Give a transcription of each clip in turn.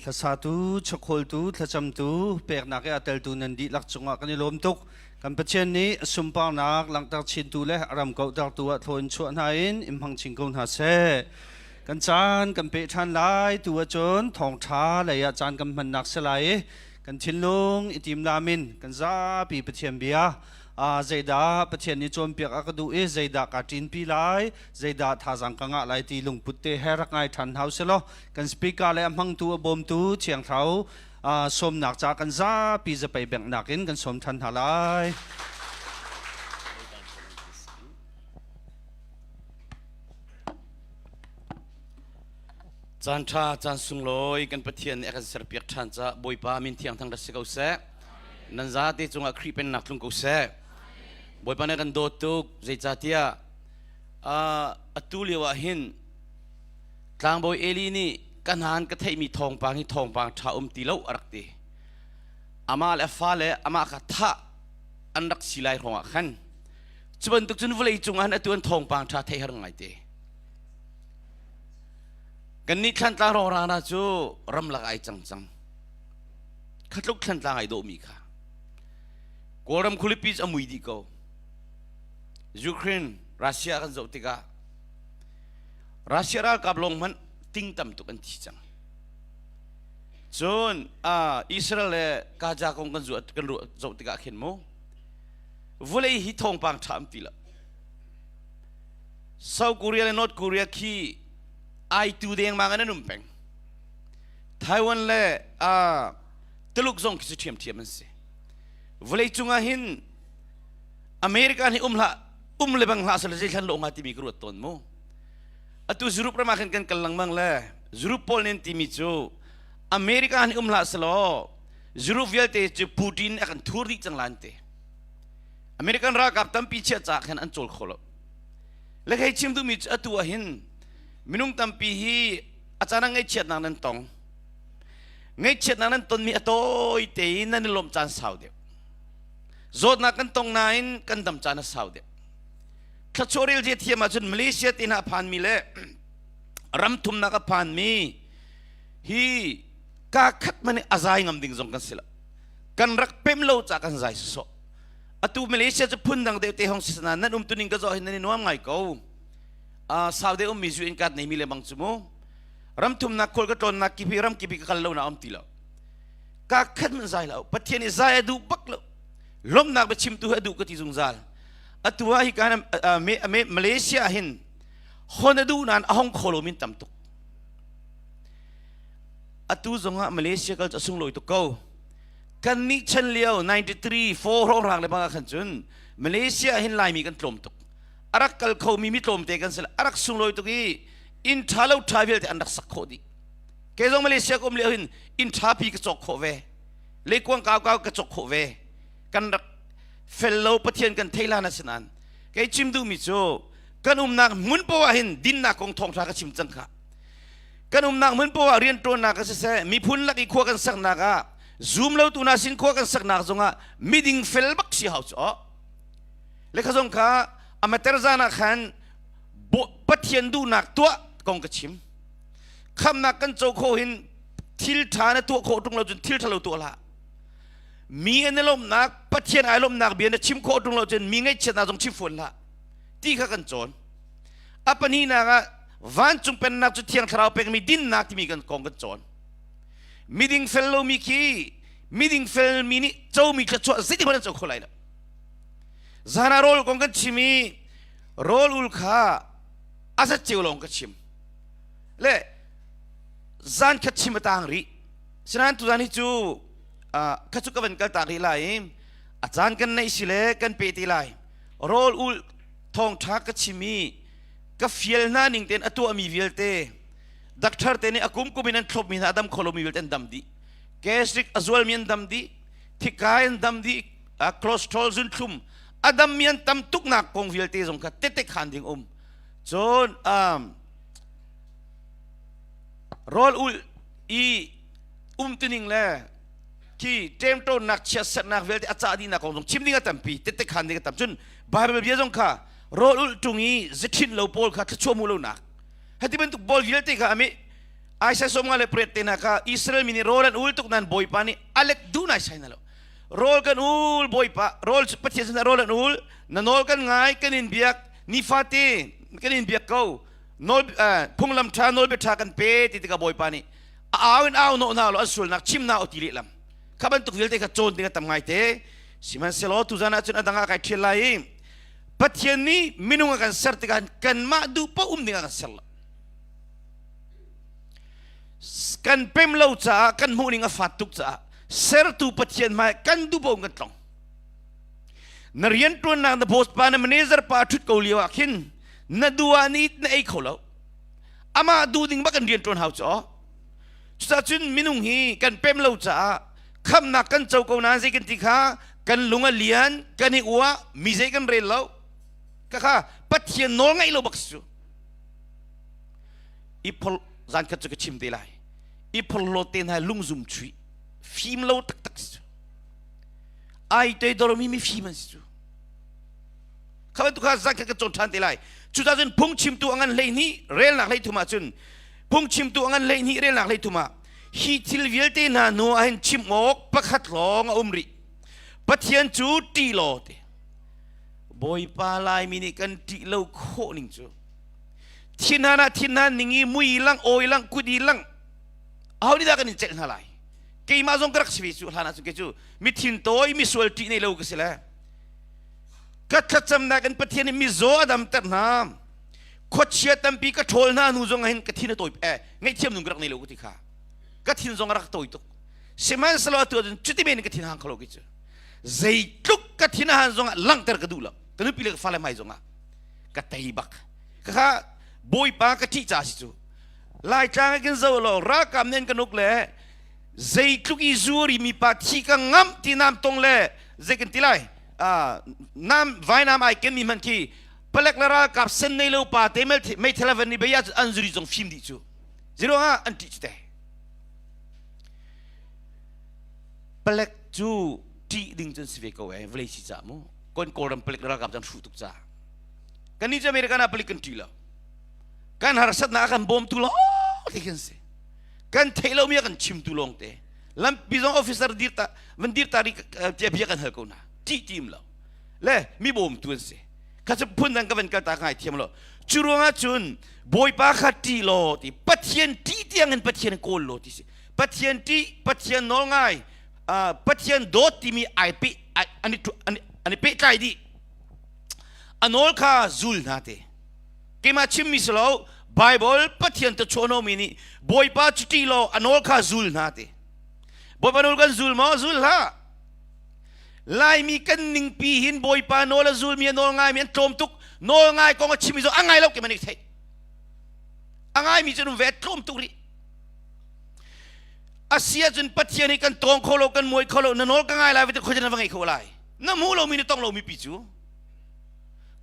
Hlasatu, chawkhawltu, thlacamtu, peknak i aa teltu nan dihlak cungah kan i lawm tuk. Kan Pathian nih a sunparnak langhter chintu le a ram kauhtertu ah thlaw in chuah hna in in hmang chin ko hna seh. Kan caan kan peh ṭhan lai tu ahcun thawngṭha lei ah caan kan hmannak si lai i kan thinlung i timlam in kan zapi Pathian bia zeidah Pathian nih cawnpiak a ka duh i zeidah kaa ṭinpi lai, zeidah thazaang ka ngah lai ti lungput te he rak ngai ṭhan hna usih law kan speaker le a hmangtu a bawmtu Thiang Thlarau sawmnak ca kan zapi zapei benghnak in kan sawm ṭhan hna lai. Caan ṭha, caan sunglawi kan Pathian nih a kan serpiak ṭhan caah Bawipa min thiang thang rat si ko seh. Nan zate cungah Khrih pennak tlung ko seh. Bawipa nih kan dawt tuk, zeicahtiah atu lio ah hin Tlangbawi Eli nih ka hnan ka theihmi thawngpang hi thawngpang ṭha um ti lo a rak ti. Amah le a fale amah kha thah an rak si lai hrawngah khan cu bantuk cun vawlei cungah hin atu an thawngpang ṭha theih har ngai te. Kannih Thlantlang rawra hna cu ramlak ai cang cang. Khatluk Thlantlang ai dawhmi kha. Kawlram khualipi cu a mui dih ko. Ukraine, Russia kan zoh tikah Russia ralkap lawng hmanh ting tam tuk an thi cang. Cun Israel le Gaza kong kan zuah kan ruah zoh tikah khin mu vawlei hi thawngpang ṭha am ti lo. South Korea le North Korea khi ai tu dengmang in an um peng. Taiwan le Tuluk zong khi cu ṭhiamṭhiam an si. Vawlei cungah hin America nih um hlah um le bang hlah sal zei thlan lo nga timi ka ruat tawn mu. Atu Europe ram ah khan kan kal lengmang le Europe pawl nih an timi cu America nih um hlah selaw Europe vialte cu Putin a kan thur dih cang lan te. American ralkap tampi chiah ca khan an cawl kho lo. Le hei chim duhmi cu atu ah hin minung tampi hi a caan ah ngaihchiatnak nan tong. Ngaihchiatnak nan tonmi a tawi te in nan i lawmh caan sau deuh. Zawtnak kan tong nain kan dam caan a sau deuh. Thluachuah rel zia thiam ahcun Malaysia te hna a phanmi le ram thumnak a phanmi hi ka khat man a zai ngam ding zong kan si lo. Kan rak pem lo ca kan zai sawsawh. Atu Malaysia cu phun dang deuh te hong si sana nan um tuning ka zoh hin nan i nuam ngai ko. Sau deuh ummi zu in kat nei mi le bang cu mu. Ram thumnak khual ka tlawnnak kipi ram kipi ka kal lo na um ti lo. Ka khat man zai lo. Pathian i zai a duh bak lo. Lomnak biachim tu hi a duh ka ti zungzal. Atu ah hi kan Malaysia hin hon a duh nain a hong kho lo min tam tuk. Atu zongah Malaysia kal cu a sunglawi tuk ko. Kan nih chan lio 93 4 hrawng rang le bang ah khan cun Malaysia hin Laimi kan tlawm tuk. A rak kal khomi mi tlawmte kan si. A rak sunglawi tuk i inn ṭha lo ṭha vialte an rak sak khawh dih. Kei zong Malaysia ka um lio hin inn ṭha pi ka cawk khawh ve. Leikuang kau kau ka cawk khawh ve. Kan rak fel lo Pathian kan thei hlan asinain kei chim duhmi cu kan umnak hmun poah ah hin dinnak kong thawngṭha ka chim cang kha. Kan umnak hmun poah ah rianṭuannak ah siseh miphun lak i khua kan saknak ah zum lo tu hna sin khua kan saknak zongah miding fel bak si hau cu aw. Le kha zong kha amater zan ah khan Pathian duhnak tuah kong ka chim. Khamnak kan co khawh hin thil ṭha na tuah khawh ṭung lo cun thil ṭha lo tuah hlah. Mi an i lawmhnak Pathian ai lawmhnak bia na chim khawh ṭung lo cun mi ngaihchiatnak zong chim fawn hlah ti kha kan cawn. A pahnihnak ah vancung pennak cu Thiang Thlarau pekmi dinnak timi kan kong kan cawn. Miding fel lomi khi miding felmi nih comi thluachuah zeitik hmanh an co kho lai lo. Zan ah rawl kong kan chim i rawl ul kha a zat ceu lawng ka chim. Le zan khat chim a tang rih. Sinain tuzan hi cu kha cu ka van kal tak rih lai i a caan kan neih si le kan pe te lai. Rawl ul thawngṭha ka chim i ka fial hna ning tein a tuahmi vialte doctor te nih a kum kum in an thlopmi hna a dam kho lomi vialte an dam dih. Gastric a zualmi an dam dih. Thikai an dam dih. Cholesterol zunthlum a dammi an tam tuknak kong vialte zong kha tete khan ding um. Cun rawl ul i umtuning le khi ṭemṭawnnak chiatserhnak vialte a cah dihnak kong zong chim ding a tampi tette khan ding a tam cun Bible bia zong kha rawl ulh ṭung i zaṭhinh lo pawl kha thluachuah hmuh lonak hati bantuk pawl vialte kha ami. Isaiah 58 te na kha Israel mi nih rawl an ul tuk nan Bawipa nih a let duh nai sai na lo. Rawl kan ul Bawipa rawl Pathian sinah rawl an ul na nawl kan ngai kan in biak nifate kan in biak ko nawl phunglam ṭha nawlbia ṭha kan pe ti tikah Bawipa nih a au in au nawh hna lo an sualnak chim na o ti lehlam kha bantuk vialte kha cawn ding a tam ngai te sihmanhsehlaw tuzan ah cun a dang ah kai ṭhial lai i Pathian nih minung a kan ser tikah kanmah duh paoh um ding a kan ser lo kan pem lo caah kan hmuh ning a fat tuk caah sertu Pathian hmai kan duh paoh kan tlong na rianṭuannak na boss pa na manager pa ṭhut ko lio ah khin na duh ah ni na ei kho lo amah duh ding bak kan rian ṭuan hau cu cucacun minung hi kan pem lo caah khamnak kan co ko nain zei kan ti kha kan lung a lian kan i uah mi zei kan rel lo ka kha Pathian nawl ngaih lo bak si cu i phol zan khat cu ka chim te lai i phorhlawt te hna lungzum chuih fim lo taktak si cu ai te dormi mi fim an si cu kha bantuk kha zan khat ka cawn ṭhan te lai cucaah cun phungchimtu a ngan 12 relnak 13 ah cun phungchimtu a ngan 12 relnak 13 ah hi thil vialte hna hnu ah hin chim awk pakhat lawng a um rih Pathian cu ṭih law ti Bawipa Laimi nih kan ṭih lo khawh ning cu thinhan ah thinhan ning i mui lang awi lang kut i lang aho nih dah kan in celh hna lai keimah zong ka rak si ve cu hlan ah cun kei cu mi thin tawi mi sual ṭih nei lo ka si le ka thlacamnak in Pathian nih mizaw a damter hna khuachia tampi ka ṭhawl hna hnu zong ah hin ka thin a tawi eh ngaihthiam nung ka rak nei lo ka ti kha ka thin zong a rak tawi tuk sihmanhsehlaw atu ahcun cuti men in ka thin hang kho lo ki cu zeitluk ka thin a han zong ah langhter ka duh lo ka nupi le ka fale hmai zong ah ka tei bak ka kha bawipa ka ṭih ca si cu laitlang ah kin zo lo ralkap nen kan uk le zeitluk i zuri mi pa thi ka ngamh ti nam tong le zei kan ti lai nam vainam ai ken mi hmanh khi palek le ralkap sen nei lo pa te meithal van ni beya an zuri zong fim dih cu zero ah an ṭih cu te palek cu ṭih ding cun si ve ko eh vawlei si ca mu kon kawlram palek le ralkap cun hruh tuk ca kan ni cu American ah palik kan ṭih lo kan harsatnak kan bawmtu lawng te kan si kan theih lomi a kan chimtu lawng te lampi zong officer dir ta van dir ta ri tiah bia kan hal ko hna ṭih tim lo le mi bawmtu an si kha cu phun dang ka van kal ta ka ngai thiam lo cu ruangah cun bawipa kha ṭih law ti Pathian ṭih tiang in Pathian kawl law ti si Pathian ṭih Pathian nawl ngai Pathian dawt timi ai pe an i pehtlai dih a nawl kha zul hna te keimah chimmi si lo Bible Pathian te chuahnomi nih Bawipa cu ṭih law a nawl kha zul hna ti Bawipa nawl kan zul maw zul hlah Laimi kan ningpi hin Bawipa nawl a zulmi a nawl ngaimi an tlawm tuk nawl ngai kong a chimmi zong a ngai lo keimah nih theih a ngaimi cu an um ve tlawm tuk rih a si ahcun Pathian hi kan tawng kho lo kan muai kho lo na nawl ka ngai lai va ti khuacan na va ngei kho lai na hmuh lomi na tong lomi pi cu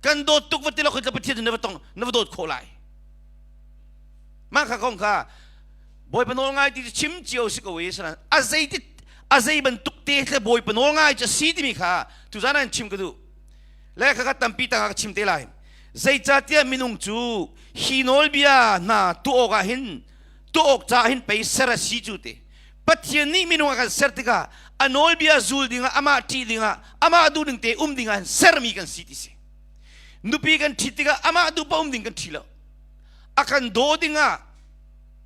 kan dawt tuk va ti lo khoi Pathian cu na va tong na va dawt khawh lai mah kha kong kha Bawipa nawl ngai ti cu chim cio si ko i sanan a zei ti a zei bantuk te tle Bawipa nawl ngai cu si timi kha tuzan ah chim ka duh le kha kha tampi tangah ka chim te lai zeicahtiah minung cu hi nawlbia hna tuah awk ah hin tuah awk caah hin pei ser a si cu te Pathian nih minung a kan ser tikah a nawlbia zul dingah amah ṭih dingah amah duh ning te um dingah sermi kan si ti si nupi kan ṭhit tikah amah duh pa um ding kan ṭhi lo a kan daw dingah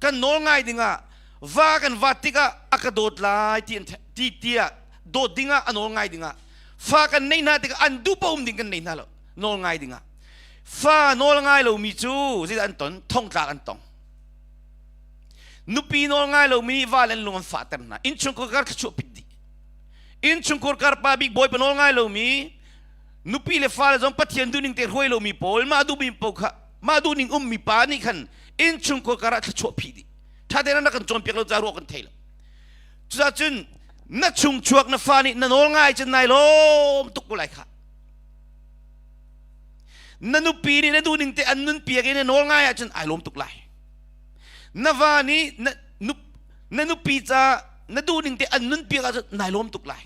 kan nawl ngai dingah va kan vat tikah a ka dawt lai ti ti tiah dawt dingah a nawl ngai dingah fa kan nei hna tikah an duh pa um ding kan nei hna lo nawl ngai dingah fa nawl ngai lomi cu zeidah an ton thongtlak an tong Nupi nawl ngai lomi nih val an lung an fahter hna. Innchungkhar kar thluachuah pit dih. Innchungkhar kar pa bik bawipa nawl ngai lomi nupi le fale zong Pathian duhning te hruai lomi pawl mah duhmi paoh kha mah duhning ummi pa nih khan innchungkhar kar ah thluachuah phih dih. Ṭha tein an rak kan cawnpiak lo caah ruah kan thei lo. Cucaah na chungchuak na fa nih na nawl ngai cun nai lawm tuk ko lai kha. Na nupi nih na duhning te an nunpiak i na nawl ngai ahcun ai lawm tuk lai. Na va nih na, na nupi ca na duhning te an nunpiak ahcun nai lawm tuk lai.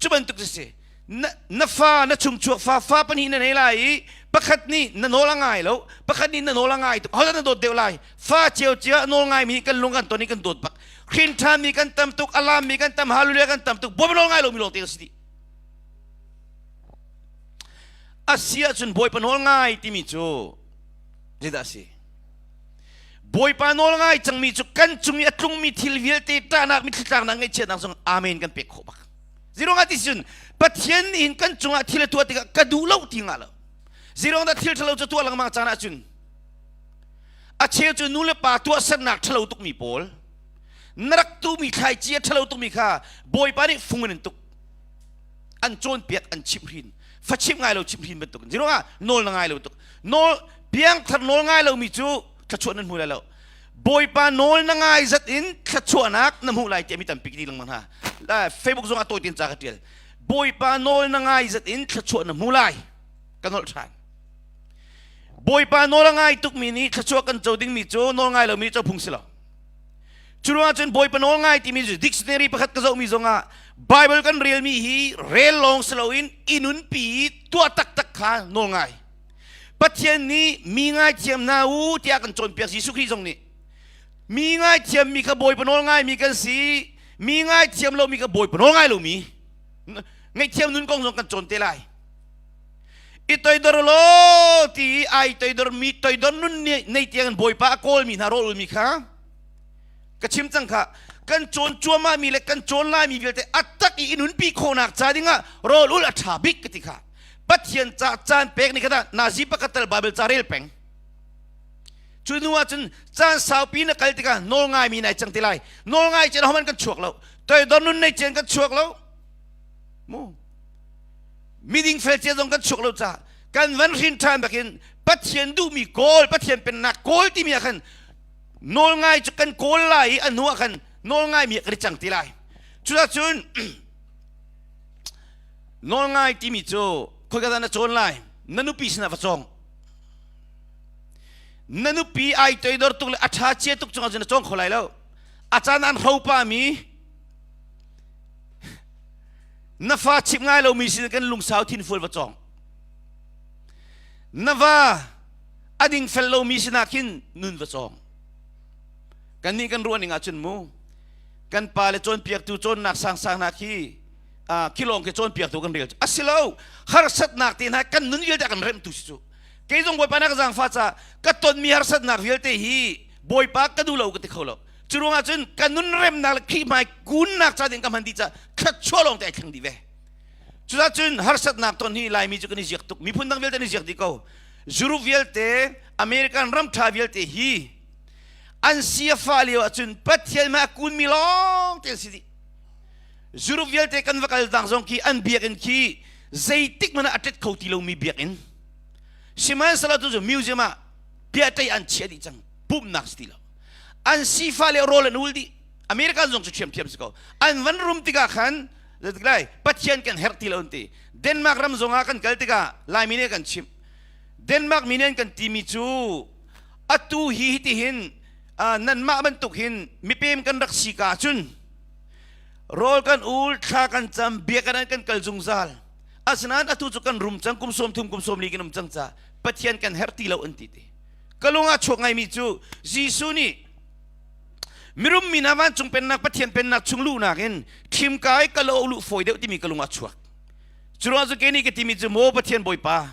Cu bantuk cu si. Na, na fa na chungchuak fa fa pahnih na nei lai i pakhat nih na nawl a ngai lo pakhat nih na nawl a ngai tuk hodah na dawt deuh lai fa cio cio nawl ngai mi kan lung kan ton i kan dawt bak hrin ṭhan mi kan tam tuk alam mi kan tam hallelujah kan tam tuk bawipa nawl ngai lo mi lawng te kan si dih a si ahcun bawipa nawl ngai timi cu zeidah a si Bawipa nawl ngai cangmi cu kan cung i a tlungmi thil vialte ṭahnak mitthli tlaknak ngaihchiatnak zong amen kan pek khawh bak. Ziruangah ti cun Pathian nih hin kan cungah thil a tuah tikah ka duh lo ti ngah lo. Ziruang dah thil ṭhalo cu tuah lengmang caan ahcun a cheu cu nu le pa tuahsernak ṭhalo tukmi pawl na rak tuhmi thlaici a ṭhalo tukmi kha Bawipa nih fung in an tuk an cawnpiak an chimhhrin fa chimh ngai lo chimhhrin bantuk in ziruangah nawl na ngai lo tuk nawl piangthar nawl ngai lomi cu thluachuah nan hmu lai lo bawipa nawl na ngai zat in thluachuahnak na hmuh lai tiah mi tampi ti lengmang hna Facebook zong ah tawi tein ca ka tial bawipa nawl na ngai zat in thluachuah na hmu lai ka nolh ṭhan bawipa nawl a ngai tukmi nih thluachuah kan co dingmi cu nawl ngai lomi co phung si lo cu ruangah cun bawipa nawl ngai timi cu dictionary pakhat ka zohmi zongah Bible kan relmi hi rel lawng si loin i nunpi tuah taktak kha nawl ngai Pathian nih mi ngaithiam hna u tiah kan cawnpiak Jesuh Khrih zong nih mi ngaithiam mi kha Bawipa nawl ngaimi kan si mi ngaithiam lomi kha Bawipa nawl ngai lomi ngaihthiam nun kong zong kan cawn te lai i toidor law ti ai toidor mi toidor nun nei tiang in Bawipa a kawlmi hna rawl ulmi kha ka chim cang kha kan cawn cuahmah mi le kan cawn laimi vialte a tak i nunpi khawhnak ca dingah rawl ul a ṭha bik ka ti kha Pathian ca caan pek ni kha nazi pakhat tal Bible ca rel peng cu hnu ah cun caan saupi na kal tikah nawl ngaimi nai cang ti lai nawl ngai cun homan kan chuak lo toidor nun nei cian kan chuak lo mu miding fel cia zong kan chuak lo ca kan van hrin ṭhan bakin Pathian duhmi kawl Pathian pennak kawl timi ah khan nawl ngai cu kan kawl lai i a hnu ah khan nawl ngaimi kan i cang ti lai cucun Nawlngai timi cu khoika dah na cawn lai? Na nupi sinah va cawng. Na nupi ai toidor tuk le a ṭha chia tuk cungah cun na cawng kho lai lo. A caan an hropa mi na fa chimh ngai lomi sin kan lungsau thinfual va cawng. Na va a dingfel lomi sinah khin nun va cawng. Kannih kan ruah ning ahcun mu kan pa le cawnpiaktu cawnnak sangsang hna khi khi lawng khi cawnpiaktu kan rel a si lo harsatnak te hna kan nun vialte kan remhtu si cu kei zong bawipa na ka zaangfah ca ka tonmi harsatnak vialte hi bawipa ka duh lo ka ti kho lo cu ruangah cun ka nun remnak le Khrih hmai kunnak ca ding ka hman dih ca thluachuah lawng te ai thleng dih ve cucaah cun harsatnak ton hi laimi cu kan i ziak tuk miphun dang vialte an i ziak dih ko Europe vialte American ram ṭha vialte hi an si a fah lio ahcun Pathian hmai a kunmi lawng te an si dih Europe vialte kan va kal dang zong khi an biakinn khi zeitik hmanh ah a ṭet kho ti lomi biakinn sihmanhsehlaw tu cu museum ah biaṭei an chiah dih cang pumhnak si ti lo an sifa le rawl an ul dih American zong cu ṭhiamṭhiam si ko an van rum tikah khan lai Pathian kan herh ti lo an ti Denmark ram zong ah kan kal tikah Laimi nih kan chimh Denmark mi nih an kan timi cu atu hi hitihin nanmah bantuk hin mipem kan rak si ka cun rawl kan ul thla kan cam biakinn ah kan kal zungzal asinain atu cu kan rum cang kum 30 kum 40 kan um cang ca Pathian kan herh ti lo an ti ti ka lung ah chuak ngaimi cu Jesuh nih mirum mi hna vancung pennak Pathian pennak chung luhnak in thim kai ka lo luh fawi deuh timi ka lung ah chuak cu ruang cu ke nih ka timi cu maw Pathian Bawipa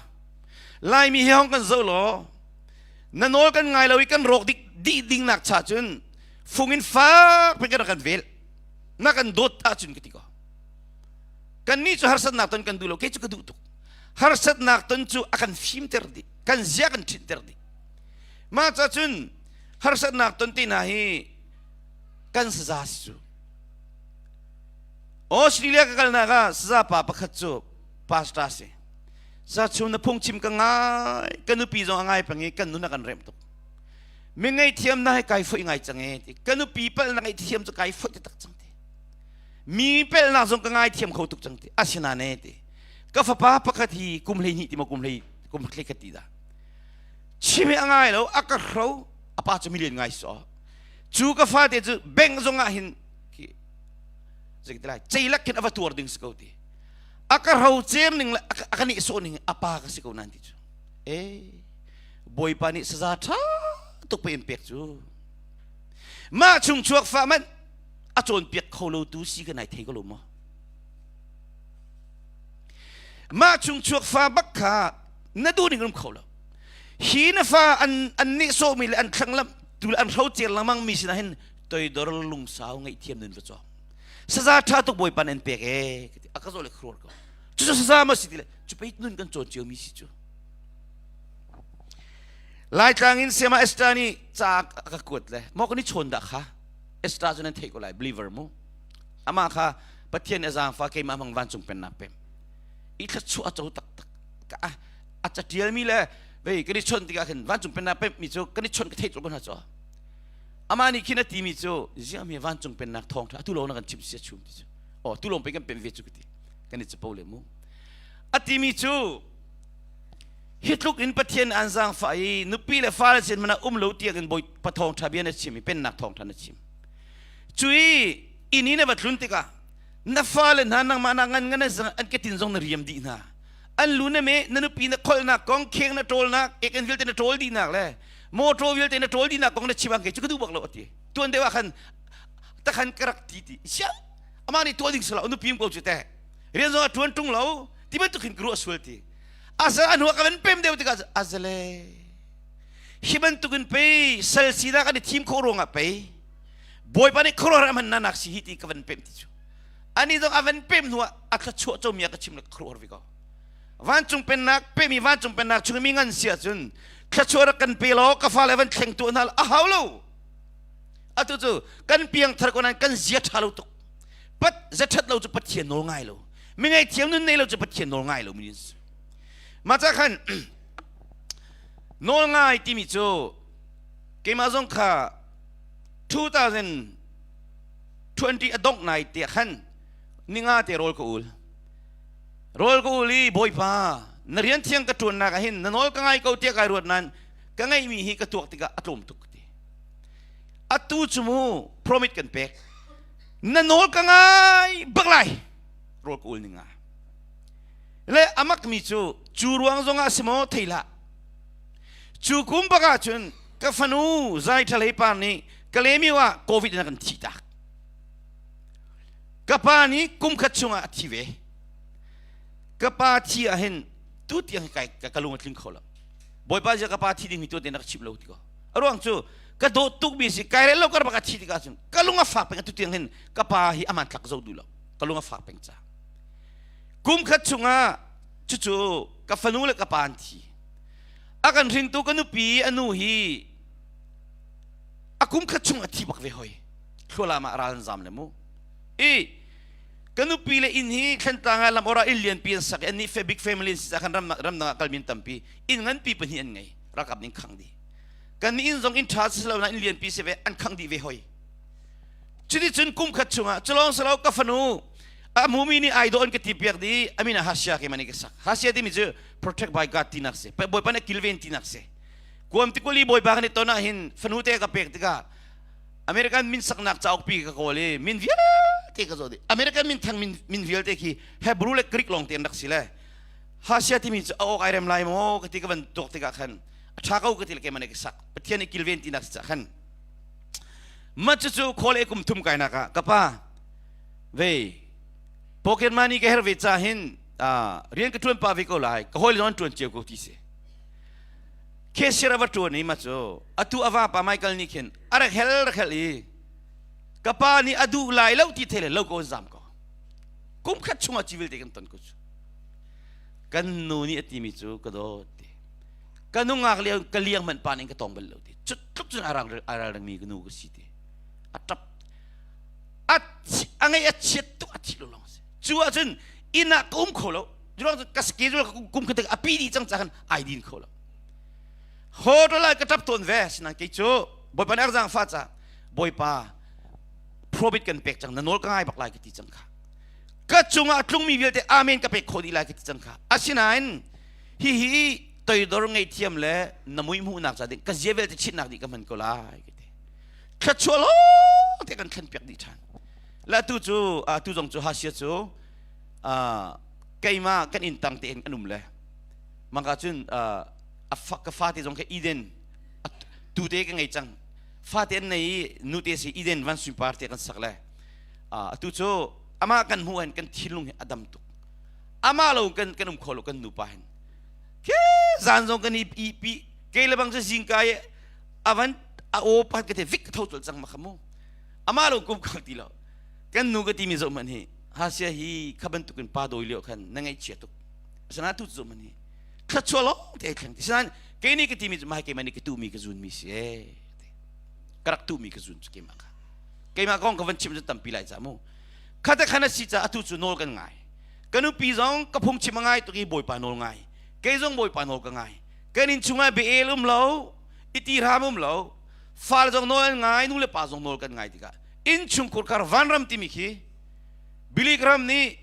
Laimi hi hong kan zoh law na nawl kan ngai lo i kan rawk dik dih ding nak cha cun fung in fak pe kan kan vel na kan dawt ahcun ka ti ko kan nih cu harsatnak ton kan duh lo kei cu ka duh tuk harsatnak ton cu a kan fimter dih kan zia kan ṭhinter dih mah ca cun harsatnak ton te hna hi kan saza si cu Australia ka kalnak ah saza pa pakhat cu pastor si sa chung na phungchim ka ngai ka nupi zong a ngai peng i kan nun a kan remh tuk mi ngaihthiam na he kai foih ngai cang e ti ka nupi palh na ngaihthiam cu kai foih tak cang ti mi pelnak zong ka ngaithiam kho tuk cang ti asinain e ti ka fapa pakhat hi kum 12 ti maw kum hlei kum hlei khat ti dah chim a ngai lo a ka hro a pa cu milian ngai so cu ka fate cu bank zong ah hin khi zei lai ceilak khin a va tuar ding si ko ti. A ka rocer ning le a ka nihsawh ning a pa ka si ko nan ti cu. E Bawipa nih saza ṭha tuk pe in pek cu. Mah chung chuak fa man a cawnpiak kho lo tu si ka nai thei ko lo maw? Mah chung chuak fa bak kha na duh ning um kho lo. Hi na fa an an nihsawhmi le an thlanglamh tu le an hrocer lengmang mi sinah hin toidor lungsau ngaihthiam nun va cawng. Saza ṭha tuk Bawipa nih an pek ee a ka zawh le khuruar ko. Cucu saza ma si ti le cu pei nun kan cawn cio mi si cu. Laitlang in Sema Esther nih ca a ka kuat le maw kan i chawn dah kha Esther cu nan theih ko lai believer mu amah kha Pathian a zaangfa keimah hmang vancung pennak pem i thluachuah a co taktak ka a catial mi le vei kan i chawnh tikah khin vancung pennak pem mi cu kan i chawnh ka theih tuk ko hna cu amah nih khin a ti mi cu ziah mi vancung pennak thawngtha atu lawng na kan chim sia chum ti cu oh tu lawng pe kan pem ve cu ka ti kan i capo le mu a ti mi cu Hi tluk in Pathian an zaangfah i nupi le fale sin hmanh ah um lo tiang in Bawipa thawngṭha bia na chim i pennak thawngṭha na chim. Cu i inn i na va tlun tikah na fale hna nangmah nak ngan ngan an ketin zong na riam dih hna. An lu na meh, na nupi na kholhnak kong, kheng na ṭawlnak, ekinn vialte na ṭawl dihnak le mawṭaw vialte na ṭawl dihnak kong na chim ah kei cu ka duh bak lo a ti. Tuan deuh ah khan takhan ka rak ti ti. Siang amah nih tuah ding si lo, nupi um ko cu teh. Rian zong a ṭuan ṭung lo, ti bantuk hin ka ruah sual ti. Asa a hnu ah ka van pem deuh tikah azale hi bantukin pei sal sinak an i thim khawh ruangah pei Bawipa nih khuaruahhar a hman nak si hi ti ka van pem ti cu ani zong a van pem hnu ah a thluachuah comi a ka chim le ka khuaruahhar ve ko vancung pennak pemi vancung pennak chung mi ngan si ahcun thluachuah rak kan pe law ka fale van thleng tuah hna a hau lo atu cu kan piangthar ko nain kan zia ṭha lo tuk pat za ṭhat lo cu Pathian nawl ngai lo mi ngaihthiam nun nei lo cu Pathian nawl ngai lo mi mah ca khan nawl ngai timi cu keimah zong kha 2020 a dongh nai te khan ninga te rawl ka ul rawl ka ul i bawipa na rian thiang ka ṭuannak ah hin na nawl ka ngai ko tiah kai ruat nain ka ngeihmi hi ka tuak tikah a tlawm tuk ti atu cu mu promise kan pek na nawl ka ngai bak lai rawl ka ul ning ah le amak mi cu cu ruang zong ah si maw thei hlah cu kum bak ah cun ka fanu zai thalei par nih Kalemiu ah covid in a kan thi tak ka pa nih kum khat chungah a thi ve ka pa thi ah hin tu tiang kai ka lung a tling kho lo bawipa zia ka pa thi ding mi tu te na ka chim lo ti ko a ruang cu ka dawt tuk mi si kai rel lo kar bak a thi tikah cun ka lung a fak peng atu tiang hin ka pa hi aman tlak zo duh lo ka lung a fak peng ca kum khat chungah cucu ka fanu le ka pa an thi a kan hringtu ka nupi a nu hi a kum khat chung a thi bak ve hoi thlualam ah ral an zam le mu i ka nupi le inn hi thlentlang ah lam ora inn lianpi an sak i an nih big family an si ca khan ram ramdang ah kalmi an tampi inn nganpi pahnih an ngei ralkap ning khang dih kan inn zong inn ṭha si lo na inn lianpi si ve an khang dih ve hoi cuti cun kum khat chungah culawng silo ka fanu a hmumi nih ai dawh an ka ti piak di amin ah Hasia ke mani ka sak Hasia timi cu protect by God tinak si bawipa nih kilven tinak si kuam tikuli bawipa kan i ton ah hin fanu te ka pek tikah American min saknak cauk pi ka kawl i min vialte ka zoh dih American min thang min, min vialte khi Hebrew le Greek lawng te an rak si le Hasia timi cu a awk ai rem lai maw ka ti ka van tuak tikah khan a ṭha ko ka ti le keimah nih ka sak Pathian nih kilven tinak si cah khan ma cucu khawl e kum thum kainak ah ka pa vei pocket money ka her ve ca hin rian ka ṭuan pa ve ko lai ka hawi le zong an ṭuan cio ko ti si cashier a va ṭuan i ma cu atu a vapa Michael nih khin a rak hel rak hel i ka pa nih a duh lai lo ti thei le lo ko zam ko kum khat chungah civil te kan ton ko cu kan nu nih a timi cu ka dawt ti ka nungak lio ka liang manh pa ning ka tong bal lo ti cut tluk cun arang arang mi ka nu ka si ti a tap a a ngei a chiat tuk a thi lo long si cu ahcun inn ah ka um kho lo jurong ka schedule kum khat a pi di cang ca khan ai din kho lo hotel ah ka tap tawn ve sinan kei cu bawipa nek zang fa ca bawipa probit kan pek cang na nawl ka ngai bak lai ka ti cang kha ka cungah tlungmi vialte amen ka pek khawh dih lai ka ti cang kha asinain hihi toidor ngeihthiam le na mui hmuhnak ca ding ka zia vialte chitnak dih ka hman ko lai ka ti thluachuah lo te kan thlen piak dih ṭhan le atu cu atu zong cu Hasia cu. Keimah kan inn tang tein kan um le mangka cun ka fate zong kha Eden tute ka ngei cang. Fate an nei i nute si Eden van sunpar te kan sak le atu cu amah kan hmuh hin kan thinlung hi a dam tuk. Amah lo kan kan um kho lo kan nupa hin. Ke zan zong kan i pi kei le bang cu zingka i avan a aw pat ka te vik tho cul cang ma kha mu. Amah lo kum khang ti lo. Kan nu ka timi zoh man hi hasia hi kha bantukin pa dawi lio khan na ngaihchia tuk. Asana tu zoh man hi thluachuah lawng te thleng ti. Sinain kei nih ka timi cu mai keimah nih ka tuhmi ka zunmi si ee. Ka rak tuhmi ka zun cu keimah kha. Keimah kong ka van chim cu tampi lai ca mu. Khata khan a si ca atu cu nawl kan ngai. Ka nupi zong ka phungchim a ngai tuk i Bawipa nawl ngai. Kei zong Bawipa nawl ka ngai. Kan inn chungah bia um lo, iti hram um lo. Fale zong nawl an ngai, nu le pa zong nawl kan ngai tikah innchungkhur kar vanram timi khi Billy Graham nih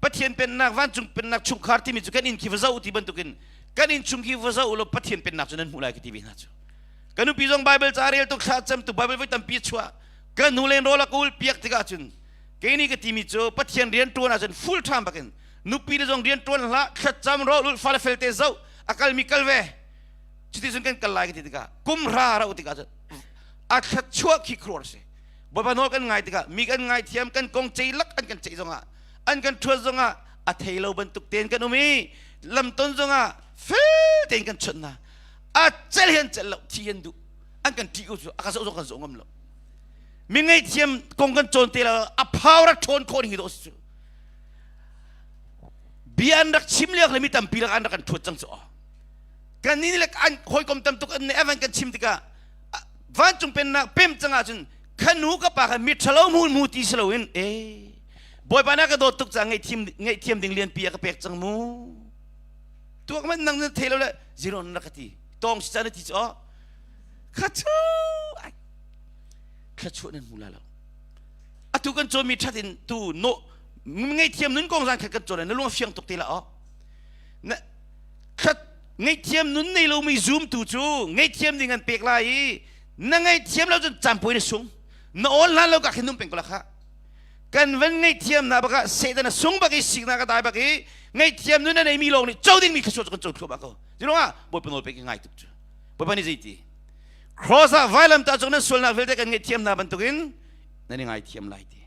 Pathian pennak vancung pennak chungkhar timi cu kan inn khi va zoh ti bantukin kan inn chung khi va zoh law Pathian pennak cu nan hmuh lai ka ti ve hna cu. Ka nupi zong Bible ca rel tuk thla cam tu Bible voi tampi chuah kan nu len rawl a kawl piak tikah cun kei nih ka timi cu Pathian rian tuan ahcun full time bakin nupi le zong rian tuan hlah thlacam rawl ul fale felte zoh a kalmi kal ve cuti cun kan kal lai ka ti tikah kum hra rauh tikah cun a thluachuah khi khuruar si. Bawipa nawl kan ngai tikah mi kan ngaithiam kan kong ceilak an kan ceih zongah an kan ṭhuat zongah a thei lo bantuk tein kan um i lamton zongah fel tein kan chawnh hna. A cel hi an cel lo, thi an duh. An kan ṭih ko cu a ka zoh zong kan zoh ngam lo. Mi ngaihthiam kong kan cawn te lo a power a ṭhawn khawh ning hi dawh si cu. Bia an rak chim lio le mi tampi lak an rak kan ṭhuat cang cu. Kan nih le an hawikom tam tuk an ne avan kan chim tikah vancung pennak pem cang ahcun khanu ka pa kha mi ṭhalo hmu hmu ti si loin e Bawipa na ka dawt tuk caah ngaihthiam ding lianpi a ka pek cang mu tuak man nang na thei lo le zero na ka ti tawng si ca na ti cu kha chu ai thluachuah nan hmu la lo atu kan cawnmi ṭhat in tu no ngaihthiam nun kong zan khat kan cawn na lung a fiang tuk te la o na khat ngaihthiam nun nei lomi zumtu cu ngaihthiam ding an pek lai i na ngaihthiam lo cun caan na sung na awl hlan lo ka khin num peng ko la kha kan van ngaihthiam na baka Satan a sung bak i siknak a dai bak i ngaihthiam nun a neimi lawng nih co dingmi thluachuah cu kan co thluahmah ko ziruangah Bawipa nawl pek i ngai tuk cu Bawipa nih zeiti cross ah vailam ta cung nan sualnak vialte kan ngaihthiam hna bantukin nan i ngaithiam lai ti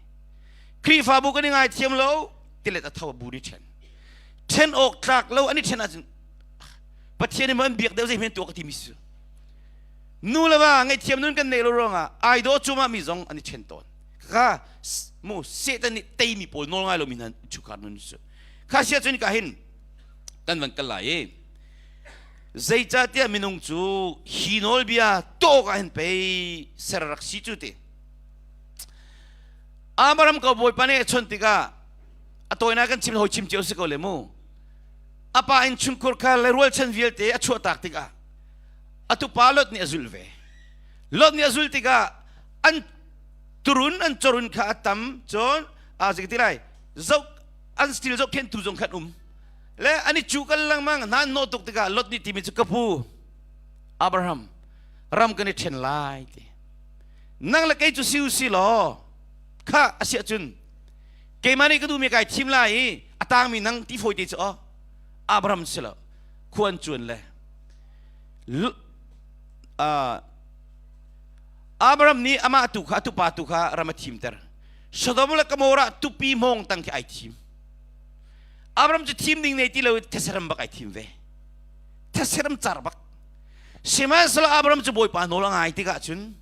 Khrihfabu kan i ngaithiam lo tilet a tho bu ni ṭhen ṭhen awk tlak lo an i ṭhen ahcun Pathian nih an biak deuh zei tuah ka timi si nu le va ngaihthiam nun kan neih lo ruangah ai daw cuma mi zong an i ṭhen tawn kha mu Satan nih teimi pawl nawl ngai lomi hna chungkhar nun cu kha sia cun ka hin kan van kal lai i zeicahtiah minung cu hi nawlbia tuah awkah hin pei ser rak si cu ti Abraham ko Bawipa nih a chawnh tikah a tawinak kan chim hawi chim cio si ko le mu a pa innchungkhur kha le rualchan vialte a chuahtak tikah a tupa Lot nih a zulh ve Lot nih a zulh tikah an turun an chorun kha a tam cun a zei ti lai zoh an stil zohkhentu zong khan um le an i cu kal lengmang hna an nawh tuk tikah Lot nih timi cu ka pu Abraham ram kan i ṭhen lai ti nang le kei cu si u si law kha a siah cun keimah nih ka duhmi kai thim lai i a tangmi nang ti fawi te cu aw Abraham si lo khuan cuan le Abraham nih amah tu kha tupa tu kha ram a thimter Sodom le Gomorrah tupi hmawng tang khi ai thim Abraham cu thim ding nei ti lo thesaram bak ai thim ve thesaram car bak sihmanhsehlaw Abraham cu Bawipa nawl a ngai tikah cun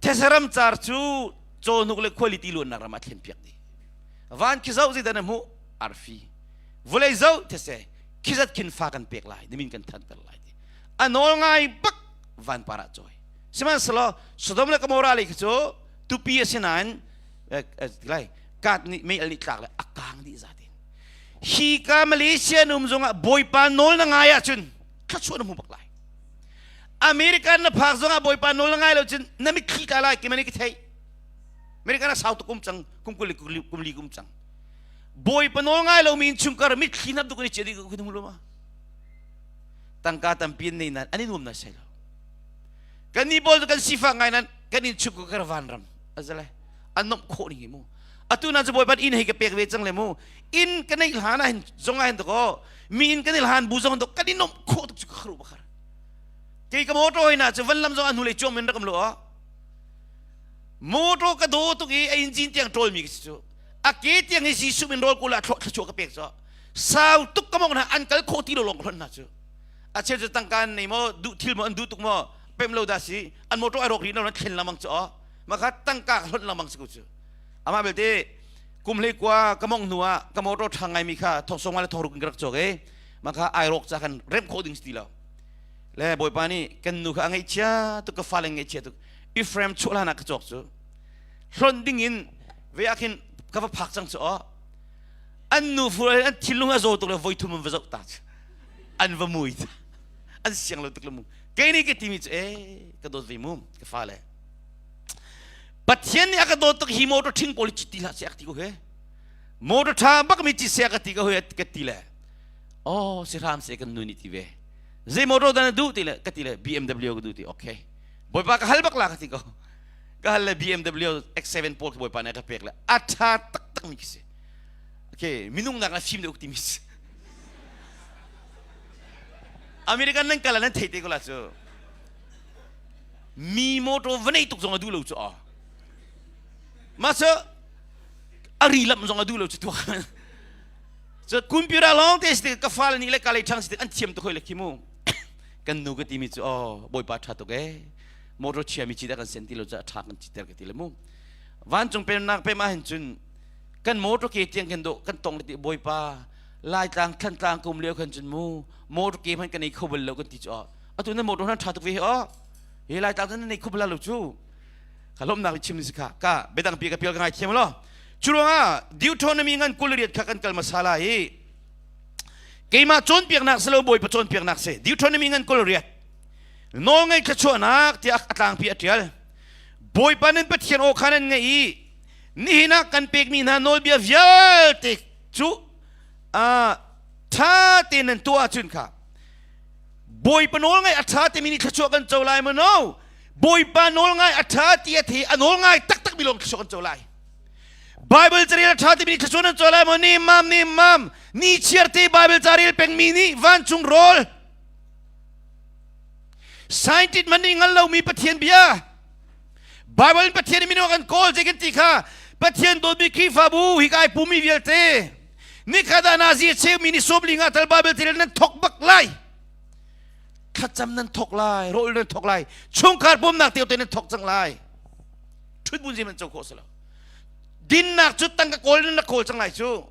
thesaram car cu cawhnuk le khualiti luannak ram ah thlen piak dih van khi zoh zeidah na hmuh arfi vawlei zoh these khizat khin fa kan pek lai nimin kan thanter lai ti a nawl ngai bak van par ah cawi sihmanhsehlaw Sodom le Gomorrah lei khi cu tupi a si nain lai kat nih mei al nih tlak le a kang dih zatin hi ka Malaysia num zongah Bawipa nawl na ngai ahcun thluachuah na hmu bak lai American na phak zongah Bawipa nawl na ngai lo cun na mitthli tla lai kimani ka theih American a sau tuk kum cang kum kul kum li kum cang Bawipa nawl ngai lomi in chungkar mitthli hnap duk ni chia dih ko khun hmu ma tangka tampi an nei nan an i nuam na sai lo kan ni pawl cu kan sifak ngai nan kan in chung kar van ram azale an nomh khawh ning hi mu. Atu na cu Bawipa inn hei ka pek ve cang le mu. Inn ka neih hlan ah hin zong ah hin to mi inn kan i hlan bu zong to kan i nomh khawh tuk cu ka khru bakhar. Kei ka motor hoi na cu van lam zong ah hnulei chuang men rak um lo ah. Motor ka do tuk i a engine tiang ṭawl mi ka si cu. A ke tiang hi Jesuh min rawl kul ah thluachuah ka pek cu. Sau tuk ka mong hna an kal khawh ti lo lawng ka hlonh hna cu. A cheu cu tangka an nei maw duh thil maw an duh tuk maw pem lo dah si an motor ai rawk rih lo nan thlen lengmang cu aw. Mah kha tangka ka hlonh lengmang si ko cu. Amah belte kum hlei kua ka mong hnu ah ka motor ṭha ngaimi kha thong sawm nga le thong ruk in ka rak cawk i mah kha ai rawk ca khan remh khawh ding si ti lo. Le Bawipa nih kan nu kha a ngaihchia tuk ka fale ngaihchia tuk Ephraim chuah hlan ah ka cawk cu hlonh ding in ve ah khin ka va phak cang cu aw an nu fur an thinlung a zaw tuk le voi thum an va zoh ta cu an va mui an siang lo tuk le mu kei nih ka timi cu e ka dawt ve mu ka fale Pathian nih a ka dawt tuk hi motor ṭhing pawl hi ti hlah seh ti ko he motor ṭha bak mi ci seh ka ti ko he ka ti le oh si hram seh kan nu nih ti ve zei motor dah na duh ti le ka ti le BMW ka duh ti okay Bawipa ka hal bak la ka ti ko. Ka hal le BMW X7 pawl khi Bawipa nih a ka pek le a ṭha taktak mi khi si. Okay, minung nak na fim deuh ti mi si. American nan kal nan thei te ko la cu. Mi motor va nei tuk zong a duh lo cu a. Mah cu a ri lam zong a duh lo cu tuak. Cu computer lawng te si ka fale nih le ka lei ṭhang si an thiam tuk hoi le khi mu. Kan nu ka timi cu aw bawipa ṭha tuk ee motor chiami ci dah kan sen ti lo caah ṭha kan citer ka ti le mu vancung pennak pem ah hin cun kan motor ke tiang kan dawh kan tong ti bawipa laitlang thlantlang kum lio khan cun mu motor ke hmanh kan ei kho bal lo kan ti cu aw atu na motor hna ṭha tuk ve hi aw hi laitlang cun na nei kho bal lo cu ka lawmnak i chim ni si kha ka biadang pi ka pial ka ngai thiam lo cu ruangah Deuteronomy ngan 28 kha kan kal masala hi Keimah cawnpiaknak si lo Bawipa cawnpiaknak si. Deuteronomy ngan 28. Nawlngaih thluachuahnak tiah a tlangpi a ṭial. Bawipa nan Pathian aw kha nan ngaih i nihin ah kan pekmi hna nawlbia vialte cu ṭha tein nan tuah ahcun kha Bawipa nawlngaih a ṭha timi nih thluachuah kan co lai maw no? Bawipa nawlngai a ṭha ti a thei a nawlngai taktakmi lawng thluachuah kan co lai. Bible carel a ṭha timi thluachuah nan caw lai maw? Ni mam ni mam ni chiar te Bible ca rel pengmi nih vancung rawl scientist man nih ngal lomi Pathian bia Bible in Pathian minung kan kawl zei kan ti kha Pathian dawtmi Khrihfabu hi kai pumi vialte nikhat ah nazi a cheumi ni sawm li nga tal Bible carel nan thok bak lai thlacam nan thok lai rawl nan thok lai chungkhar bawmnak te nan thok cang lai ṭhut bun zeihmanh co khawh si lo dinnak cu tangka kawl in na kawl cang lai cu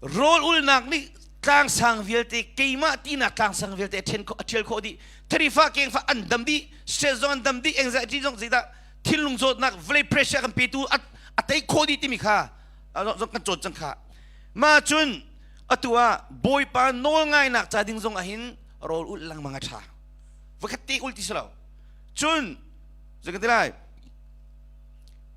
rawl ulnak nih tlangsang vialte keimah tinak tlangsang vialte a ṭhen a ṭhial khawh dih tharifa kengfa an dam dih stress zong an dam dih anxiety zong zeidah thinlung zawtnak vawlei pressure kan petu a tei khawh dih timi kha zong kan cawn cang kha ma cun atu ah bawipa nawl ngainak ca ding zong ah hin rawl ulh lengmang a ṭha vakhat te ul ti si lo cun zei kan ti lai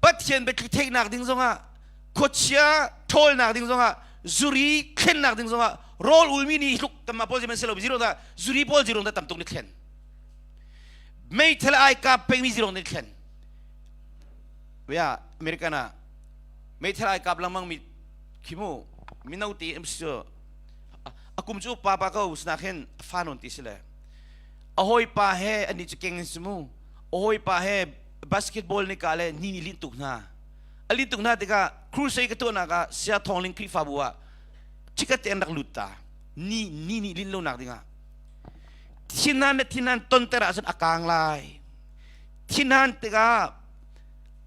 Pathian biathli theihnak ding zongah khuachia ṭhawlnak ding zongah zuri thlennak ding zongah rawl ulmi nih hluk kanmah pawl zeihmanh si lo zero dah zuri pawl zero dah tam tuk nih thlen meithal ai kap pengmi zero nih thlen ya American ah meithal ai kap lengmang mi khi mu mino te cu a kum cu pa pa ko sinak hin fa non ti si le a hawipa he ani cu keng in si mu a hawipa he basketball ni ka le ni ni lin tuk hna a lin tuk hna tikah crusade ka tuahnak ah sia thawngling Khrihfabu ah chikat te an rak lut ta ni ni ni lin lonak dingah thinhan le thinhan tonter ahcun a kang lai thinhan tikah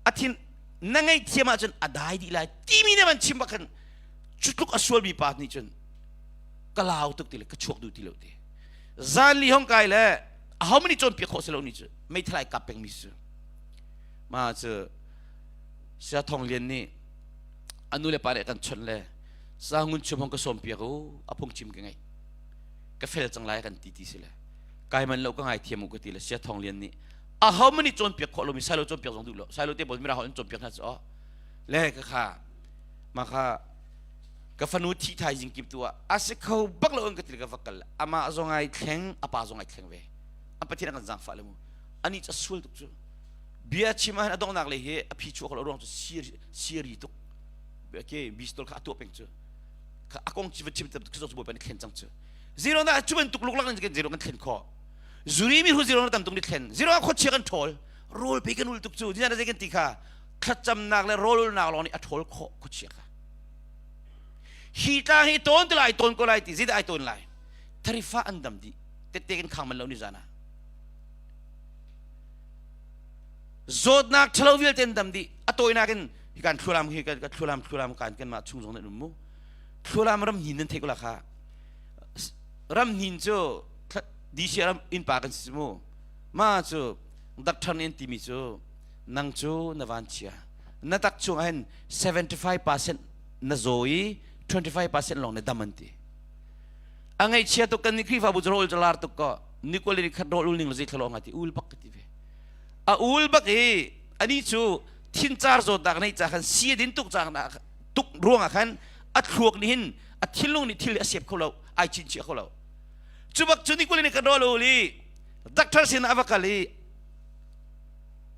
a thin na ngaihthiam ahcun a dai dih lai timi ne man chim bak khan cu tluk a sualmi pa nih cun ka lau tuk ti le ka chuak duh ti lo ti zan li hong kai le aho mani cawnpiak khawh si lo ni cu meithalai kap pengmi cu ma cu sia thong lian nih anu le pa nih kan chawnh le sangun chum hong ka sawm piak u a phung chim ka ngai ka fel cang lai kan ti ti si le kai man lo ka ngai thiam u ka ti le sia thong lian nih aho mani cawnpiak khawh lomi sailo cawnpiak zong duh lo sailo te bol mira ho in cawnpiak hna cu le ka kha ma kha ka fanu thi thaizing kip tu ah a si kho bak lo in ka til ka va kal amah zong ai thleng a pa zong ai thleng ve an pathian kan zaangfah le mu ani cu a sual tuk cu. Bia chim ah a donghnak lei hi a phi chuak lo ruang cu siri tuk. Ke bistol kha a tuah peng cu. Kha a kong chi va chim tam tuk cu bawipa nih thlen cang cu. Zero na cu bantuk luklak in kan zero kan thlen khawh. Zuri mi hu zero na tam tuk ni thlen. Zero a khuachia kan ṭhawl. Rawl pe kan ul tuk cu. Dina zei kan ti kha thlacamnak le rawlulnak lawng nih a ṭhawl khawh khuachia kha. Hi tlang hi tawn ti lai tawn ko lai ti zeidah ai tawn lai. Tharifa an dam dih. Tette kan khang man lo ni zan ah. Zawtnak ṭhalo vialte an dam dih. A tawinak in hi kan thlualam hi kan thlualam thlualam kan kan mah chung zong nan um mu. Thlualam ram hnin nan theih ko la kha. Ram hnin cu DC ram innpa kan si mu. Ma cu doctor nih an timi cu nang cu na van chia. Na tak chung ah hin 75% na zaw i 25% lawng na dam an ti. A ngaihchia tuk kan nih Khrihfabu cu rawl cu lar tuk ko. Nikol in khat rawl ul ning la zei thalo nga ti ul bak ka ti ve. A ul bak i ani cu thincar zawtnak nei ca khan si a din tuk cang tuk ruangah khan a thluak nih hin a thinlung nih thil a sep kho lo ai chinchiah kho lo. Cu bak cu nikul in kan rawl ul i doctor sin ah a va kal i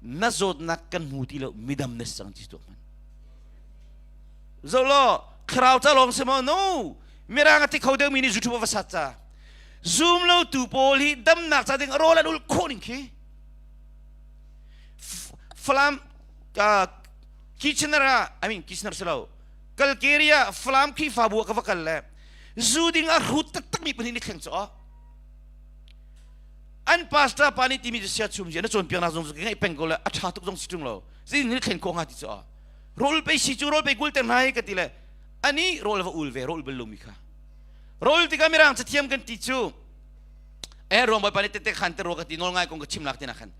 na zawtnak kan hmu ti lo midam na si cang ti tuak man. Zolo thlarau ca lawng si maw no mirang a ti kho deuh mi nih YouTube va sat ca zum lo tu pawl hi damnak ca ding rawl an ul khawh ning khi Falam Kitchener ah I mean Kitchener si lo Calgary ah Falam Khrihfabu ah ka va kal le zu ding a hrut taktak mi pahnih nih thleng cu an pastor pa nih timi cu sia chum na cawnpiaknak zong cu ka ngaih peng ko le a ṭha tuk zong si ṭung lo zin ni thlen khawh hnga ti cu rawl pe si cu rawl pe kul ter hna hi ka ti le ani rawl va ul ve rawl bal lomi kha rawl tikah mirang cathiam kan ti cu eh ruang bawipa nih tete khan te rua ka ti nawl ngai kong ka chim lak tina khan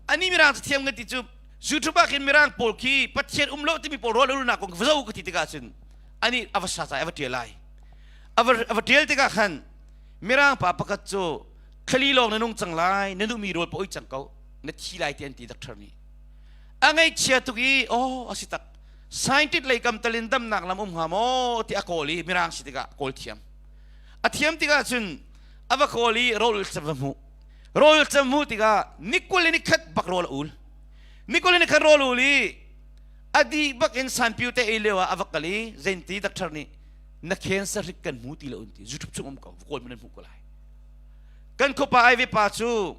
ani mirang cathiam kan ti cu YouTube ah khin mirang pawl khi Pathian um lo timi pawl rawl ulnak kong va zo ka ti tikah cun ani ava sa cai ava tial lai ava tial tikah khan mirang pa pakhat cu thlali lawng na nung cang lai na duhmi rawl pa oi cang ko na thi lai ti an ti doctor nih a ngaihchia tuk i oh asi tak scientist lei kam talin damnak lam um hnga maw ti a kawl i mirang si tikah kawl thiam a thiam tikah cun a va kawl i rawl cam va hmuh rawl cam hmuh tikah nikul in nikhat bak rawl a ul nikul in nikhat rawl ul i a dih bak in sanpiu te ei lio ah a va kal i zenti doctor nih na cancer hrik kan hmu ti lo an ti YouTube chung um ko kawl man hmuh ko lai kan khuapa ai ve pa cu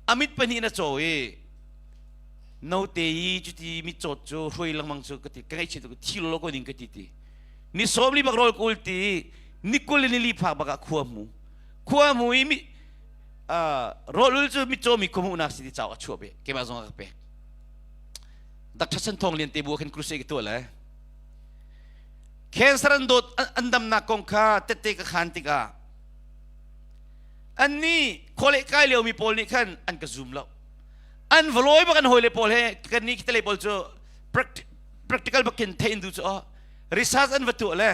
amit pahnih na caw i note i cuti mi cawt cu hruai lengmang cu ka ti ka ngaihchia tuk thi lo ko ding ka ti ti ni sawm li bak rawl kul ti ni kul ni li phak bak ah khua hmu khua hmu i mi rawl ul cu mitcaw mi khua hmuhnak si ti cauk a chuah ve keimah zong a ka pek Dr. Chan Thong Lian te bu khan crusade ka tuah le cancer an dawt an damnak kong kha tette ka khan tikah anni khawleh kai lio mi pawl nih khan an ka zoom lo an valawi bak an hawile pawl he kan nih khitale pawl cu practical bakin thein du cu research an va tuah le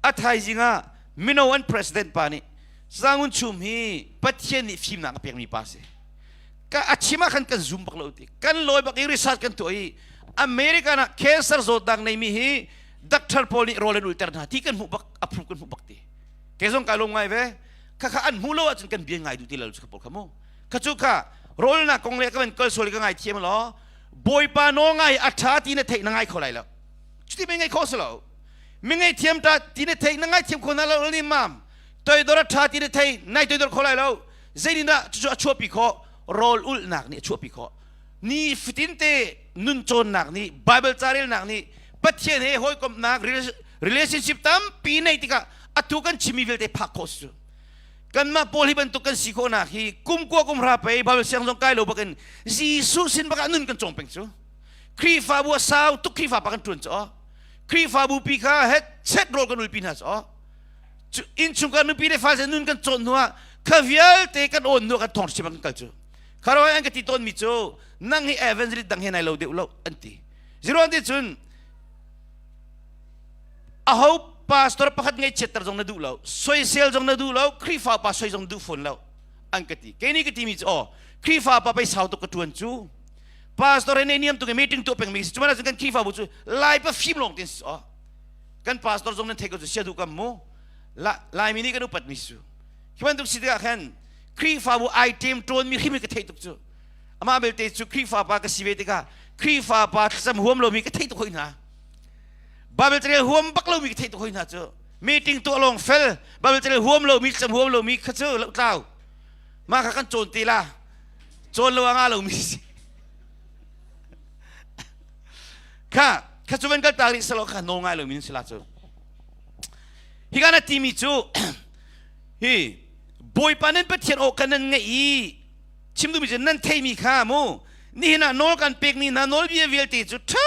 a thaizing ah mino an president pa nih Sangun Chum hi Pathian nih fimnak a pekmi pa si ka a chim ah khan kan zoom bak lo ti kan lawi bak i research kan tuah i American ah cancer zawtnak neimi hi doctor pawl nih rawl an ulter hna ti kan hmuh bak a proof kan hmuh bak ti ke zong kai lawm ngai ve kha kha an hmuh lo ahcun kan bia ngai duh ti lo cu pawl kha mu kha cu kha rawlnak kong le ka van kal sual ka ngai thiam lo bawipa nawl ngai a ṭha ti na theih na ngai kho lai lo cuti mi ngai kho si lo mi ngai thiam ta ti na theih na ngai thiam kho na lo ni mam toidor a ṭha ti na thei nai toidor kho lai lo zeitindah cucu a chuahpi khawh rawl ulhnak nih a chuahpi khawh ni fatin te nun cawnnak nih Bible ca relnak nih Pathian he hawikomhnak relationship tampi neih tikah atu kan chimmi vialte phak khawh si cu kanmah pawl hi bantuk kan si khawhnak hi kum kua kum hra pei Bible siang zong kai lo bakin Jesuh sin bakah nun kan cawng peng cu Khrihfabu a sau tuk Khrihfa pa kan ṭuan cu Khrihfabu pi kha het chet rawl kan ulpi hna cu innchungkhar nupi le fale nun kan cawn hnuah kha vialte kan awn hnuah kan thawng chim kan kal cu kharoi an ka ti tawn mi cu nang hi evangelist dang he nai lo deuh lo an ti ziron ti cun aho pastor pakhat ngei chiatter zong na duh lo soisel zong na duh lo Khrihfa pa soi zong duh fawn lo an ka ti kei nih ka ti mi cu aw Khrihfa pa pei sau tuk ka tuan cu pastor he nei niam tuk meeting tuah peng mi si cuman kan Khrihfa bu cu lai pa fim lawng tin si aw kan pastor zong nan theih ko cu sia duh kam mu Laimi nih kan upat mi su hi bantuk si tikah khan Khrihfabu ai ṭem ṭawn mi hrim hi ka theih tuk cu. Amah belte cu Khrihfa pa ka si ve tikah Khrihfa pa thlacam huam lomi ka theih tuk hoi hna. Bible carel huam bak lomi ka theih tuk hoi hna cu. Meeting tuah lawng fel, Bible carel huam lomi, thlacam huam lomi kha cu lohtlau. Mah kha kan cawn te la. Cawn lo a ngah lomi si. Kha, kha cu van kal ta rih selaw kha nawl ngai lomi nan si la cu. Hi ka na timi cu hi Bawipa nan Pathian aw kan nan ngaih i chim duhmi cu nan theimi kha mu nihin ah nawl kan pekmi hna nawlbia vialte cu ṭha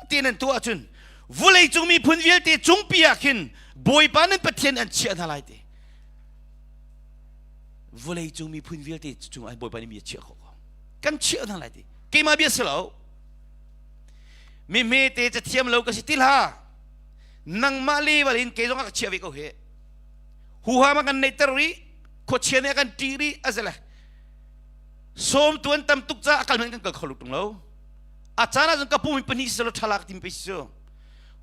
tein nan tuah ahcun vawleicung miphun vialte cungpi ah khin Bawipa nan Pathian an chiah hna lai ti. Vawleicung miphun vialte cung ah Bawipa nih mi a chiah khawh ko. Kan chiah hna lai ti. Keimah bia si lo. Mi hmete cathiam lo ka si ti hlah. Nangmah level in kei zong a ka chiah ve ko hi. Huham a kan neihter rih, khuachia nih a kan ṭih rih, a zele. Sawmtu an tam tuk caah a kal hmanh kan kal kho tuk lo. A caan ahcun ka pum hi pahnih si lo ṭhalak timi pei si cu.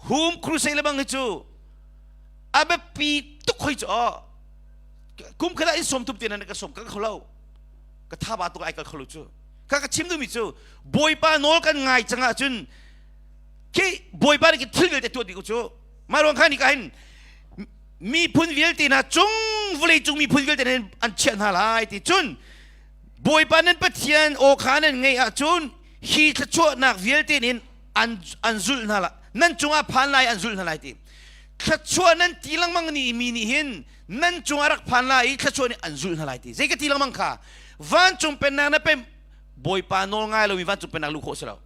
Hum crusade le bang hi cu a biapi tuk hoi cu aw. Kum khat ah in sawm tum te nan ka sawm ka kho lo. Ka tha ba tuk ai kal kho lo cu. Ka ka chim duhmi cu Bawipa nawl kan ngai cang ahcun khi Bawipa nih thil vialte tuah dih ko cu. Mah ruang kha ni ka hin miphun vialte hna cung vawlei cung miphun vialte hna an chiah hna lai ti cun Bawipa nan Pathian aw kha nan ngeih ahcun hi thluachuahnak vialte nin an an zulh hna lai nan cungah phan lai an zulh hna lai ti thluachuah nan ti lengmang ni mi nih hin nan cungah rak phan lai i thluachuah nih an zulh hna lai ti zei ka ti lengmang kha vancung pennak na pem Bawipa nawl ngai lomi vancung pennak luh khawh si lo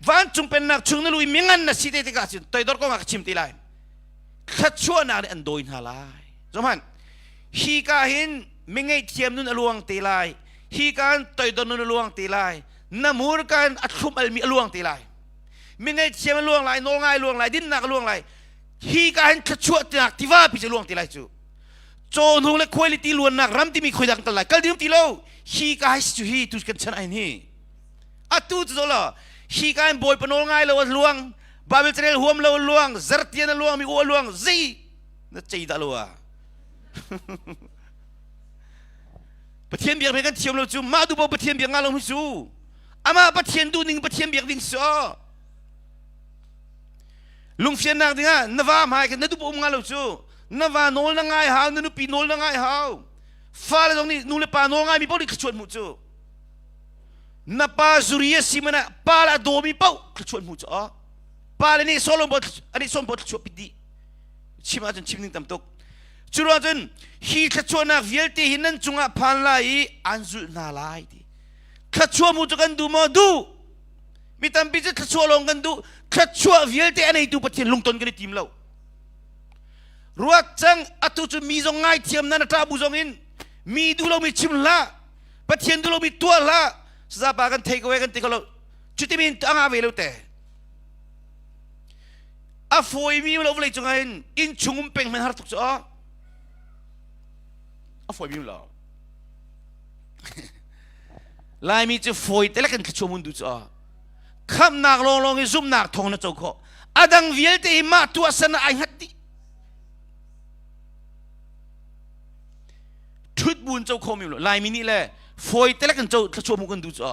Vancung pennak chung na lu i mingan na si te tikah cun toidor kong ah ka chim ti lai. Thluachuahnak nih an dawi hna lai. Zohhmanh, hi ka hin mingeihthiam nun a luang te lai. Hi ka hin toidor nun a luang te lai. Na hmurka in a thlum almi a luang te lai. Mingeihthiam a luang lai, nawlngai a luang lai, dinnak a luang lai. Hi ka hin thluachuahnak tiva pi cu a luang te lai cu. Caw hnung le khuailiti luannak ram timi khoi dah kan kal lai? Kal ding ti lo. Hi ka hai si cu hi tu kan chan ai hi. Atu cu lo hi ka in bawipa nawl ngai lo a luang Bible carel huam lo a luang zartian a luang mi u a luang zei na cei dah lo a Pathian biak kan thiam lo cu mah du bo Pathian biak nga lo cu amah Pathian duh ning Pathian biak ding so lungfiannak dingah na va hmai kan na duh um nga lo cu na va nawl na ngai hau na nupi nawl na ngai hau fale zong nih nu le pa nawl ngai mi paoh nih thluachuah hmuh cu Na pa zuri a si man ah pa le a dawmi paoh thluachuah hmu cu aw. Pa le nih Solomon anih Solomon paoh thluachuah pit dih. Chim ahcun chim ding tam tuk. Cu ruang cun hi thluachuahnak vialte hi nan cungah phan lai i an zulh hna lai ti. Thluachuah mu cu kan duh maw? Duh. Mi tampi cu thluachuah lawng kan duh. Thluachuah vialte a neitu Pathian lungton kan i tim lo. Ruat cang atu cu mi zong ngaithiam nan a ṭah bu zong in mi duh lomi chim hlah. Pathian duh lomi tuah hlah sazapa kan thei ko e kan ti ko lo cuti min a ngah ve lo te a fawimi lo vawlei cungah hin inn chung um peng hmanh har tuk cu a a fawimi lo Laimi cu fawi te le kan thluachuah mun du cu a khamnak lawnglawng i zumhnak thawng na co khawh a dang vialte hi mah tuah san ah ai hngat dih ṭhut bu in co kho mi lo Laimi nih le fawi te kan co thluachuah mu kan duh cu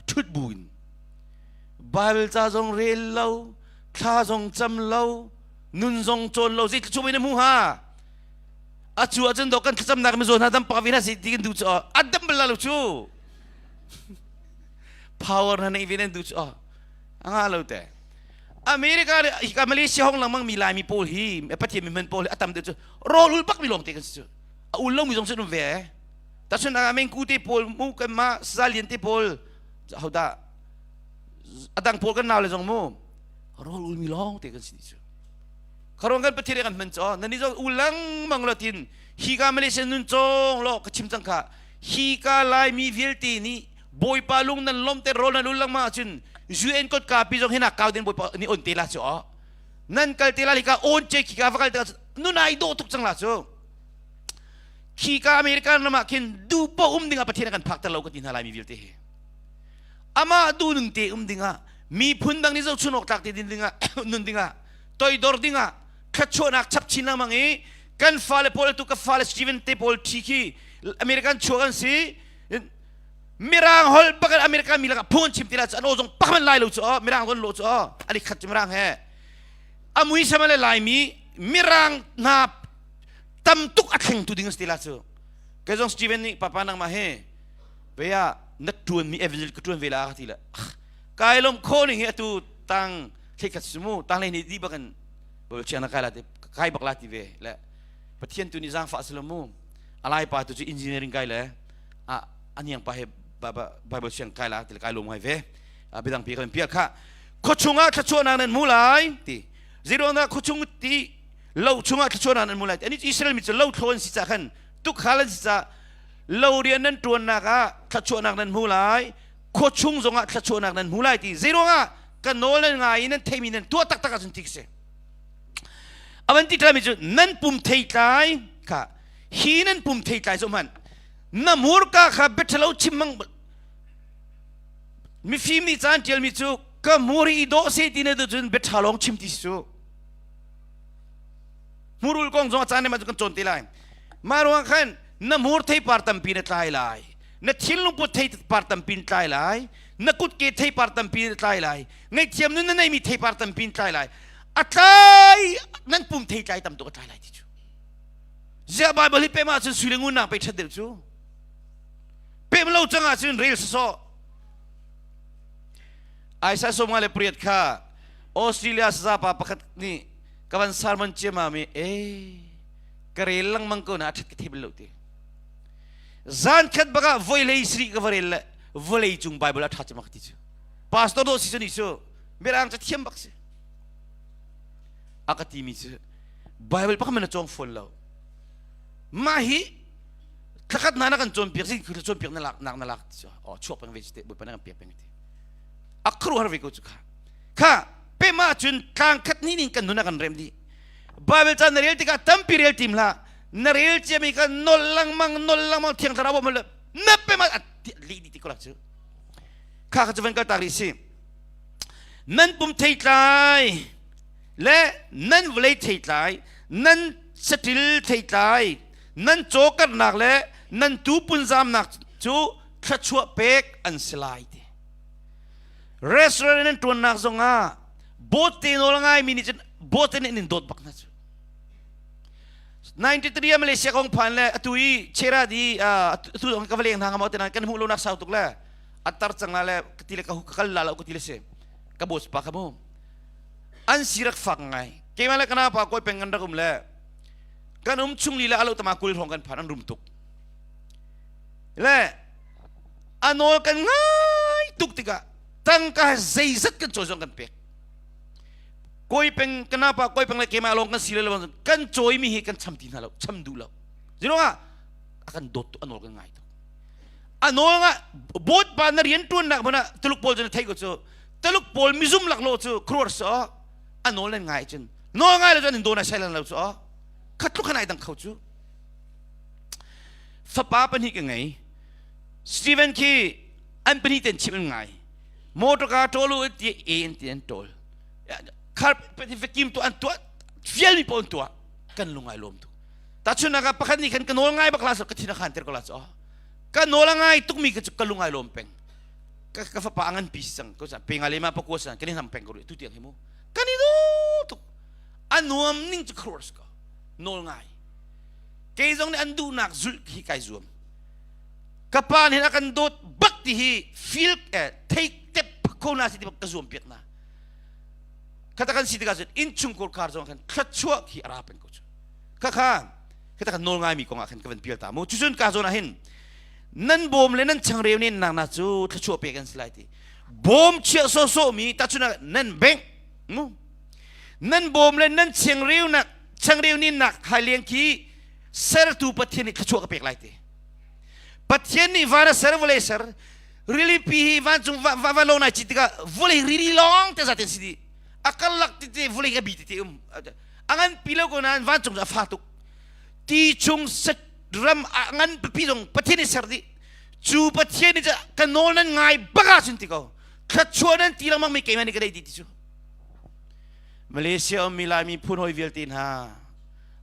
ṭhut bu in Bible ca zong rel lo thla zong cam lo nun zong cawn lo zei thluachuah in na hmu ha a cu ahcun do kan thlacamnak mizaw hna dam pak ve hna si ti kan duh cu a dam bal lo cu power hna nei ve nan duh cu a nga lo te America le hika Malaysia hong lengmang mi Laimi pawl hi Pathian mi hman pawl hi a tam deuh cu rawl ul bak mi lawng te kan si cu a ul lomi zong cu um ve tachun ah mengku te pawl mu kan mah salian te pawl hodah adang pawl kan nau le zong mu rawl ul mi lawng te kan si cu kharong kan Pathian kan hman cho nani zong u lengmang lo tin hi ka Malaysia nun cong lo ka chim cang kha hi ka Laimi vialte nih Bawipa lung nan lom te rawl nan ul lengmang ahcun UN kotka pi zong hinak kau den Bawipa nih on te la cu aw nan kal te la ka on che khi ka va kal te nun ai dawh tuk cang la cu khi ka American ram ah khin du po um ding ah Pathian kan phak ter lo ka ti hna lai mi vialte hi amah du ning te um ding ah miphun dang nih zohchun awk tlak te din ding ah nun ding ah toidor ding ah thluachuahnak chap chin lengmang i kan fale pawl tu ka fale Steven te pawl thi khi American chuak an si. Mirang. tikah mi lakah phung an chim ti la cu an aw zong pakhat lai lo cu aw mirang zong lo cu aw an i khat cu mirang he a mui sama le laimi mirang hna tam tuk a thleng tu ding a si ti la cu kei zong Steven nih papa nangmah he vea na tuan mi evangel ka tuan ve la ka ti le kai lom kho ning hi atu tang thlei khat sumu tang le ni di bakan bol chiang na kai la ti kai bak la ti ve le pathian tu ni zang fa selamu alai pa tu chu engineering kai le a aniang pa he bible siang kai la ti kai lom ngai ve bidang pi kan pial kha khuachung ah thluachuahnak nan hmu lai ti zeiruangah khuachung ti lo chungah thluachuahnak nan hmu lai ani Israel mi cu lo thlo an si ca khan tukhal an si ca lo rian nan tuannak ah thluachuahnak nan hmu lai khuachung zongah thluachuahnak nan hmu lai ti zeiruangah ka nawl nan ngai i nan theimi nan tuah taktak ahcun ti si avan ti tlami cu nan pum theitlai kha hi nan pum theitlai cu hman na murka kha biathalo chim mang mifim nih caan tialmi cu ka mur i dawh se ti na tu cun biatha lawng chim ti si cu Hmurul kong zong a caan ma cu kan cawn te lai. Mah ruang khan na hmur theipar tampi na tlai lai. Na thinlung put theipar tampi na tlai lai. Na kutke theipar tampi na tlai lai. Ngaihthiam nun na neimi theipar tampi na tlai lai. A tlai nan pum thei tlai tam tuk a tlai lai ti cu. Ziah Bible hi pem ahcun sui le ngun nak pe ṭhat deuh cu. Pem lo cang ahcun rel sawsawh. Isaiah 58 kha Australia sazapa pakhat nih ka van sermon ciamam i e ka rel lengmang ko na a ṭhat ka thei bal lo ti zan khat bak ah voi lei sri ka va rel le vawlei cung Bible a ṭha cem ka ti cu pastor dawh si cu ni cu mirang ca thiam bak si a ka ti mi cu Bible pakhat man a cawng fawn lo mah hi thlakhat hna na kan cawnpiak si cawnpiak na lak nak na lak ti cu oh chuak peng ve te bawipa na kan piak peng ti a khuaruahhar ve ko cu kha kha pem ahcun tlang khat ni ning kan nun a kan rem dih Bible ca na rel tikah tampi rel tim hlah na rel ciami kha nol lengmang nol lengmang thiang thlarau bawm le na pem ah li dih ti ko cu kha kha cu van kal tak rih si nan pum theitlai le nan vawlei theitlai nan saṭil theitlai nan cawkarnak le nan tuu punzamnak cu thluachuah pek an si lai ti Restaurant in an ṭuannak zongah boat te nawl a ngaimi nih cun boat in an in dawt bak hna cu. 93 ah Malaysia kong phan le atu i Chera di atu zong ka va leng hna hnga maw ti kan hmuh lonak sau tuk le a tar cang la le ka ti le ka kal la lo ka ti le si ka boss pa kha mu an si rak fak ngai keimah le kana pa koi peng kan rak um le kan um chung lila alo tama kul hrawng kan phan an rum tuk le a nawl kan ngai tuk tikah tangka zeizat kan cawi zong kan pek koi peng kanapa koi peng le keimah lawng kan si le lo kan cawimi hi kan cham ti hna lo cham duh lo ziruangah a kan dawt tuk a nawl kan ngai tuk a nawl nga bawt pa na rian tuan nak hmana tuluk pawl cu na thei ko cu tuluk pawl mizum lak lo cu kruar so a nawl nan ngai cun nawl ngai lo cu an in dawn ai sai lo cu khat tluk khan ai dang kho cu fapa pahnih ka ngei Stephen khi an pahnih ten chim an ngai motor ka ṭawl u ti e an ti an ṭawl khar vacuum tu an tuah fial mi pawl an tuah kan lung ai lawm tuk tahchunhnak ah pakhat nih khan ka nawl ngai bak la ka thin a khan ter ko la cu ka nawl a ngai tuk mi ka lung ai lawm peng ka fapa a ngan pi sang ko sa pe nga le ma pakua sang kan i nam peng ko tu tiang hi mu kan i do tuk a nuam ning cu khuars ko nawl ngai kei zong nih an duhnak zulh hi kai zuam ka pa nih a kan dawt bak ti hi feel thei tep ko na si ti bak ka zuam piak na khata kan si tikah cun innchungkhar khar zong khan thluachuah khi a ra peng ko cu kha kha khata kan nawl ngaimi kong ah khan ka van pial ta mu cucun ka zawn ah hin nan bawm le nan changreu nen nak na cu thluachuah pek an si lai ti bawm chiah sawsawh mi tahchun nan bank mu nan bawm le nan changreu nak changreu nin nak haileng khi sertu Pathian nih thluachuah ka pek lai ti Pathian nih van a ser vawlei ser rilipi hi vancung va va lo nai ci tikah vawlei rili lawng te zaten si di a karlak tete vawlei ka bi tete um a ngan pi lo ko nain vancung a fa tuk ti chung set ram a ngan pipi zong Pathian nih ser dih cu Pathian nih ka nawl nan ngai bak ahcun ti ko thluachuah nan ti lengmang mi keimah nih ka dei ti ti cu Malaysia ummi Laimi phun hawi vialte hna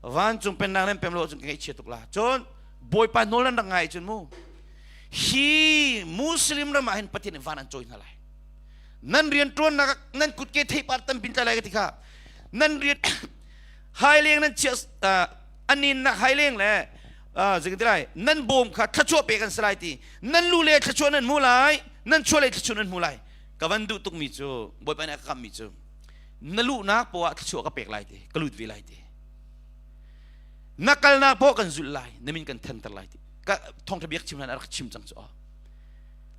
vancung pennak nan pem lo ahcun ka ngaihchia tuk la cun Bawipa nawl nan rak ngai cun mu. Hi Muslim ram ah hin Pathian nih van an cawi hna lai. Nan rian ṭuannak nan kutke theipar tampin tlai lai ka ti kha. Nan rian haileng nan chia anin nak haileng le zeitin lai nan bawm kha thluachuah pek an si lai ti. Nan lu le thluachuah nan hmu lai, nan chuah le thluachuah nan hmu lai. Ka van duh tukmi cu Bawipa nih a ka kammi cu na luhnak poah thluachuah ka pek lai ti, ka lut ve lai ti. Na kalnak poah kan zulh lai, na min kan thanter lai ti. Ka thawngṭha biak chim hlan a rak chim cang cu.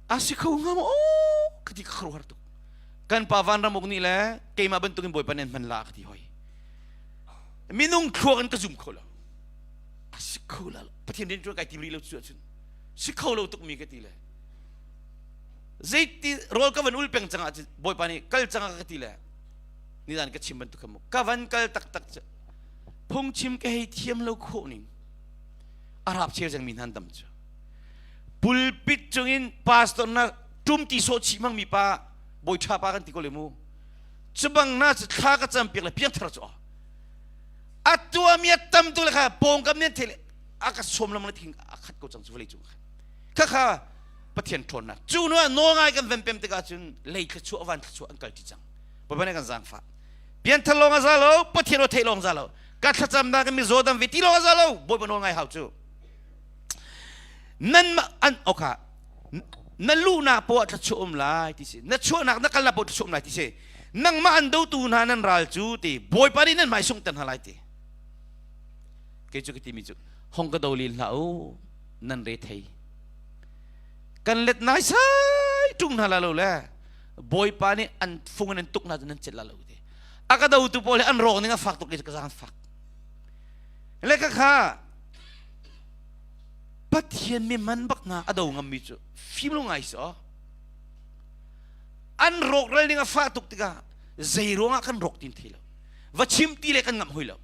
A si kho hnga maw? Ka ti ka khuaruahhar tuk. Kan pa vanram uk nih le keimah bantukin Bawipa nih an hman la ka ti hoi. Minung thluak in ka zum kho lo. A si kho la. Pathian rian ṭuan kai tim rih lo cu ahcun si kho lo tukmi ka ti le zeiti rawl ka van ul peng cang ah Bawipa nih kal cang ah ka ti le nizan ka chim bantuk kha mu ka van kal taktak cu phungchim ka hei thiam lo khawh ning Arab cheu zeng mi hna an dam cu pulpit cungin pastor na tum ti sawh chih mang mi pa bawi tha pa kan ti ko le mu cu bang na cu thla ka cam piak le piangthar cu a tua mi a tam tu le kha pawngkam nen thele a ka som lam le thing a khat ko cang cu vawlei cung kha kha Pathian ṭhawnnak cu nu ah nawl ngai kan van pem tikah cun lei thluachuah van thluachuah an kal ṭi cang. Bawipa nih kan zaangfah. Pianthar lawng a za lo, Pathian aw theih lawng za lo. Ka thlacamnak in mizaw dam ve ti lawng a za lo, Bawipa nawl ngai hau cu. Nan an oka na luhnak poah thluachuah um lai ti si. Na chuahnak na kalnak poah thluachuah um lai ti si. Nangmah an dotu hna nan ral cu ti Bawipa nih nan hmai sungter hna lai ti. Kei cu ka timi cu hong ka do lin hlah u nan re thei. Kan let nai sai ṭung hna la lo le Bawipa nih an fung in an tuk hna cu nan celh la lo ti. A ka dotu pawl hi an rawk ning a fak tuk i ka zaang fak. Le ka kha Pathian mi man bak hna a do ngammi cu fim lo ngai si aw. An rawk ral ning a fah tuk tikah zei ruangah kan rawk tin thei lo. Va chim ti le kan ngamh hoi lo.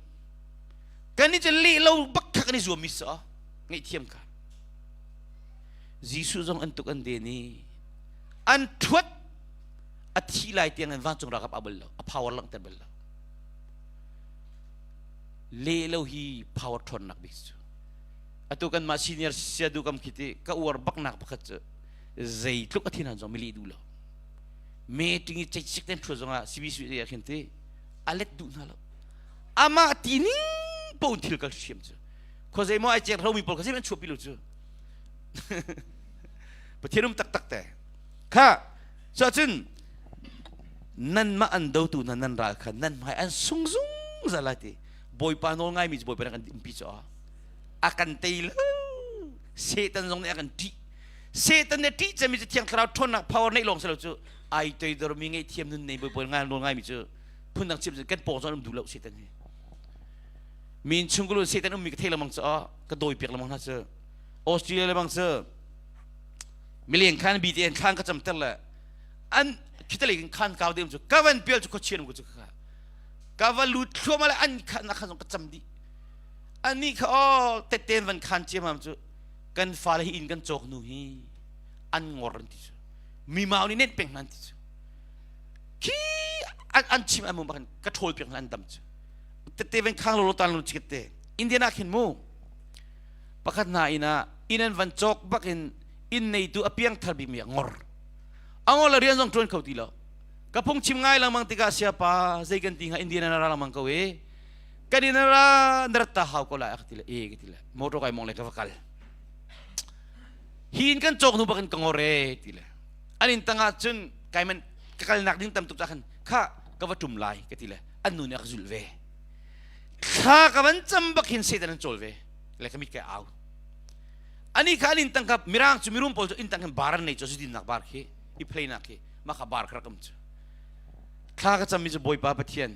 Kan i cu leh lo bak kha kan i zuam mi si aw. Ngaihthiam ka. Jesuh zong an tuk an den i an ṭhuat a thi lai tiang in vancung ralkap a bal lo a power langhter bal lo le lo hi power ṭhawnnak bik cu atu kan mah senior siadu kam khi ti ka uar baknak pakhat cu zeitluk a thin han zong mili duh lo meeting i ceitsik ten ṭhuat zongah CBC ah khin ti a let duh hna lo amah ti ning pawn thil kal hriam cu khuazei maw ai cek hromi pawl kha zei an chuahpi lo cu Pathian um taktak te kha cuahcun nanmah an dotu hna nan ral kha nan hmai an sung zungzal lai ti Bawipa nawl ngaimi cu Bawipa nih kan umpi cu a kan tei lo Satan zong nih a kan ṭih Satan nih ṭih cemi cu Thiang Thlarau ṭhawnnak power neih lawng si lo cu ai toidormi ngaihthiam nun nei Bawipa ngai nawl ngaimi cu phundang chim kan pawng zong an um duh lo Satan hi min chung kulu Satan ummi ka thei lengmang cu ka dawi piak lengmang hna cu Australia le bang cu mileng khan bi te thlan ka camter le an khitale in khan kau dem cu ka van pial cu khuachian ku cu ka ka va lut thluam le an khan na khan zong ka cam dih ani kha o teten van khan chiam am cu kan fale hi in kan cawk nu hi an ngor an ti cu mi mau nih nen peng hna an ti cu khi an an chim an mu bakin ka ṭhawl piak hna an dam cu tete ven khang lo lo tan lo chikete Indian ah khin mu pakhat hna inn ah inn an van cawk bak in inn neitu a piangthar bikmi a ngor a ngor le rian zong ṭuan kho ti lo ka phungchim ngai lengmang tikah siapa zei kan ti hnga Indian na ra lengmang ko e kan in ra na rat ta hau ko lai a ka ti le e ka ti le motor kai mong le ka va kal hi in kan cawk hnu bak in ka ngor e ti le an in tangah cun kai man ka kalnak ding tam tuk ta khan kha ka va ṭum lai ka ti le an nu nih a ka zulh ve thla ka van cam bak hin Satan an cawl ve le ka mit ka au ani kha an inn tang kha mirang cu mirum pawl cu inn tang hin bar an nei cu zudin nak bar khi i play nak khi mah kha bar kha rak um cu thla ka cammi cu Bawipa Pathian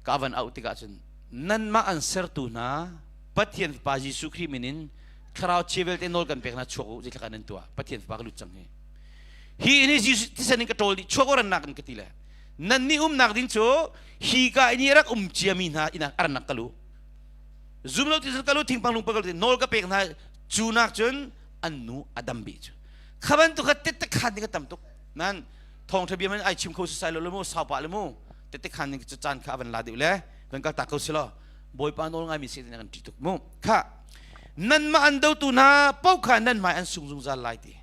ka van auh tikah cun nanmah an sertu hna Pathian Fapa Jesuh Khrih min in thlarau chia vialte nawl kan pek hna chuak u zeitlak an tuah Pathian Fapa ka lut cang hi hi in hi Jesuh thisen in ka ṭawl dih chuak u rannak in ka ti le nan nih umnak ding cu hi ka in i rak um ciami hna inn ah arannak kal u zum lo ti kal u thingpang lungpang kal u nawl ka pek hna cu nak cun an nu a dam bih cu kha bantuk kha tette khan ding a tam tuk nan thawngtha bia man ai chim kho sai lo le mu sau pah le mu tette khan ding cu caan kha van la deuh le van kal tak ko si lo bawipa nawl ngai mi si kan ṭih tuk mu kha. Nanmah an dotu hna paoh kha nan hmai an sung zungzal lai ti.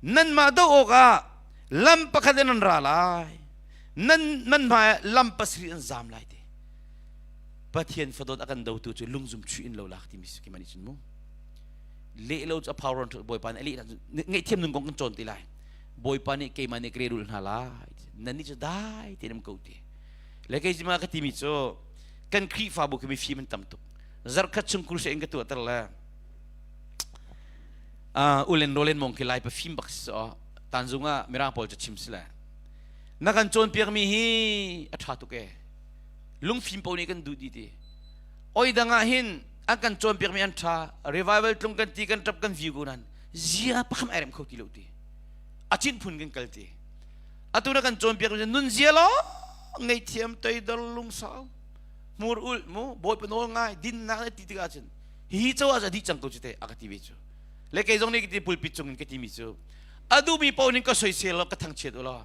Nanmah do awkah lam pakhat in an ra lai. Nan nan hmai lam pasarih an zam lai ti. Pathian fadawt a kan dotu cu lungzum chuih in lo lak timi si keimah nih cun mu. Leh lo cu a power Bawipa nih a leh ngaihthiam nun kong kan cawn ti lai. Bawipa nih keimah nih ka rul hna lai. Nan nih cu dai tein um ko ti. Le kei cima ka timi cu kan Khrihfabu khi mifim an tam tuk. Zarkhat chung crusade in ka tuah ter le ulen rolen mong khi lai pa fim bak si so tanzung ah mirang pawl cu chim si le na kan cawnpiak mi hi a ṭha tuk e lungfim paoh nih kan duh dih ti oi dang ah hin an kan cawnpiak mi an ṭha revival tlung kan ti kan ṭap kan view ko nan zia pakham ai rem kho ti lo ti a cin phun kan kal ti atu na kan cawnpiak mi nun zia lo ngeihthiam toidor lungsau hmur ul mu bawipa nawl ngai dinnak na ti tikah cun hihi co ah dih cang ko cu te a ka ti ve cu le kei zong nih ka ti pulpit cung in ka ti mi cu a duhmi paoh ning ka soisel law ka thangchiat u law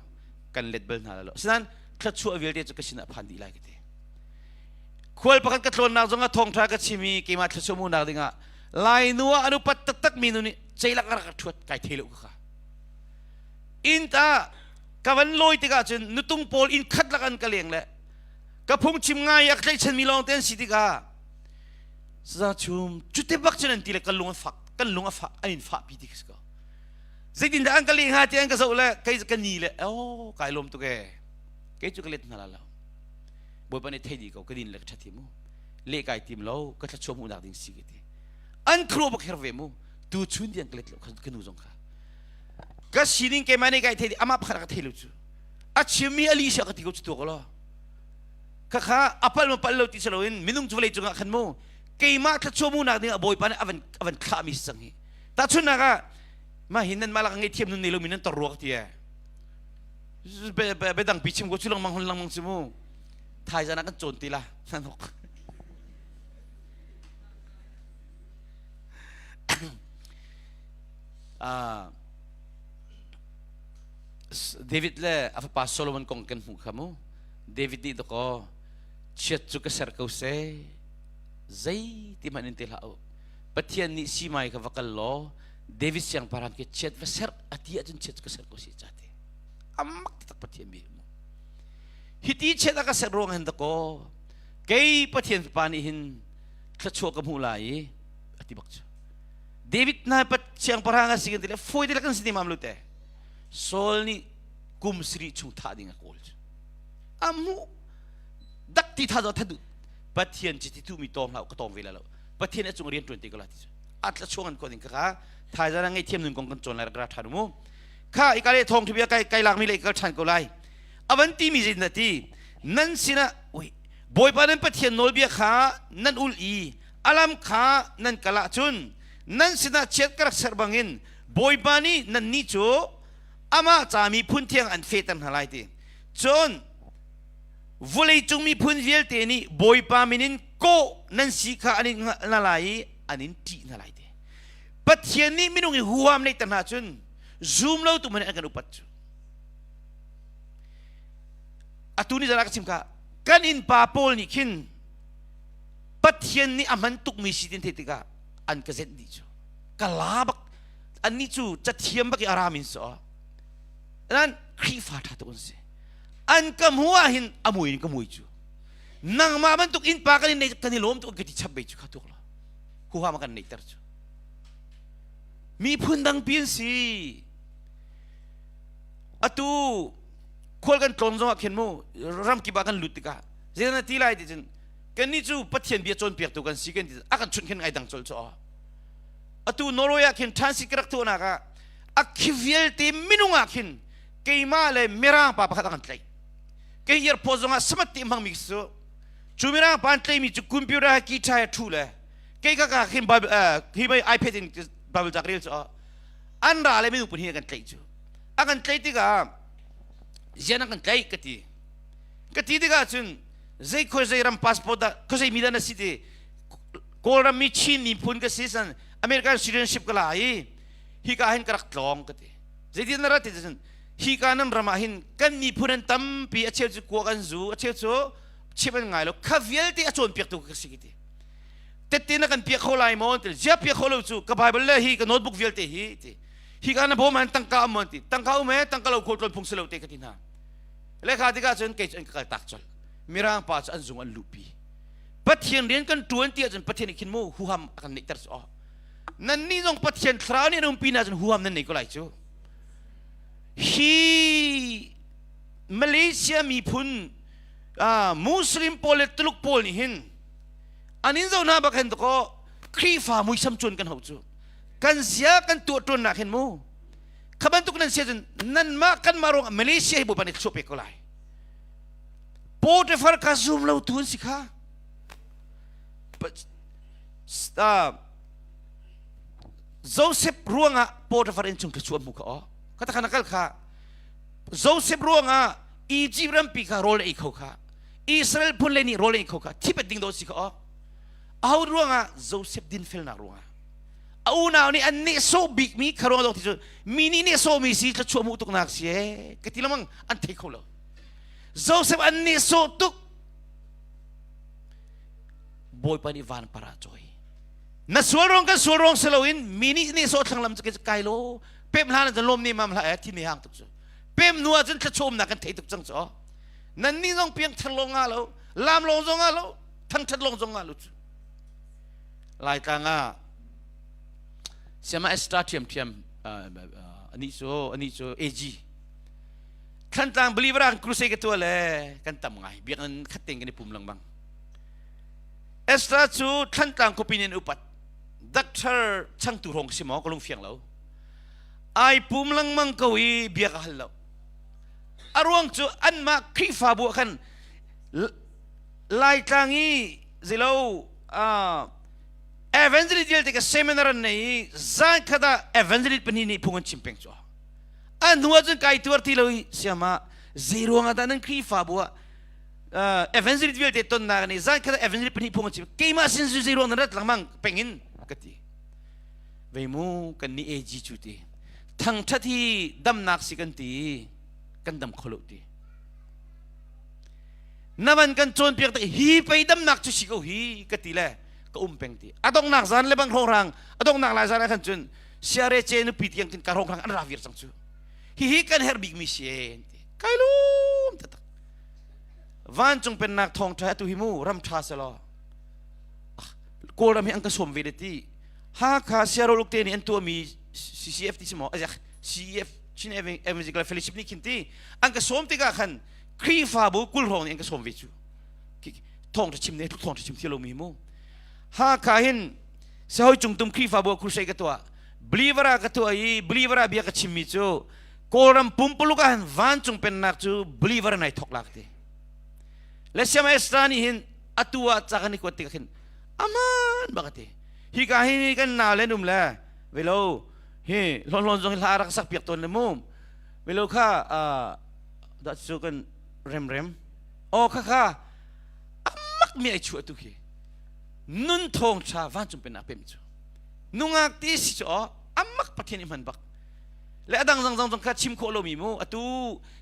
kan let bal hna lo asinain thluachuah vialte cu ka sinah phan dih lai ka ti khual pakhat ka tlawnnak zong ah thawngṭha ka chim i keimah thluachuah hmuhnak dingah lai nu ah an upat taktak mi nu nih ceilak a rak ṭhuat kai thei lo ka inn ta ka van lawi tikah cun nutung pawl inn khat lak an ka leng le ka phungchim ngai a tlaihchan mi lawng te an si tikah saza chum cute bak cun an ti le kan lung a fak kan lung a fah an in fah pi ti ka si ko zeitindah an ka leh hnga ti an ka zoh le kei ka ni le oh kai lawm tuk ee kei cu ka let hna la lo bawipa nih thei dih ko ka din le ka ṭhat hi mu leh kai tim lo ka thluachuah hmuhnak ding si ka ti an khruah bak her ve mu tu chun tiang ka let lo ka nu zong kha ka sining keimah nih kai thei dih amah pakhat ka thei lo cu a chimmi a li sia ka ti ko cu tu ko lo kha kha a pal ma pal lo ti si loin minung cu vawlei cungah khan mu keimah thluachuah hmuhnak ding ah bawipa nih avan avan thlahmi si cang hi tahchunhnak ah mah hi nan mah lak ngei thiam nun nei lomi nan tor ruak ti e biadang pi chim ko chu lengmang hun lengmang si mu thaizan ah kan cawn ti la nanok David le a fapa Solomon kong kan hmuh kha mu David nih dakaw chiat cu ka ser ko seh zei ti hmanh in ti hlah u Pathian nih simai kha va kal law David siangpahrang khi chiat va ser a ti ahcun chiat ka ser ko si ca ti amak tak Pathian bi mu hiti chiat a ka ser ruang hin dakaw kei Pathian fapa nih hin thluachuah ka hmuh lai i a ti bak cu David na pat siangpahrang a si kan ti le fawi te le kan si mam lu te Saul nih kum sarih chung thah ding a kawl cu a hmuh dak ti tha zo thadu Pathian ci ti tu mi tawng hlah ka tawng ve la lo Pathian a cung rian tuan te ko la ti cu atla chuang an ko ding kha thaizana ngei thiam nun kong kan cawn lai rak ra than mu kha ikale thong thibia kai kai lak mi le kal than ko lai avan ti mi zin na ti nan sinah ui bawipa nan pathian nawlbia kha nan ul i alam kha nan kal ahcun nan sinah chiat ka rak ser bangin bawipa nih nan nih cu amah ca miphun thiang an fehter hna lai ti cun vawleicung miphun vialte nih Bawipa min in kawh nan si kha an in hngalh hna lai i an in ṭih hna lai te. Pathian nih minung i huham neihter hna cun zum lo tu hmanh an kan upat cu. Atu ni zan ah ka chim kha kan innpa pawl nih khin Pathian nih a hman tukmi si tin theih tikah an ka zenh dih cu. Ka la bak annih cu cathiam bak i aram in so. Nan Khrihfa ṭha tuk an si. An ka hmuh ah hin a mui in ka mui cu nangmah bantuk innpa kan in nei kan i lawm tuk ka ti chap bei cu kha tuk lo huham kan neihter cu miphun dang pi an si atu khual kan tlawn zong ah khin mu ramkip ah kan lut tikah zeidah na ti lai ti cun kannih cu Pathian bia cawnpiaktu kan si kan ti a kan chunh khin ai dang colh cu atu Norway ah khin transit ka rak tuahnak ah a khi vialte minung ah khin keimah le mirang pa pakhat a kan tlaih kei airport zongah samat ti hmangmi cu cu mirang pa an tlaihmi cu computer he guitar he thu le kei ka ka khin Bible hi mei iPad in Bible ca rel cu an ra le minung pahnih a kan tlaih cu a kan tlaih tikah zian a kan tlaih ka ti ka ti tikah cun zei khoi zei ram passport dah khoi zei mi dah na si ti Kawlram mi Chin miphun ka si san American citizenship ka la i hi ka hin ka rak tlawng ka ti Zeitin na rat ti cun hi ka nan ram ah hin kan miphun an tampi a cheu cu kuak an zu a cheu cu chim an ngai lo kha vialte a cawnpiaktu ka si ti. Tette na kan piak kho lai maw ti zia piak kho lo cu ka Bible le hi ka notebook vialte hi ti hi ka na bawm han tangka um ti tangka um he tangka lo khual tlawn phung si lo te ka ti hna. Le kha tikah cun kei cu an ka kal tak colh. Mirang pa cu an zung an luhpi. Pathian rian kan ṭuan ti ahcun Pathian nih khin mu huham a kan neihter cu aw. Nan nih zong Pathian thlarau nih an umpi na cun huham nan nei ko lai cu. Hi Malaysia miphun Muslim pawl le Tuluk pawl nih hin an in zo hna bak hin ko Khrihfa muisam cuan kan hau cu. Kan zia kan tuah ṭuannak hin mu. Kha bantuk nan sia cun nanmah kanmah ruangah Malaysia hi Bawipa nih thluachuah pek ko lai. Potiphar kha zum lo tu an si kha. Joseph ruangah Potiphar innchung thluachuah hmu kha aw. Ka takhan kal kha. Joseph ruangah Egypt rampi kha rawl ei kho kha. Israel phun le nih rawl ei kho kha. Thipet ding do si kha aw. Aho ruangah Joseph dinfelnak ruangah. A unau nih an nehsawh bikmi kha ruang ti cu mi nih nehsawhmi si thluachuah hmuh tuknak si ee ka ti lamang an thei kho lo. Joseph an nehsawh tuk. Bawipa nih van para cawi. Na sual ruang kan sual ruang si loin mi nih nehsawh thlanglam cu kai lo pem hlan ah lawm ne mam hlah eh thi me hang tuk cu. Pem nu ah cun thluachuah kan thei tuk cang cu. Nan nih zong piang thar lawng nga lo, lam lawng zong nga lo, thangthat lawng zong nga lo cu. Laitlang ah Siama Esther ṭhiamṭhiam anih cu anih cu AG Thlantlang believer ah crusade ka tuah le kan tam ngai biakinn khat tein kan i pum lengmang Esther cu Thlantlang khuapi nih an upat doctor changtu hrawng si maw ka lung fiang lo ai pum lengmang ko i bia ka hal lo a ruang cu anmah Khrihfabu ah khan Laitlang i zilo evangelist vialte ka seminar an nei i zan khat ah evangelist pahnih nih phung an chim peng cu a hnu ah cun kai tuar ti lo i siama zei ruang ah dah nan Khrihfabu ah evangelist vialte tonnak nih zan khat ah evangelist pahnih phung an chim keimah sin zei ruang nan rat lengmang peng in ka ti vei mu kan nih AG cu ti thangthat hi damnak si kan ti kan dam kho lo ti na van kan cawnpiak te hi pei damnak cu si ko hi ka ti le ka um peng ti a donghnak zan le bang hrawng a donghnak lai zan ah khan cun siare ce nupi tiang kin ka hrawng an ra vir cang cu hihi kan herh bik mi si e ti kai lum tatak vancung pennak thawng tha tu hi mu ram tha selaw kawlram hi an ka som ve le ti Hakha siaroluk te nih an tuahmi CCF ti si maw CEF Chin Evangelical Fellowship nih khin ti an ka sawm tikah khan Khrihfabu 20 hrawng nih an ka sawm ve cu thawngṭha chim ne thawngṭha chim thiam lomi mu Hakha hin sahoi cungtum Khrihfabu crusade ka tuah believer ah ka tuah i believer ah bia ka chimmi cu Kawlram pumpuluk ah hin vancung pennak cu believer nai thok lak ti le siam Esther nih hin atu ah ca kan i kuat tikah khin aman bak ti hi ka hi kan nau le num le velo hi hlon hlon zong hla rak sak piak tawn le mu velo kha dah cu kan rem rem o kha kha amak mi ai chuah tu khi nun thawng tha vancung pen pem cu nungak ti si cu amak pathian i hman bak le adang zang zang zong kha chim khawh lomi mu atu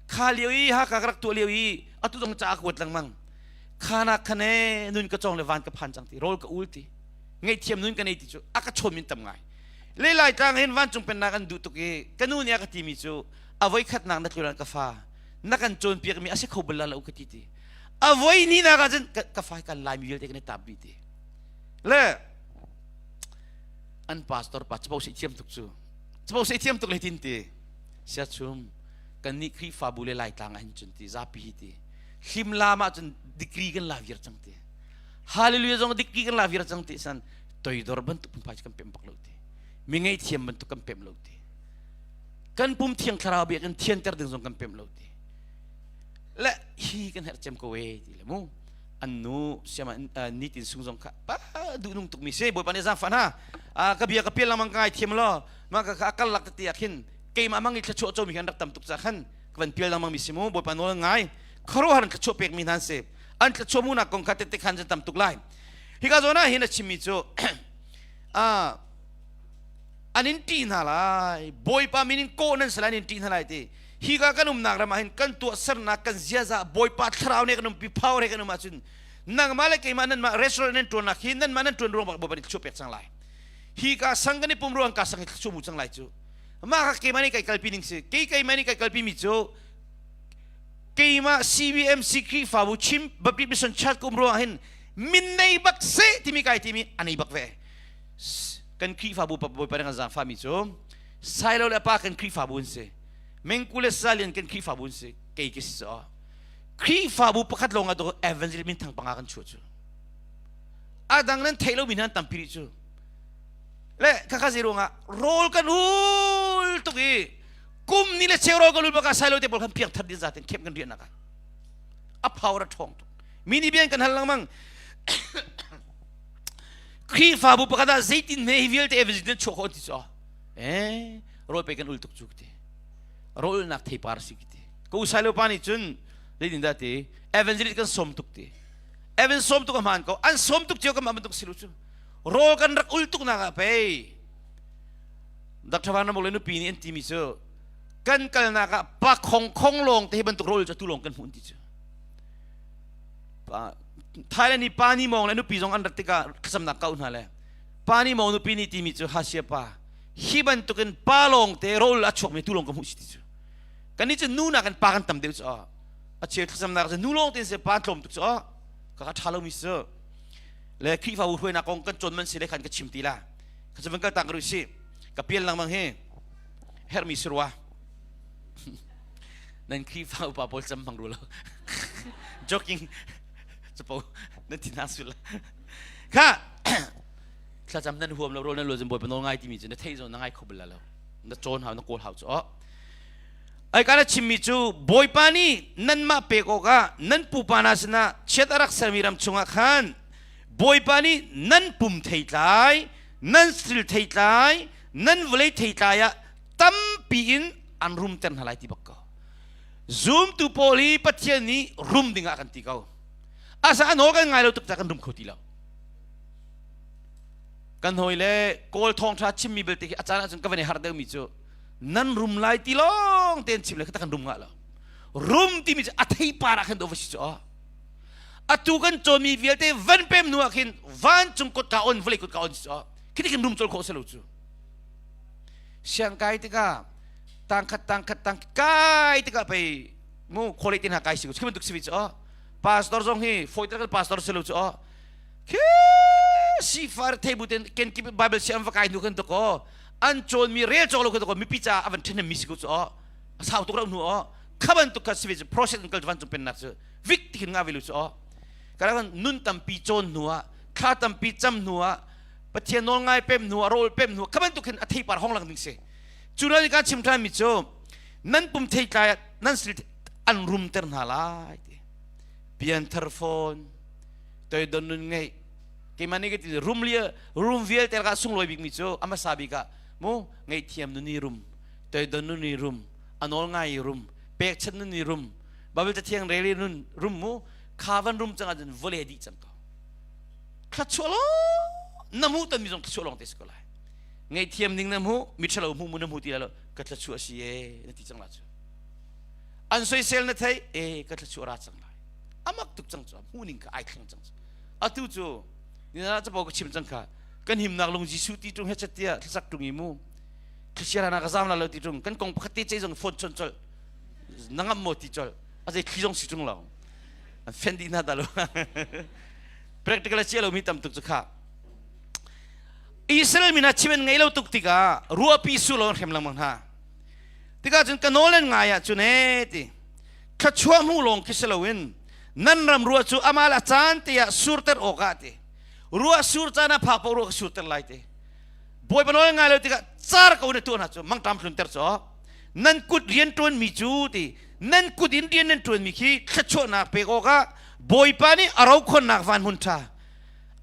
kha lio i ha ka rak tuah lio i atu zong ca kuat lengmang khana khane nun ka cong le van ka phan cang ti rawl ka ul ti ngaihthiam nun ka nei ti cu a ka chom in tam ngai le lai tlang hin vancung pennak an duh tuk i ka nu nih a ka timi cu a voi khatnak na tluran ka fa na kan cawnpiak mi a si kho bal la lo ka ti ti a voi ni nak ah cun ka fa kan lai mi vialte kan i tap dih ti le an pastor pa capo se thiam tuk cu capo se thiam tuk le tin ti sia chum kan nih Khrihfabu le Laitlang ah hin cun ti zapi hi ti hlimlam ah cun degree kan la vir cang ti hallelujah zong degree kan la vir cang ti san toidor bantuk phunphai kan pem bak lo ti mi ngaihthiam bantuk kan pem lo ti kan pum thiang thlarau bia kan thianter ding zong kan pem lo ti le hi kan herh cem ko e ti le mu an nu siama nitin sung zong kha pa duh nung tuk mi se bawipa nih zaangfah hna ka bia ka pial lamang ka ngai thiam lo ma ka ka kal lak te ah khin keimah mang i thluachuah comi khan rak tam tuk ca khan ka van pial lengmang mi si mu bawipa nawl ngai khuaruahhar in thluachuah pek mi hna an si an thluachuah munak kong kha tette khan cun tam tuk lai hika zawn ah hin a chimmi cu an in ṭih hna lai bawipa min in kawh nan si lai an in ṭih hna lai ti hika kan umnak ram ah hin kan tuahsernak kan ziaza bawipa thlarau nih kan umpi power he kan um ahcun Nangmah le keimah nanmah restaurant nan ṭuannak hi nanmah nan ṭuan ruang bak Bawipa nih thluachuah pek cang lai. Hi ka sang kan i pum ruang ka sang hi thluachuah mu cang lai cu. Mah kha keimah nih kai kalpi ning si. Kei keimah nih kai kalpi mi cu keimah CBMC Khrihfabu Chin Baptist Mission Church ka um ruangah hin min nei bak seh timi kai timi a nei bak ve. Kan Khrihfabu Bawipa nih kan zaangfah mi cu Sailo le pa kan Khrihfabu an si. Mengku le Salian kan Khrihfabu an si. Kei ka si caw. Khrihfabu pakhat lawng ah evangel min thang panga kan chuah cu. A dang nan theih lo mi hna tampi rih cu. Le khakha zei ruangah rawl kan ul tuk i kum ni le cheu rawl kan ul baka sailo te pawl khan piang thar din zaten khep kan rian nak ah a power a ṭhawng tuk. Mi nih bian kan hal lengmang. Khrihfabu pakhat ah zeitin hme hi vialte evangel nan chuah khawh ti cu. Eh rawl pe kan ul tuk cu ti. Rawlnak theipar si ti. Ko sailo pa nih cun zeitin dah ti evangelist kan sawm tuk ti. Evan sawm tuk a hmaan ko. An sawm tuk cio kan mah bantuk si lu cu. Rawl kan rak ul tuk nak ah pei Dr. Van Ramok le nupi nih an timi cu kan kalnak ah pa khong khong lawng te hi bantuk rawl cu tu lawng kan hmuh an ti cu. Pa Thailand i pa ni mawng le nupi zong an rat tikah thlacamnak kau hna le pa ni mawng nupi nih timi cu hasia pa hi bantukin pa lawng te rawl a chuakmi tu lawng ka hmuh si ti cu. Kan nih cu nu nakin pa kan tam deuh cu a cheu thlacamnak cu nu lawng te se pa tlawm tuk cu ka ka ṭha lomi cu le Khrihfabu hruainak kong kan cawn man si le khan ka chim ti la ka cu van kal tang ka si ka pial lengmang hi herhmi si rua nan Khrihfa upa pawl cam hmang ru lo joking capo nan ti na sul kha thlacam nan huam lo rawl nan lo zin bawipa nawl ngai timi cu na theih zong na ngai kho bal lo na cawn hau na kawl hau cu Ai kana chimmi cu Bawipa nih nanmah pek awkah nan pupa hna sinah chiat a rak sermi ram chungah khan Bawipa nih nan pum theitlai, nan sril theitlai, nan vawlei theitlai ah tampi in an rumter hna lai ti bak ko. Zumtu pawl hi Pathian nih rum dingah kan ti ko. Asa a nawl kan ngai lo tuk ca kan rum kho ti lo. Kan hawi le Kawl thawngṭha chimmi belte khi a caan ahcun ka van i har deuhmi cu nan rum lai ti lawng tein chim le kha kan rum ngah lo rum timi cu a theipar ah khan do va si cu atu kan cawnmi vialte van pem hnu ah khin vancung kutka on vawlei kutka on si cu khi kan rum col khawh si lo cu siang kai tikah tangkhat tangkhat tang kai tikah pei mu khualei tin ha kai si ko khi bantuk si cu pastor zong hi foi kan pastor si lo cu khi sifar thei bu ten ken ki bible siam va kai nu kan to ko an cawnmi rel cawk lo kha to mipi caah a van ṭhahnem mi si ko cu aw a sau tuk rau hnu aw kha bantuk kha si ve cu process in kal van cung pennak cu vik ti khin nga ve lu cu aw kana nun tampi cawn hnu ah thla tampi cam hnu ah Pathian nawl ngai pem hnu ah rawl pem hnu kha bantuk khin a theipar hong lang ding si cu nan kan chim ṭhan mi cu nan pum theitlai nan sil an rumter hna lai ti pianthar fawn toidon nun ngeih keimah nih ka ti rum lia rum vialte lakah sunglawi bikmi cu a hmasa bik ah mu ngaihthiam nuni rum toidon nuni rum a nawl ngai rum pekchanh nuni rum Bible cathiang rel nun rum mu kha van rum cang ahcun vawlei dih cang ko thluachuah lawng na hmuh tonmi zong thluachuah lawng te si ko lai ngaihthiam ding na hmuh mi ṭhalo hmuh mu na hmu ti lai lo ka thluachuah si e na ti cang la cu an soisel na thei e ka thluachuah ra cang lai amak tuk cang cu hmuh ning kha ai thleng cang cu atu cu nina capo ka chim cang kha kan himnak lung Jesuh ti tung he chatia thlasak tung i mu thlasiara na ka zam la lo ti tung kan kong pakhat te che zong phone chon chol nangam mo ti chol a zei thli zong si tung lo an fen di na da lo practical chia lo mi tam tuk chu kha Israel mina chimen ngei lo tuk tikah ruapi su lo hrem lengmang hna tikah cun ka nawl an ngai ah cun e ti thluachuah hmu lawng khi si loin nan ram ruah cu amah le a caan te ah surter awkah ti ruah sur caan ah phak paoh ruah ka surter lai ti Bawipa nawl ngai lo tikah car ko na tuah hna cu mangṭam tlunter cu nan kut rian ṭuanmi cu ti nan kut in rian nan ṭuanmi khi thluachuahnak pek awkah Bawipa nih a rokhonnak van hmun ṭha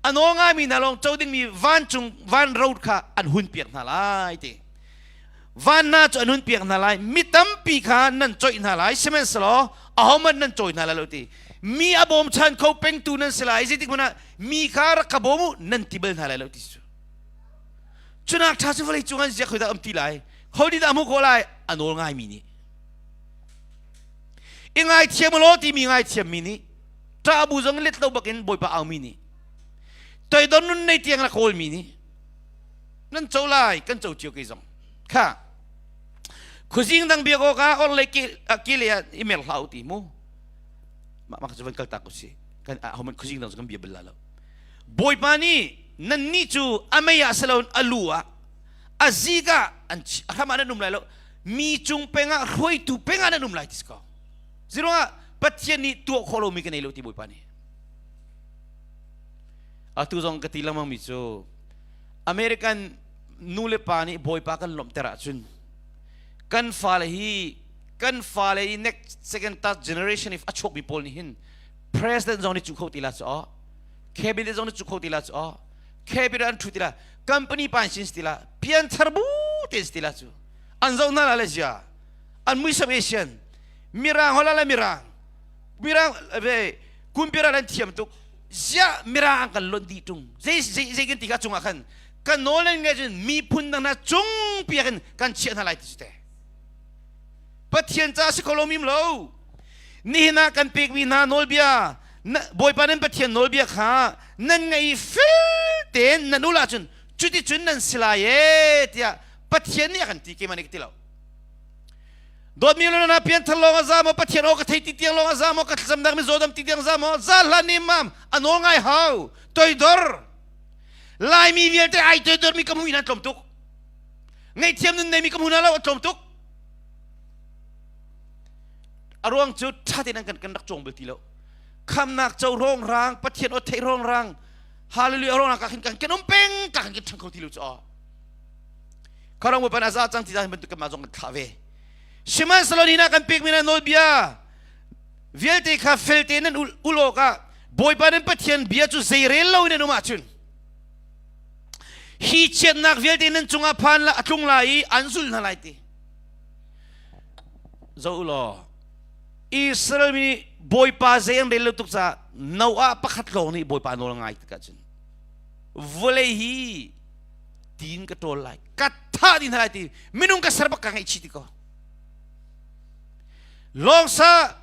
a nawl ngaimi hna lawng co dingmi vancung van road kha an hun piak hna lai ti van hna cu an hun piak hna lai mi tampi kha nan coih hna lai sihmanhsehlaw ahohmanh nan cawi hna lai lo ti mi a bawmchan kho pengtu nan si lai zeitik hmanh ah mi kha rak ka bawm u nan ti bal hna lai lo ti cu cunak ṭha cu vawlei cung an ziak khoi dah um ti lai ho nih dah hmuh khawh lai a nawl ngaimi nih i ngaithiam law timi ngaithiam mi nih. Ṭah bu zong let lo bakin Bawipa aumi nih toidor nun nei tiang na kawlmi nih nan co lai kan co cio kei zong kha khuazing dang biak awkah orhlei ke lei ah i mer hlah u ti mu mah mah cu van kal tak usih kan ahohmanh khuazing dang cu kan bia bal la lo Bawipa nih nannih cu a mei ah si loin a lu ah a zik ah an a hram ah nan um lai lo mi cung peng ah hruaitu peng ah nan um lai ti si ko Ziruangah Pathian nih tuah khawh lomi ka nei lo ti Bawipa nih. Atu zong ka ti lengmang mi cu American nu le pa nih Bawipa kan lawmhter ahcun kan fale hi kan fale i next second third generation if a chuakmi pawl nih hin president zong nih cu kho ti la cu aw cabinet zong nih cu kho ti la cu aw cabinet an thu ti la company pa sin ti la pianthar bu te ti la cu an zo na la le zia an muisam Asian Mirang hola le mirang mirang ve kumpira an thiam tuk ziah mirang an kan lonh dih tung zei zei zei kan ti ka cungah khan kan nawl nan ngai cun miphun dang hna cung piak in kan chiah hna lai ti cu te Pathian ca si kho lo mim lo nihin ah kan pekmi hna nawlbia Bawipa nan Pathian nawlbia kha nan ngai fel tein nan ul ahcun cuticun nan si lai e tiah Pathian nih a kan ti keimah nih ka ti lo Dawtmi le na pianthar lawng a za maw Pathian aw ka thei ti tiang lawng a za maw ka thlacamnak mi zawdam ti tiang za maw za hlan ni mam a nawl ngai hau toidor Laimi vialte ai toidor mi ka hmu ina tlawm tuk ngaihthiam nun nei mi ka hmu hna lo a tlawm tuk a ruang cu ṭha tein an kan kan rak cawng bal ti lo khamnak co rong rang Pathian aw theih rong rang hallelujah rong rang ka khin kan kan um peng ka kan kan ṭhang kho ti lo cu aw Kharang Bawipa a za cang ti bantuk kanmah zong kan thlah ve. Sihmanhsehlaw ni na kan pekmi na nawlbia vialte kha felte nan ul awkah Bawipa nan Pathian bia cu zeirel lo in nan um ahcun hi chiatnak vialte nan cungah phan la a tlung lai i an zul hna lai ti. Zo law Israel mi Bawipa zei an rel lo tuk caah Noah pakhat lawng nih Bawipa nawl ngai tikah cun vawlei hi tiin ka ṭawl lai ka thah dih hna lai ti minung ka ser bak ka ngaihchih ti ko lawngsa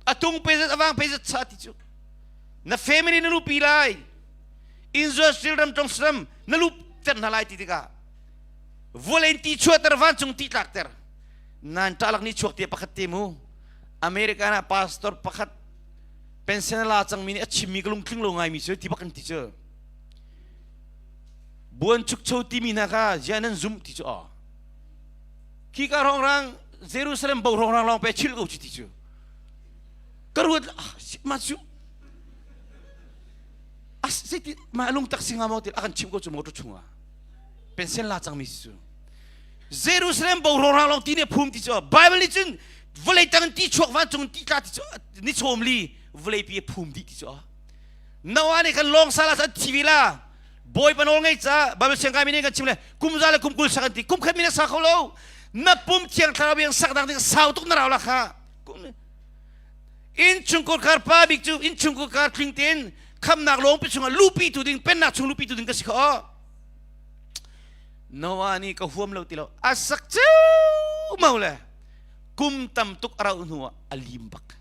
a tung pe zat awang pe zat sa ti cu na family na lupi lai Israel ram tong ram na lup ter hna lai ti tikah vawlei ti chuahter vancung ti tlakter nan ṭalak ni chuak te pakhat te mu America na pastor pakhat pension la cangmi nih a chimmi ka lungtling lo ngaimi cu ti bak kan ti cu Buanchukcho timi hna kha ziah nan zumh ti cu a khi ka hrawng Jerusalem bo hrawng lawng pe chil ko ti cu ka ruat ma cu as zeiti ma lung tak singa maw ti a kan chim ko cu motor chungah pension la cangmi si cu Jerusalem bo hrawng lawng ti ne phum ti cu Bible nih cun vawlei tang ti chuak vancung ti tla ti cu ni chawm li vawlei pi phum dih ti cu Noah nih khan lawng sal ah an thi ve la Bawipa nawl ngei ca Bible siang kai mi nih kan chim le kum za le kum 20 sak an ti kum khat mi na sa kho lo na pum thiang thlarau yang sak dang ding sau tuk na rau la kha inn chungkhar kar pa bik cu inn chungkhar kar tling tein khamnak lawng pi chungah lupi tu ding pennak chung lupi tu ding ka si kho Noah nih ka huam lo ti lo a sak ceu mau le kum tam tuk a rauh hnu ah a lim bak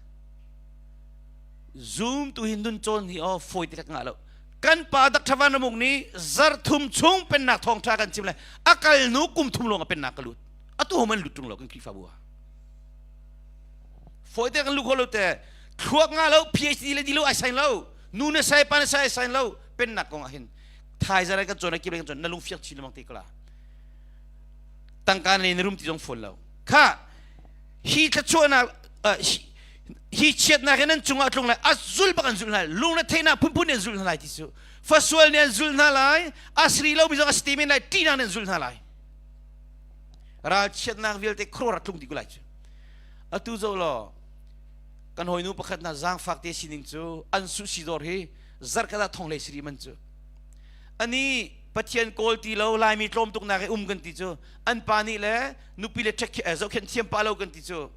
Zoom tu hin nun cawn hi aw fawi ti ngah lo. Kan pa Dr. Van Ramuk nih zarh thum chung pennak thawngtha kan chim le a kal nu kum thum lawng a pennak ka lut. Atu hom an lut tung lo kan Khrihfabu ah. Fawi te kan lu kho lo te thluak nga lo PhD le di lo ai sign lo nu na sai pa na sai ai sign lo pennak kong ah hin thai zara kan cawn a kip kan cawn na lung fiak chin lemang te kala tangka ne na rum ti zong fawn lo kha hi thluachuahnak hi chiatnak hi nan cungah tlung lai a zul bak an zul hna lai lung le theihnak phunphun nih an zul hna lai ti cu fasual nih an zul hna lai asri lomi zong a si te men lai ṭihnak nih an zul hna lai ralchiatnak vialte khuaruah tlung dih ko lai cu atu zo law kan hawinu pakhat na zaangfak te sining cu an su si dawr hi zarkhat ah thong lei siri man cu ani pathian kawl ti lo laimi tlawm tuk nak i um kan ti cu an pa nih le nupi le ṭhek zohkhenh thiam pa lo kan ti cu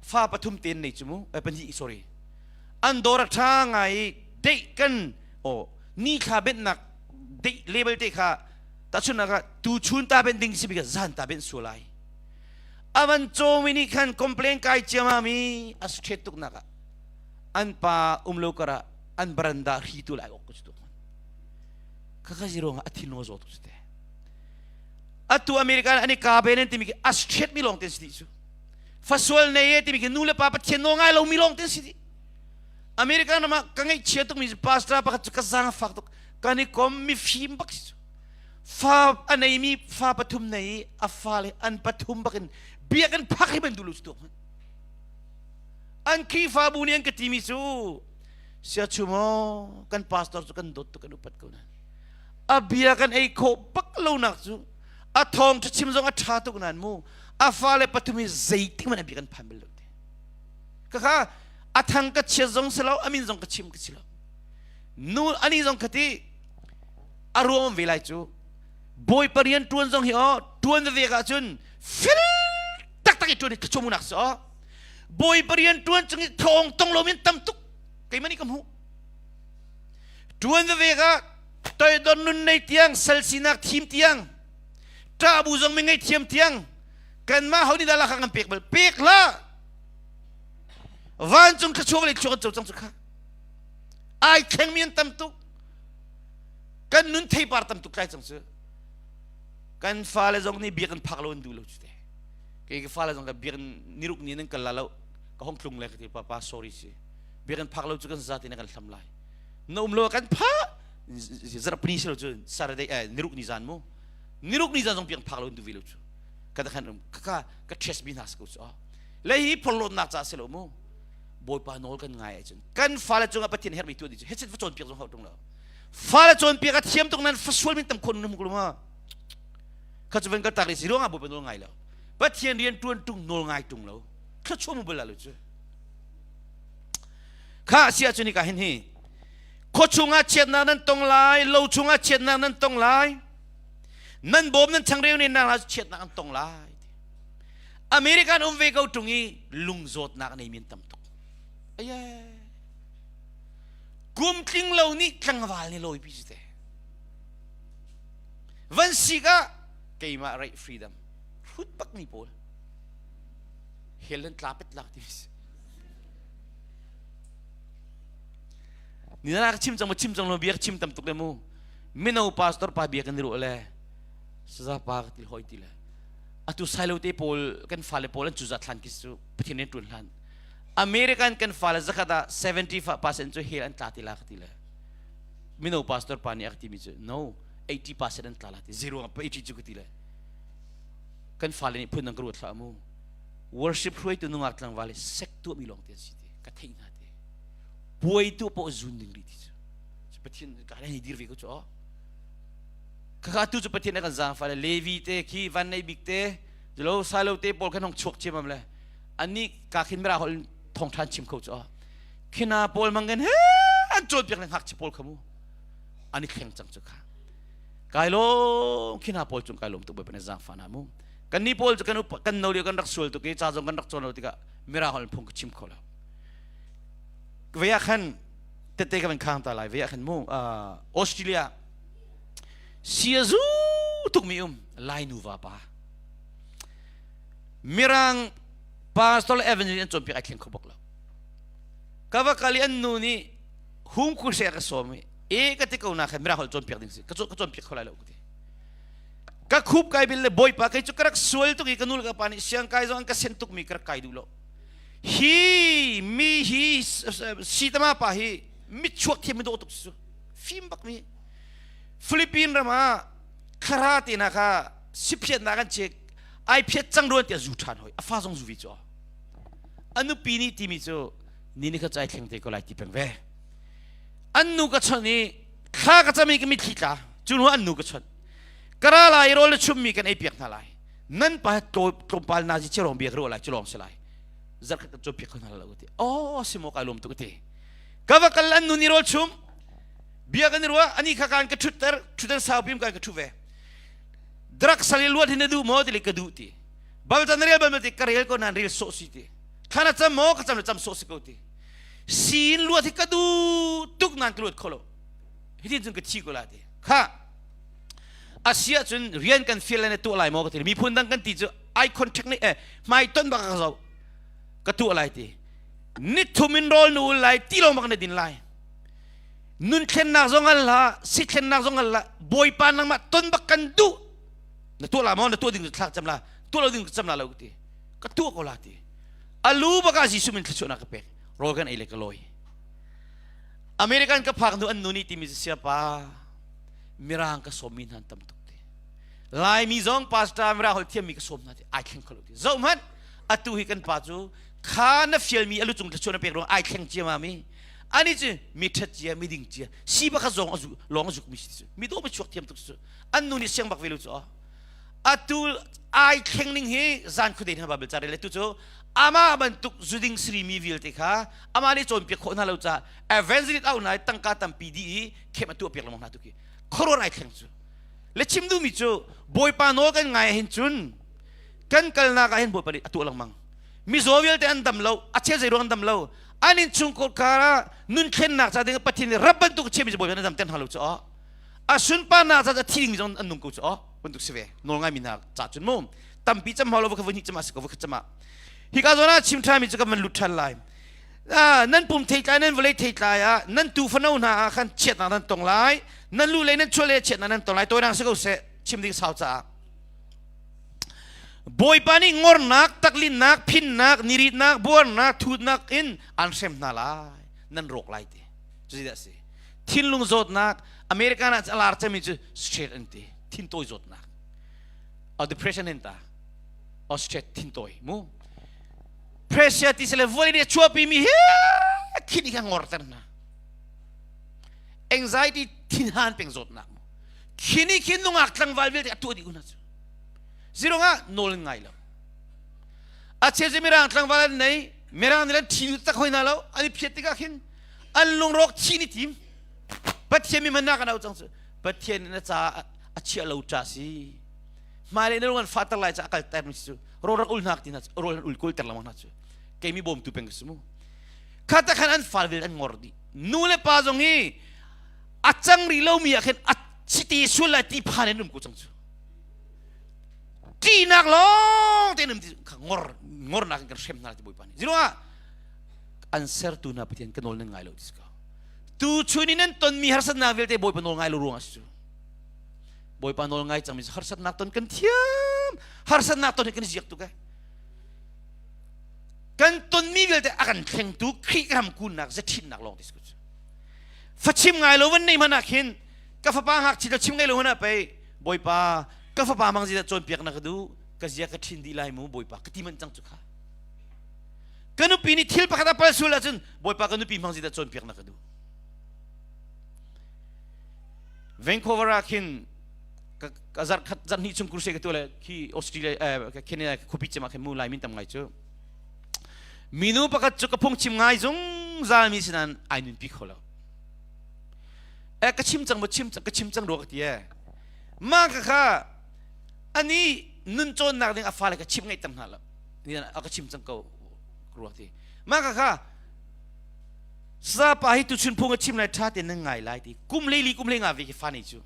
fa pathum ten nei cu mu pahnih sorry an dawr a ṭha ngai i deih kan aw ni thla benhnak deih label te kha tahchunhnak ah tu chun ta benh ding si bik zan ta benh sual ai avan cawmi nih khan complain kai ciamam i a straight tuk nak ah. An pa um lo kar ah an baranda hri tu lai ok ko cu Ka ka zero a thin lo zo tu te. Atu American ani ka be nen timi ki as chet mi long ten si cu. Fasual nei e timi ki nu le pa pathian no ngai lo mi long ten si di. American ram ah ka ngaih chia tuk mi pastor pakhat cu ka zang fak tuk. Kan i kom mi fim bak si cu. Fa a nei mi fa pathum nei a fa le an pathum bakin biakinn phak hi ban du lu cu tuk. An Khrihfabu nih an ka timi cu siachu maw kan pastor cu kan dawt tuk kan upat ko nain a bia kan ei khawh bak lonak cu a thawng ṭha chim zong a ṭha tuk nain mu a fale pathum hi zeitik hmanh a bia kan phan bal lo te ka kha a thang ka chiat zong si lo a min zong ka chim ka si lo nu ani zong ka ti a ruang ve lai cu bawipa rian ṭuan zong hi aw ṭuan veve ah cun fel taktak i ṭuan hi thlachuamunak si aw bawipa rian ṭuan cung i thawng tong lomi tam tuk keimah nih ka hmuh ṭuan veve ah toidor nun nei tiang sal sinak thim tiang ṭahbu zong mi ngei thiam tiang kanmah ho nih dah lakah kan pek bal pek hlah vancung thluachuah le thluak an co cang cu kha ai thlengmi an tam tuk kan nun theipar tam tuk tlai cang cu kan fale zong nih biakinn phak lo an duh lo cu te kei ka fale zong ka biakinn niruk ni nan kal la lo ka hong tlung le ka ti papa sorry si biakinn phak lo cu kan zati na kan hlam lai na um lo kan pha zarapni si lo cu Saturday eh niruk ni zan mu niruk ni zan zong biakinn phak lo an duh ve lo cu ka ta khan ka ka ka test bi hna si ko cu le hi phorhlawtnak ca si lo mu Bawipa nawl kan ngai ahcun kan fale cungah Pathian herhmi tuah ding cu hechet va cawnpiak zong hau tung lo fale cawnpiak a thiam tuk nan fasual min tam khon nu ma kha cu van kal tak si ruangah Bawipa nawl ngai lo Pathian rian tuan tung nawl ngai tung lo thluachuah mu bal lo cu kha si ahcun hika hin hi khua chungah chiatnak nan tong lai lo chungah chiatnak nan tong lai nan bawm nan changreu ne nak chiatnak an tong lai American um ve ko tung i lungzawtnak nei min tam tuk aye kum tling lo nih tlangval nih lawi pi si te van sik ah keimah right freedom hrut bak mi pawl hell an tla pet lak ti si ni na ka chim cang mo chim cang lo bia chim tam tuk le mu mino pastor pa bia kan ru le saza pa ka ti hoi ti le atu sailo te pawl kan fale pawl an cuza thlan ki cu pathian in ṭun hlan American kan fale zakhat ah 70% cu hell an tla ti la ka ti le mino pastor pa nih a ka timi cu no 80% an tla la ti zero 80 cu ka ti le kan fale nih phun dang ka ruat hlah mu worship hruaitu nungak tlangval hi sek tuahmi lawng te an si ti ka theih hna ti puai tu paoh zun ding rih ti cu Pathian ka hei dir ve ko cu Khakha tu cu Pathian a kan zaangfah le Levi te khi van nei bik te lo silo te pawl khan hong chuak ciamam le annih ka khin mira hol thong than chim kho cu khina pawl mangan he an cawnpiak le ngakchia pawl kha mu an i thleng cang cu kha kai lawm khina pawl cung kai lawm tuk bawipa na zaangfah na mu kan ni pawl cu kan kan no lio kan rak sual tuk i ca zong kan rak cawn lo tikah mira hol phung ka chim kho lo ve ah khan tete ka van khang ta lai ve ah khan mu Australia Siazu tukmi um Lai nuva pa. Mirang pastor le evangelist an cawnpiak ai thleng kho bak lo. Ka va kal i an nu nih hung khu she ka sawm i e ka ti ko na khan mirang holh cawnpiak ding si ka cawnpiak kho lai lo ka ti. Ka khup kai bil le bawipa kei cu ka rak sual tuk i ka nu le ka pa nih siang kai zong an ka sen tuk mi ka rak kai duh lo. Hi mi hi sitama pa hi mit chuak thiam mi dawh tuk si cu. Fim bak mi Philippine ram ah khara te na kha siphiatnak an chek ai phiat cang ruan tiah zu ṭhan hoi a fa zong zu vi cu a nupi nih timi cu ni ni kha cu ai thleng te ko lai ti peng ve an nu ka chon i thla ka cam i ka mitthli tla cu hnu an nu ka chon ka ra lai rawl le chummi kan ei piak hna lai nan pa tlawmpal nazi cirong biak ru lai cu lawng si lai zarkhat kan cawnpiak kho hna lo ti oh simo kai lawm tuk ti ka va kal an nu ni rawl chum bia kan i ruah ani kha kan ka ṭhutter ṭhutter saupim kan ka ṭhu ve drug sal i luat hi na duh maw ti ka duh ti bal can rel bal ti ka rel ko nan rel sawh si ti thlan a cam maw ka cam le cam sawh si ko ti siin luat hi ka duh tuk nan ka luat kho lo hitin cun ka thi ko la ti kha asia cun rian kan fial le na tuah lai maw ka ti miphun dang kan ti cu eye contact nih eh hmai ton bak ka zo ka tuah lai ti. Nithum in rawl na ul lai, ti lawng bak na din lai. Nun thlennak zong al la, si thlennak zong al la, Bawipa nangmah ton bak kan duh. Na tuah la maw? Na tuah ding cu thlak cam la. Tuah lo ding cu cam la lo ka ti. Ka tuah ko la ti. Alu bak ah Jesuh min thluachuahnak ka pek. Rawl kan ei le ka lawi. American ka phak hnu an nu nih timi cu siapa mirang ka sawmmi hna an tam tuk ti. Laimi zong pastor mirang holh thiammi ka sawm hna ti ai thleng kho lo ti. Zoh hmanh atu hi kan pa cu kha na fialmi a lucung thluachuah na pek ruang ai thleng ciamam i ani cu mi ṭhat cia mi ding cia si bak zong a lawng a zuk mi si cu mi dawh mi chuak thiam tuk cu an nu nih siang bak ve lo cu atu ai thleng ning hi zan khuade hna Bible ca rel tu cu amah bantuk zuding sri mi vialte kha amah nih cawnpiak khawh hna lo ca evangelist au nai tangka tampi di i khem atu piak lengmang hna tu khi khuaruan ai thleng cu le chim duhmi cu Bawipa nawl kan ngai hin cun kan kalnak ah hin Bawipa nih a tuah lengmang mizaw vialte an dam lo a chel zei ruang an dam lo an in chungkhar kar ah nun thlennak ca ding Pathian nih rap bantuk chiami cu Bawipa nih dam ter hna lo cu a sunparnak ca a thi dingmi zong an nung ko cu bantuk si ve nawl ngaimi hna ca cun mu tampi cam hau lo va kha voi hnih cam ah si ko va khat cam ah hika zawn ah chim ṭhami cu kan van lut ṭhan lai nan pum theitlai nan vawlei theitlai ah nan tu fano hna ah khan chiatnak nan tong lai nan lu lei nan chuah lei chiatnak nan tong lai tawinak si ko seh chim ding sau caah Bawipa nih ngornak, taklinnak, phinnak, niritnak, buarnak, thutnak in an hrem hna lai. Nan rawk lai ti. Cuti dah si. Thinlung zawtnak, American ah a lar cemmi cu stress an ti. Thintawi zawtnak. O depression hin ta. O stress thintawi mu. Pressure ti sile vawlei nih a chuahpi mi hi thin hi ngorter hna. Anxiety thinhan peng zawtnak mu. Khi nih khin nungak tlangval vialte a tuah dih hna cu. Zirong ah nawl ngai lo. A cheu cu mirang tlangval an nei, mirang nih an thi tak hoi hna lo, an i phiat tikah khin an lungrawk thi ni tim. Pathian mi hmannak an au cang cu. Pathian nih na ca a chiah lo cha si. Hmailei na lung an fahter lai ca a kalter mi cu rawl rak ul hna ti hna cu rawl an ul kulter lengmang hna cu. Kei mi bawmtu peng ka si mu. Kha tak khan an fal vel an ngor dih. Nu le pa zong hi a cang rih lomi ah khin a chiti sual lai ti phan in um ko cang cu ṭihnak lawng te um ti kha ngor ngornak in kan hrem hna ti bawipa nih ziruangah an sertu hna pathian ka nawl nan ngai lo ti ko tu chun in nan tonmi harsatnak vialte bawipa nawl ngai lo ruangah si cu bawipa nawl ngai cangmi harsatnak ton kan thiam harsatnak ton hi kan ziak tuk eh kan tonmi vialte a kan thlengtu Khrih ram kunnak zathinnak lawng ti si ko cu Fachim ngai lo van nei hmanh ah khin ka fapa ngakchia cu chim ngai lo hmanh ah pei Bawipa ka fapa mang zi cawnpiak na ka duh ka zia ka ṭhin dih lai mu Bawipa ka ti manh cang cu kha ka nupi nih thil pakhat a pal sul ahcun Bawipa ka nupi hmang zi cawnpiak na ka duh Vancouver ah khin ka zarh khat zarh hnih chung kurse ka tu le khi Australia Canada khuapi cem ah khin mu lai min tam ngai cu Minu pakhat cu ka phungchim ngai zungzal mi sinain ai nunpi kho lo. Eh ka chim cang maw chim cang ka chim cang rua ka ti eh. Mah ka kha ani nun cawnnak ding a fale ka chim ngaih tam hna lo. Ni a ka chim cang ko rua ti. Mah ka kha sapa hi tuchun phung a chim lai tha te nan ngai lai ti. Kum le li kum le nga ve ki fa nei cu.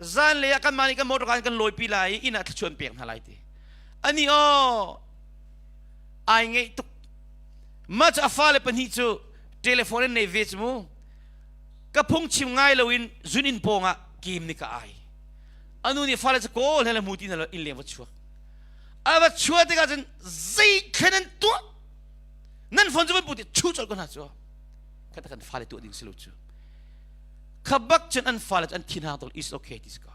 Zan le ah kan mah nih kan motor kan kan lawi pi lai inn ah thluachuan pek hna lai ti. Ani aw ai ngeih tuk mah cu a fale pahnih cu telephone in nei ve cu mu ka phungchim ngai loin zun inn pawng ah game nih ka ai anu nih fale cu kawl he le mu ti na lo inn leng va chuak a va chuah tikah cun zei thlen an tuah nan phone cu van pu ti chu colh ko hna cu kha kan fale tuah ding si lo cu kha bak cun an fale cu an thin hang tuk is okay ti si ko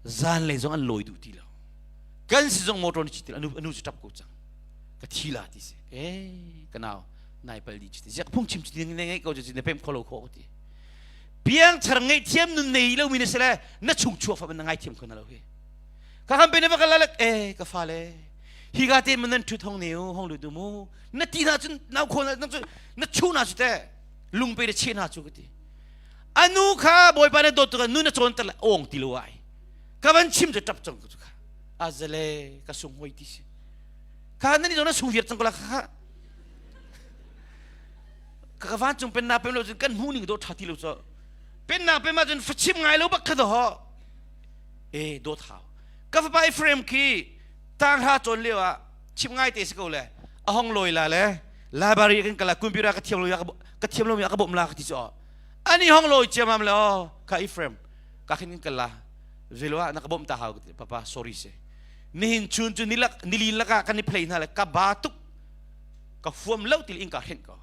zan lei zong an lawi duh ti lo kan si zong motor ni chitil anu anu cu tap ko cang ka thi la ti si eh ka nau nai pal di chiti ziak phung chim chiti ne ngai ko chi ne pem kholo kho ti piang char ngai thiam nun nei lo mi ne sele na chung chua fa na ngai thiam ko na lo hi ka kam pe ne ba la eh ka fa le hi ga te man nan thu thong ne hong lu du mu na ti na chun nau kho na chu na chu na chu te lung pe de che na chu ka ti anu kha bawipa ne dawt tu ka nu na chon tar ong ti lo ai ka van chim cu ṭap cang ko cu kha azale ka sung hoi ti si kha nan i na sung viar cang ko la kha ka ka van cung penna pem lo cun kan hmu ning do ṭha ti lo cho penna pem ah cun fachim ngai lo bak kha do ho e dawt hau ka fapa Ephraim khi tang hra cawn lio ah chim ngai te si ko le a hong lawi la le. Library kan kala computer ka thiam lo ya ka thiam lo mi ka bom la ka ti chu. Ani hong loi chiamam le o ka Ephraim ka khin kan kala zelo na ka bom ta hau papa sorry se. Nihin chun chu nilak nilin laka kan i play hna le ka ba tuk ka fuam lo til in ka khen ko.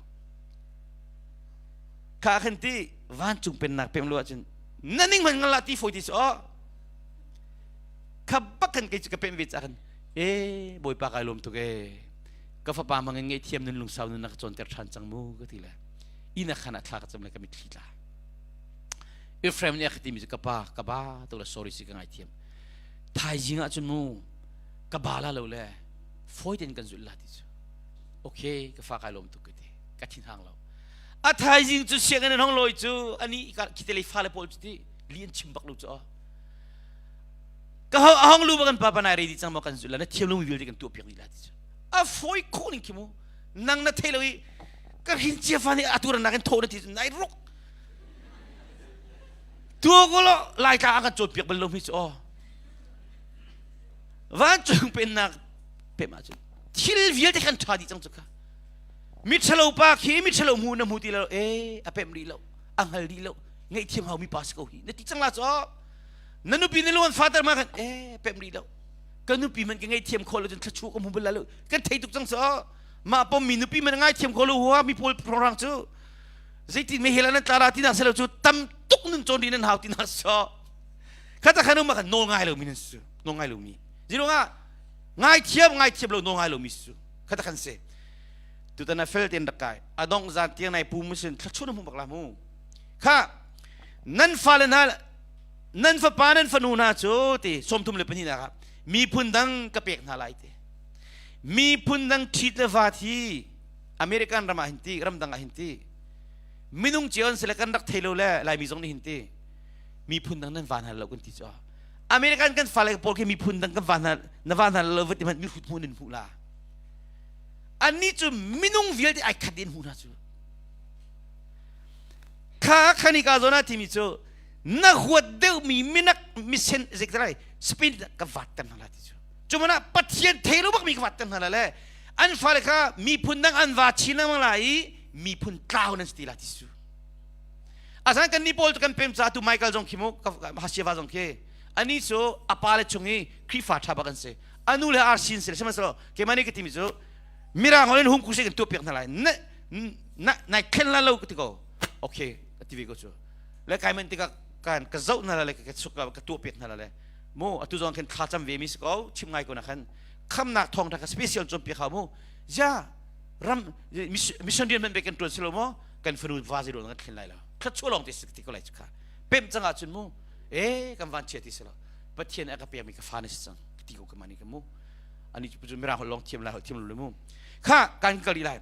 Ka khen ti vancung pennak pem lo ahcun na ning man ngala ti foi ti so kha bak kan kei cu ka pem ve ca kan e bawipa kai lawm tuk e ka fapa mang in ngaihthiam nun lungsau nun na ka cawnter ṭhan cang mu ka ti le ina khan ah thla ka cam le ka mitthli tla Ephraim nih a ka timi cu ka pa ka ba tuk le sorry si ka ngaithiam thaizing ah cun mu ka ba la lo le fawi tein kan zulh la ti cu okay ka fa kai lawm tuk ka ti ka thin hang lo a thaizing cu sianginn an hong lawi cu ani khite lei fale pawl cu ti li an chim bak lo cu ka hong lu ba kan pa pa nai ready cang ma kan zulh la na thiam lo mi vialte kan tuah piak dih la ti cu a fawi khawh ning khi mu nang na thei lo i ka rin cia fa nih atu ran nakin thaw na ti cu nai ruk tu ko lo lai tla kan cawn piak bal lo mi cu aw vancung pennak pem ahcun thil vialte kan ṭha dih cang cu kha mi ṭhalo pa khi mi ṭhalo hmu na hmu ti lo e a pem rih lo a hngal rih lo ngaihthiam hau mi pa si ko hi na ti cang la cu na nupi na luan father ma khan e pem rih lo ka nupi man ka ngaihthiam kho lo cun thlachu ka hmu bal lo kan thei tuk cang so mah pom mi nupi man ngaithiam kho lo hua mi pawl rang cu zeitin me hela nan tla ti na selo cu tam tuk nun cawn ri nan hau ti na so khata khanu ma khan nawl ngai lo mi nan su nawl ngai lo mi zirunga ngaithiam ngaithiam lo nawl ngai lo mi su khata khan se tutan a fel ten rak kai adong zan tiang nai pu musin thlachun hmu bak la mu kha nan fale hna nan fapa nan fanu hna cu ti 32 nak ah miphun dang ka pek hna lai ti miphun dang ṭhit le vat hi American ram ah hin ti ramdang ah hin ti minung cio an si le kan rak thei lo le Laimi zong nih hin ti miphun dang nan van hal lo kan ti cu American kan fale pawl khi miphun dang kan van hal na van hal lo va ti hmanh mihrut hmuh nan hmuh la annih cu minung vialte ai khat in hmuh hna cu kha khanika zawn ah timi cu na huat deuhmi minak misen zeiktalai Spain ka vat ter hna la ti cu cu mana Pathian thei lo bakmi ka vat ter hna la le an fale kha miphun dang an va chin lengmang la i miphun tlau nan si ti la ti su asan kan ni pawl cu kan pem ca tu Michael zong khi mu Hasiava zong khi ani cu a pa le chung i Khrihfa ṭha bak an si anu le arsin si le sihmanhsehlaw keimah nih ka timi cu mirang holh in hung kusi kan tuah piak hna lai na na nai thlen la lo ka ti ko okay ka ti ve ko cu le kai man tikah kan ka zoh hna la le ka suk ka tuah piak hna la le mu atu zong khin thla cam ve mi si ko chim ngai ko na khan khamnak thawng tha ka special cawn piak hau mu ja ram mission rian man be kan tuan si lo mo kan fanu va zero kan thlen lai lo thla chu long ti si ti ko lai kha pem changa chun mu e kan van chia ti si lo pathian a ka pek mi ka fa na si cang ti ko ka mani ka mu ani cu mirang holh lawng thiam lai holh thiam lo mu kha kan kal lai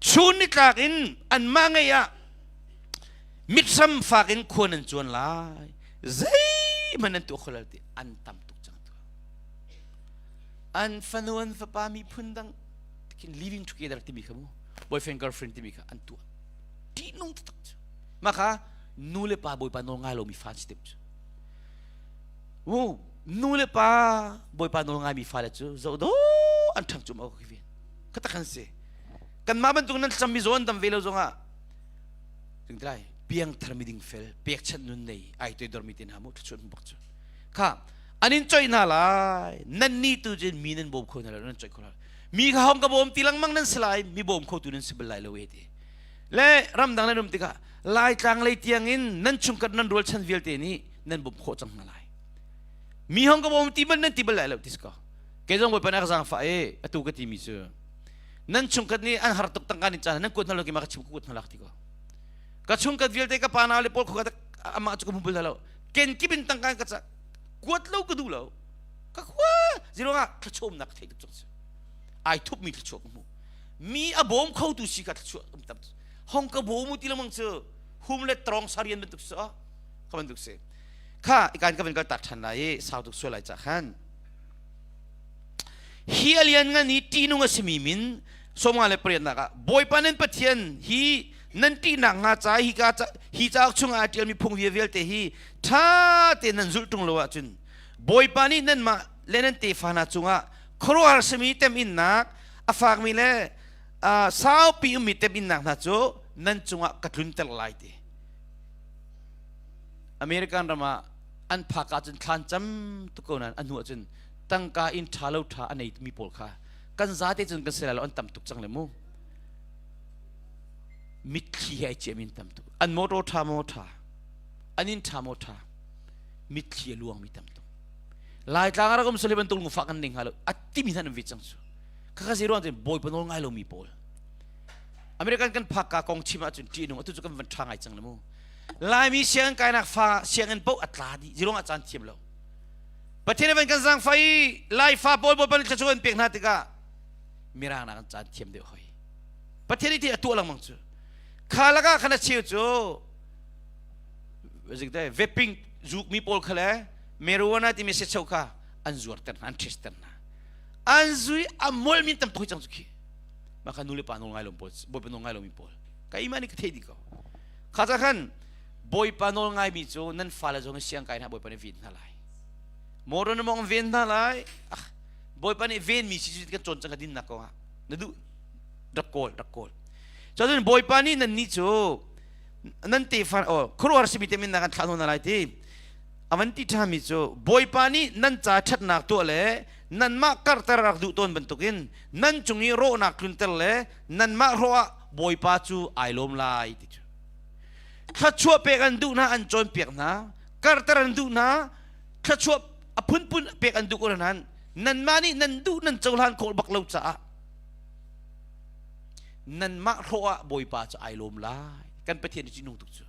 chun ni tlak in an mah ngei ah mitsam fak in khua nan chuan lai zeihmanh nan tuah kho lo ti an tam tuk cang tu an fanu an fapa miphun dang khin living together timi kha mu boyfriend girlfriend timi kha an tuah ṭihnung taktak cu mah kha nu le pa bawipa nawl ngai lomi fa an si tim cu nu le pa bawipa nawl ngaimi fale cu zoh dawh an ṭhang cum ko khi kha tak an si kanmah bantuk nan thlacammi zaw an dam ve lo zongah tingtlai piangthar mi ding fel pekchanh nun nei ai toidormi te hna mu thluachuah bak cu kha an in coih hna lai nan ni tu cun mi nan bawm kho hna lo nan coih kho lai mi kha hong ka bawm ti lengmang nan si lai mi bawm kho tu nan si bal lai lo e ti le ramdang nan um tikah Laitlang lei tiang in nan chungkhat nan rualchan vialte nih nan bawmh khawh cang hna lai. Mi hong ka bawm ti bal nan ti bal lai lo ti si ko. Kei zong Bawipa nih a ka zaangfah i atu ka timi cu nan chungkhat nih an har tuk tangka nih caan nan kuat hna lo ki ma ka chim ka kuat hna lak ti ko. Ka chungkhat vialte ka pa nau le pawl khuka amah cu ka hmu bal lo. Ken kip in tangka ka ca kuat lo ka duh lo. Ka khua zirong ah thluachuahnak ka theih tuk cang si. Ai thupmi thluachuah ka hmu. Mi a bawm khotu si ka thluachuah um tam. Hong ka bawm u ti lengmang cu hum le trong sarian bantuk si kha bantuk si kha ikan ka van kal tak ṭhan lai i sau tuk sual lai ca khan hi a lian ngan i ṭihnung a simi min 58nak ah Bawipa nan Pathian hi nan ṭihnak hnga ca hi ka hi cauk chungah a ṭialmi phung vialte hi ṭha tein nan zulh ṭung lo ahcun Bawipa nih nanmah le nan tefa hna cungah Khuaruahhar simi teminnak, a fakmi le saupi ummi teminnak hna cu nan cungah ka tlunter lai ti. American ram ah an phak ahcun thlan cam tuk ko nain a hnu ahcun tangka in ṭha lo ṭha a neimi pawl kha kan zate cun kan si lai lo, an tam tuk cang le mu. Mitthli he ai ciahmi an tam tuk. An motor ṭha maw ṭha, an inn ṭha maw ṭha, mitthli a luangmi tam tuk. Laitlang ah rak um sali bantuk lungfah kan ning hnga lo a timi hna nan ve cang cu. Khakha zei ruang cun Bawipa nawl ngai lomi pawl. American kan phak ka kong chim ahcun ṭih nung atu cu kan van ṭha ngai cang le mu. Laimi sianginn kainak fa sianginn paoh a tla dih zirong ah caan thiam lo. Pathian van kan zaangfah i Laifa pawl Bawipa nih thluachuah an pek hna tikah Mirang nak an caan thiam deuh hoi. Pathian nih a tuah lengmang cu. Kha lakah khan a cheu cu vaping zukmi pawl kha le marijuana timi secheu kha an zuarter hna, an tester hna. An zui a molmi tam tuk cang cu khi. Mah kha nu le pa nawl ngai lo pawl, Bawipa nawl ngai lomi pawl. Ka ima nih ka theih dih ko. Kha ca khan Bawipa nawl ngaimi cu nan fale zong siang kai hna Bawipa nih ven hna lai. Motor na mong ven hna lai. Ah, Bawipa nih venmi si cu kan cawn cang ka dinnak kong ah. Na duh rak kawl, rak kawl. Cun Bawipa nih nan nih cu nan tefa oh khuaruahhar simi te min na kan thlah hna lai ti. Avan ti ṭhami cu Bawipa nih nan ca ṭhatnak tuah le nanmah karhter rak duh tawn bantukin nan cung i rawhnak tlunter le nanmah hrawh ah Bawipa cu ai lawm lai ti cu. Thluachuah pek an duh hna, an cawnpiak hna, karhter an duh hna, thluachuah a phunphun pek an duh ko nain nanmah nih nan duh nan cohlan khawh bak lo caah nanmah hrawh ah Bawipa cu ai lawm lai. Kan Pathian hi nung tuk cu.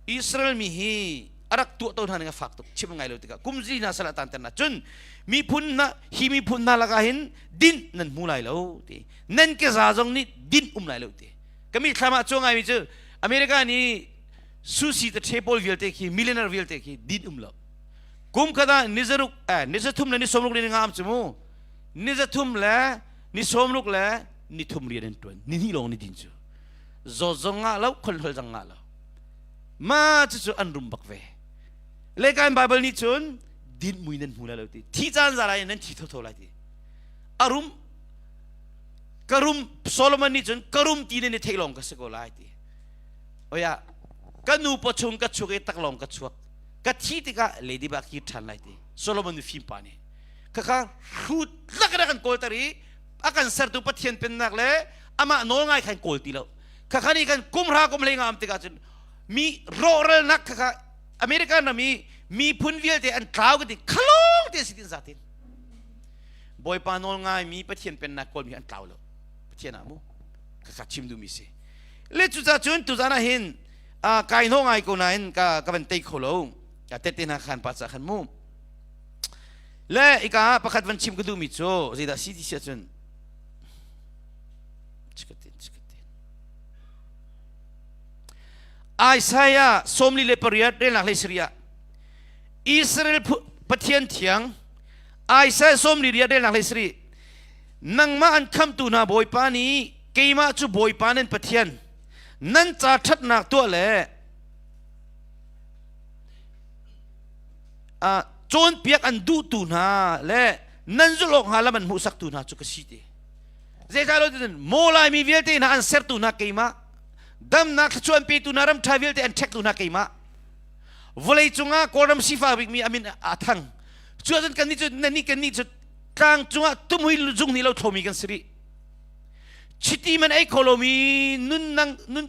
Israel mi hi a rak tuah to hna ning a fak tuk chim ngai lo tikah kum zi hna sal tan na cun miphun na hi miphun hna lakah hin din nan hmu lai lo ti nan keza zong nih din um lai lo ti kami thlam ah cuang ngaimi cu America nih susi te the pawl vialte khi millionaire vialte khi din um lo kum khat ah ni zaruk eh ni zathum le ni sawmruk le ni nga am cu mu ni zathum le ni sawmruk le ni thum rian an tuan ni hnih lawng ni din cu zawt zong ngah lo khol zong ngah lo Ma cucu an rum bak ve. Le kan Bible nih cun din mui nan hmu lai lo ti. Thi caan za lai nan thi thotho lai ti. A rum ka rum Solomon nih cun ka rum ti nan i theih lawng ka si ko lai ti. Oya ka nu pawchung ka chuak i taklawng ka chuak. Ka thi tikah lady ba kir ṭhan lai ti. Solomon mi fim pa nih. Khakha hrut lak in a kan kawlter i a kan sertu Pathian pennak le amah nawl ngai khan kawl ti lo. Khakha nih kan kum hra kum hlei nga am tikah cun mi rawhralnak khakha American ram i miphun vialte an tlau ka ti khalong te si tin zatin Bawipa nawl ngai mi Pathian pennak kawl mi an tlau lo Pathian ah mu khakha chim duhmi si le cuca cun tuzan ah hin kai hno ngai ko nain ka ka van tei kho lo ka tette hna khan pa ca khan mu le ika pakhat van chim ka duhmi cu zeidah si ti si ahcun Isaiah 48 relnak hlei sarih ah Israel Pathian thiang Isaiah 48 relnak hlei sarih nangmah an khamtu hna Bawipa nih keimah cu Bawipa nan Pathian nan ca ṭhatnak tuah le cawnpiak an duhtu hna le nan zulh awk hnga lam an hmuhsaktu hna cu ka si ti. Zeicah lo tiin maw Laimi vialte hna an sertu hna keimah, damnak thluachuah an petu hna ram ṭha vialte an ṭhektu hna keimah. Vawlei cungah Kawlram sifak bikmi a min a thang. Cu ahcun kannih cu nannih kannih cu tlang cungah tumhui zung nih lo thlomi kan si rih. Chiti man ei kho lomi nun nun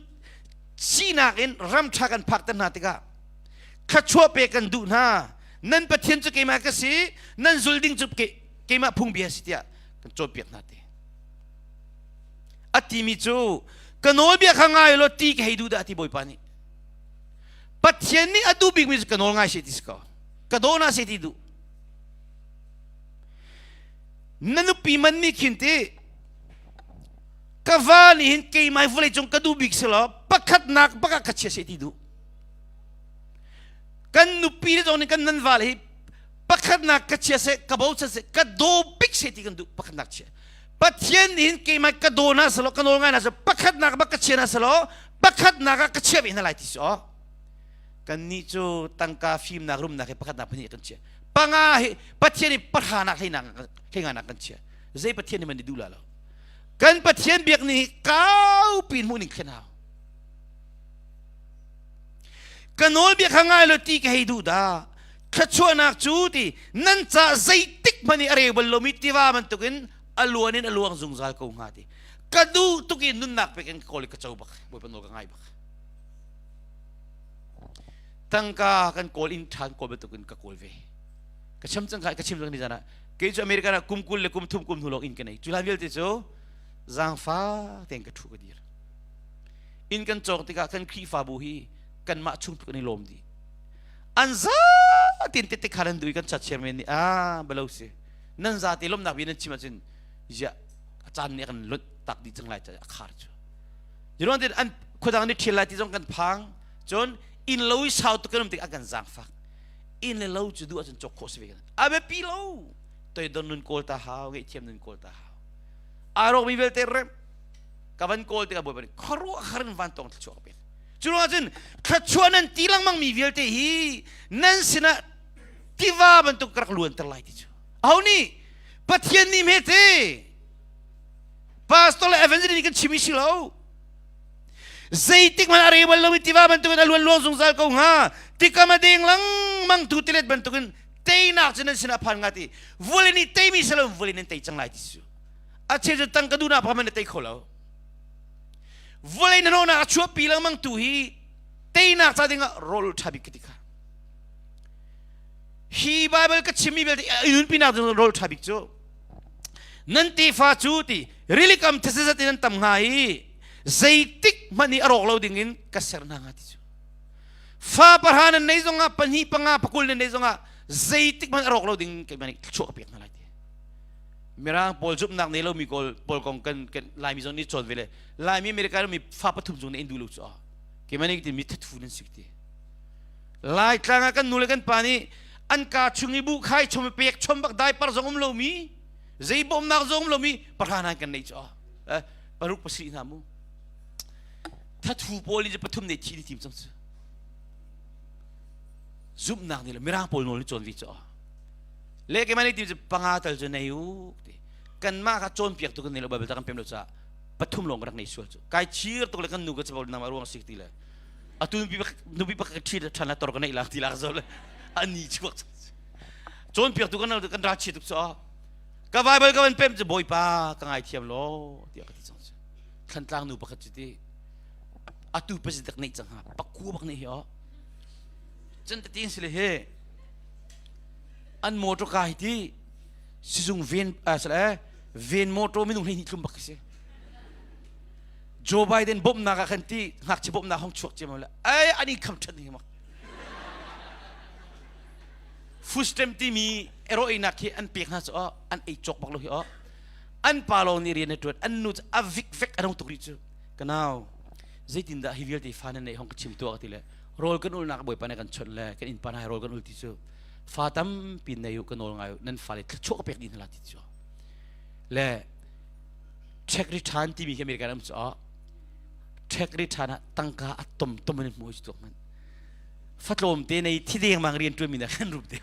sinak in ram ṭha kan phakter hna tikah thluachuah pek kan duh hna. Nan Pathian cu keimah ka si, nan zul ding cu keimah phungbia si tiah kan cawnpiak hna te. A timi cu ka nawlbia kha ngai law ti ka hei duh dah ti Bawipa nih. Pathian nih a duh bikmi cu ka nawl ngai se ti si ko. Ka daw na se ti duh. Na nupi man nih khin ti ka va nih hin keimah vawlei cung ka duh bik si law pakhatnak bak ah ka chia se ti duh. Kan nupi le zong nih kan nan va le hi pakhatnak ka chia seh ka bochan seh ka daw bik seh ti kan duh pakhatnak chia Pathian nih hin keimah ka daw na selaw ka nawl ngai na selaw pakhatnak bak ka chia na selaw pakhatnak ah ka chia ve hna lai ti si aw kannih cu tangka fimnak rumnak hi pakhatnak pahnih kan chia panga hi Pathian nih pahranak hleinak. Hlei nak kan chia. Zei Pathian nih man i duh la lo. Kan Pathian biak ni kau pin hmuh ning thlen hau. Ka nawlbia kha ngai lo ti ka hei duh dah. Thluachuahnak cu ti nan ca zeitik hmanh i a reu bal lomi tiva bantukin a luan in a luang zungzal ko hnga ti. Ka duh tuk i nunnak pek in ka kawl i ka co bak. Bawipa nawl ka ngai bak. Tangka kan kawl in ṭhan kawl bantukin ka kawl ve. Ka chim cang ka chim cang ni zan ah kei cu American ah kum 20 le kum 30 kum hnu lawng inn ka nei. Cu hlan vialte cu zaangfa tein ka ṭhu ka dir. Inn kan cawk tikah kan Khrihfabu hi kanmah chung tluk an i lawm dih. An zatin tete khan an duh i kan chat chairman nih ah balo si. Nan zate lawmnak bia nan chim ahcun ziah a caan nih a kan lunh tak dih cang lai a khar cu. Ziruang tin an khuadang nih ṭhial lai ti zong kan phang. Cun inn lo i sau tuk kan um tik a kan zaangfak. Inn le lo cu duh ahcun cawk khawh si ve kan. A biapi lo. Toidon nun kawl ta hau, ngaihthiam nun kawl ta hau. Aa rawkmi vialte remh ka van kawl tikah Bawipa nih khuaruahhar in vantawng thluachuah ka pek. Cu ruangah cun thluachuah nan ti lengmang mi vialte hi nan sinah tiva bantuk ka rak luanter lai ti cu. Aho nih Pathian nih hme te pastor le evangelist nih kan chim i si lo. Zeitik hmanh a re bal lomi tiva bantukin a luan luang zungzal ko hnga. Tikam a deng lengmang tu tilet bantukin teinak cu nan sinah phan hnga ti. Vawlei nih teimi si lo vawlei nan tei cang lai ti cu. A cheu cu tangka duhnak pakhat na tei kho lo. Vawlei na nawhnak a chuahpi lengmang tu hi teinak ca dingah rawl ṭha bik ka ti kha. Hi Bible ka chimmi vialte i nunpinak ding rawl ṭha bik cu nan tefa cu ti rilikam thesazat in an tam hnga i zeitik hmanh i a rawk lo dingin ka ser hna hnga ti cu. Fa pahra nan nei zongah pahnih panga pakul nan nei zongah zeitik hmanh a rawk lo ding keimah nih thluachuah ka pek hna lai ti. Mirang pawl zumhnak nei lomi kawl pawl kong kan kan Laimi zong nih cawn ve le Laimi America mi fa pathum zong nih in duh lo cu a keimah nih ti mi thathu nan si ti Laitlang ah kan nu le kan pa nih an ka chung i bu khai chom pek chom bak diaper zong um lomi zei bawmnak zong um lomi pahra nan kan nei cu a paruk pasarih hna mu thathu pawl nih pathum nei thi ni tim cang cu zumhnak nih le mirang pawl nawl nih cawn vi cu a Le keimah nih ti cu panga tal cu nei u ti. Kanmah kha cawnpiak tu kan nei lo Bible ta kan pem lo caah pathum lawng ka rak nei sual cu. Kai chir tuk le kan nu ka cabo nama ruang sik ti le atu nupi nupi pakhat ka ṭhi ṭhan la tor ka neih la ti la zo le ani chuak cawnpiak tu kan kan ra chi tuk cu ka Bible ka van pem cu Bawipa ka ngaithiam law tiah ka ti cang cu thlantlang nu pakhat cu ti atu president neih cang ha pakku bak neih hi o cun tatin sile he An motor ka hi ti sizung ven sale ven motor minung 12 tlum bak si. Joe Biden bawmhnak ah khan ti ngakchia bawmhnak hong chuak ciam le ai ani kham ṭhat ni mak. Food stamp timi ero einak khi an pek hna cu an ei cawk bak lo hi o. An pa lawng nih rian a ṭuan an nu cu a vik vek a dong tuk rih cu. Kanau zeitindah hi vialte fa nan neih hong ka chim tuah ka ti le rawl kan ulnak bawipa nih kan chawnh le kan innpa hna rawl kan ul ti cu fa tampi nei u ka nawl ngai u nan fale thluachuah ka pek dih hna la ti cu le check return timi khi American am cu check return ah tangka a tom tom in hmu cu tuak man fatlawm te nei thi deng mang rian tuan mi na kan rup te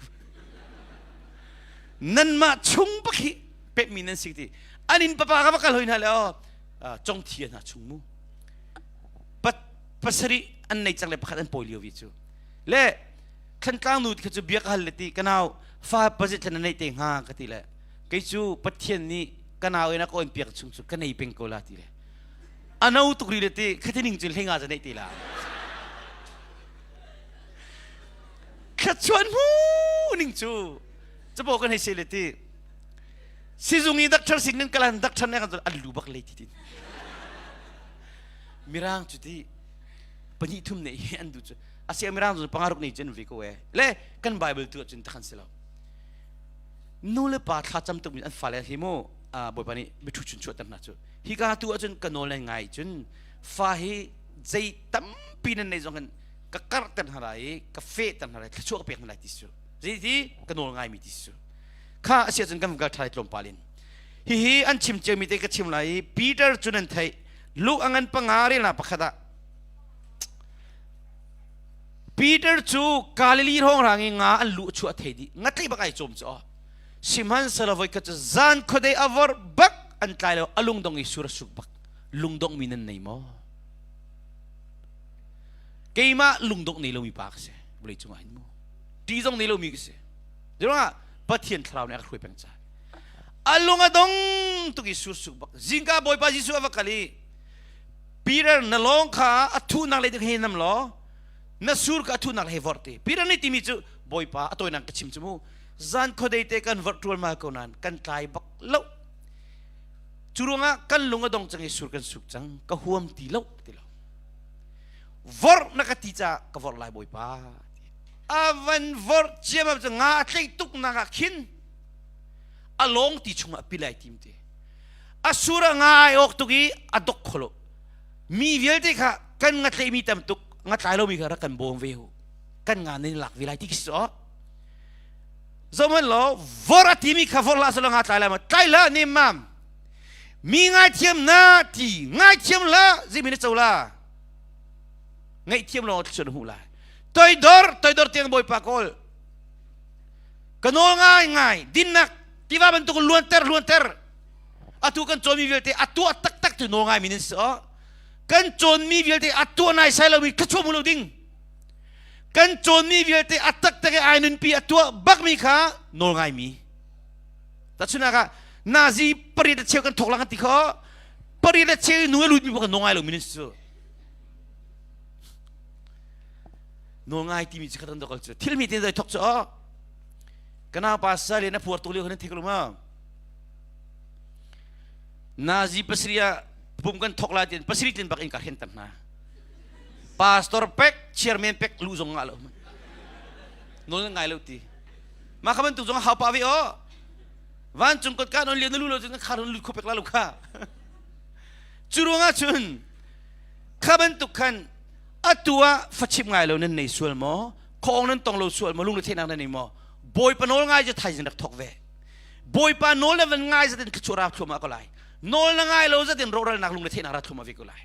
nan mah chung bak hi pek mi nan si ti an in papa ka bakal hoi hna le o chong thi hna chung mu pasarih an nei cang le pakhat an pawi lio vi cu le thlantlang nu kha cu bia ka hal le ti ka nau fa pazit thlan na neih te hnga ka ti le kei cu pathian nih ka nau in a ka on piak chung cu ka nei peng ko la ti le a no tuk ri le ti khatining cun hlenga za neih te la thlachuan mu ning cu capo kan hei se le ti sizung i doctor sing kan kalan doctor ne kan an lu bak le ti tin Mirang cu ti pahnih thum ne hi an duh cu asia mirang cu panga ruk nei cun ve ko e le kan bible tu ahcun takhan si lo nu le pa thla cam tuk mi an fale hi mu bawipa nih mithu chun chuah ter hna cu hika tu ahcun ka nawl nan ngai cun fa hi zei tampi nan nei zong kan ka karh ter hna lai i ka feh ter hna lai thluachuah ka pek hna lai ti su zei ti ka nawl ngai mi ti su kha asia cun kan kal ṭhai tlawmpal in hihi an chim cio mi te ka chim lai i Peter cu nan theih Luke a ngan panga relnak pakhat ah Peter cu Galilee hrawng rang i nga an luh chuah thei dih ngatli bak ai cawm cu. Sihmanhsehlaw voikhat cu zan khuadei a vor bak an tlai lo, a lungdong i sur a suk bak. Lungdongh mi nan nei maw? Keimah lungdongh nei lomi pa ka si. Vawlei cungah hin mu. Ṭih zong nei lomi ka si. Ruangah Pathian thlarau nih a ka hruai peng caah. A lung a dong tuk i sur suk bak. Zingka Bawipa Jesuh a va kal i Peter na lawng kha a thuhnak lei hei nam law na sur kha a thuhnak hei vorh ti. Peter nih timi cu Bawipa a tawinak ka chim cu mu. Zan khuadei te kan vorh ṭualmal ko nain kan tlai bak lo. Cu ruangah kan lung a dong cang i sur kan suk cang. Ka huam ti lo ti lo. Vorh na ka ti caah ka vorh lai Bawipa. A van vorh ciammam cu nga a tlaih tuk nak ah khin a lawng ti chungah a pil ai tim te. A sur a nga ai awk tuk i a dok kholo. Mi vialte kha kan nga tlaihmi tam tuk nga tlai lomi kha rak kan bawm ve hu. Kan nga nan lak ve lai ti khi si Zohmanh law vor a timi kha vor hlah selaw nga tlai lai ma tlai hlah nemmam. Mi ngaithiam na ti ngaithiam hlah zimi na co la. Ngaihthiam lawng thluachuah na hmuh lai. Toidor toidor tiang Bawipa kawl. Ka nawl ngai ngai dinnak tiva bantuk luanter luanter. Atu kan cawnmi vialte a tuah taktak tu nawl ngai mi nan si aw. Kan cawnmi vialte a tuah nai sai lomi thluachuah hmu lo ding. Kan cawnmi vialte a taktak i ai nunpi a tuah bakmi kha nawl ngaimi. Tahchunhnak ah nazi pariat le cheu kan thawk lang kan ti kho pariat le cheu nu a lutmi bak nawl ngai lomi nan si cu. Nawl ngai timi cu khat an cu thil mi te doi thok cu aw. Kana pa sale na phuar tuk lio khan thik lu ma. Nazi pasriya pum kan thok la tin pasri tin bak in ka hen tam hna. Pastor pek, chairman pek lu zong ngah lo. Nawl na ngai lo ti. Mah kha bantuk zong hau pa ve aw. Vancung kot ka non lian na lu lo cun kha ron lut kho pek la lo kha. Cu ruangah cun kha bantuk khan atu ah fachim ngai lo nan nei sual maw? Khong nan tong lo sual maw? Lungre theihnak nan nei maw? Bawipa nawl ngai cu thaizing rak thok ve. Bawipa nawl na van ngai zatin thluachuah ra thluahmah ko lai. Nawl na ngai lo zatin rawhralnak lungre theihnak ra thluahmah ve ko lai.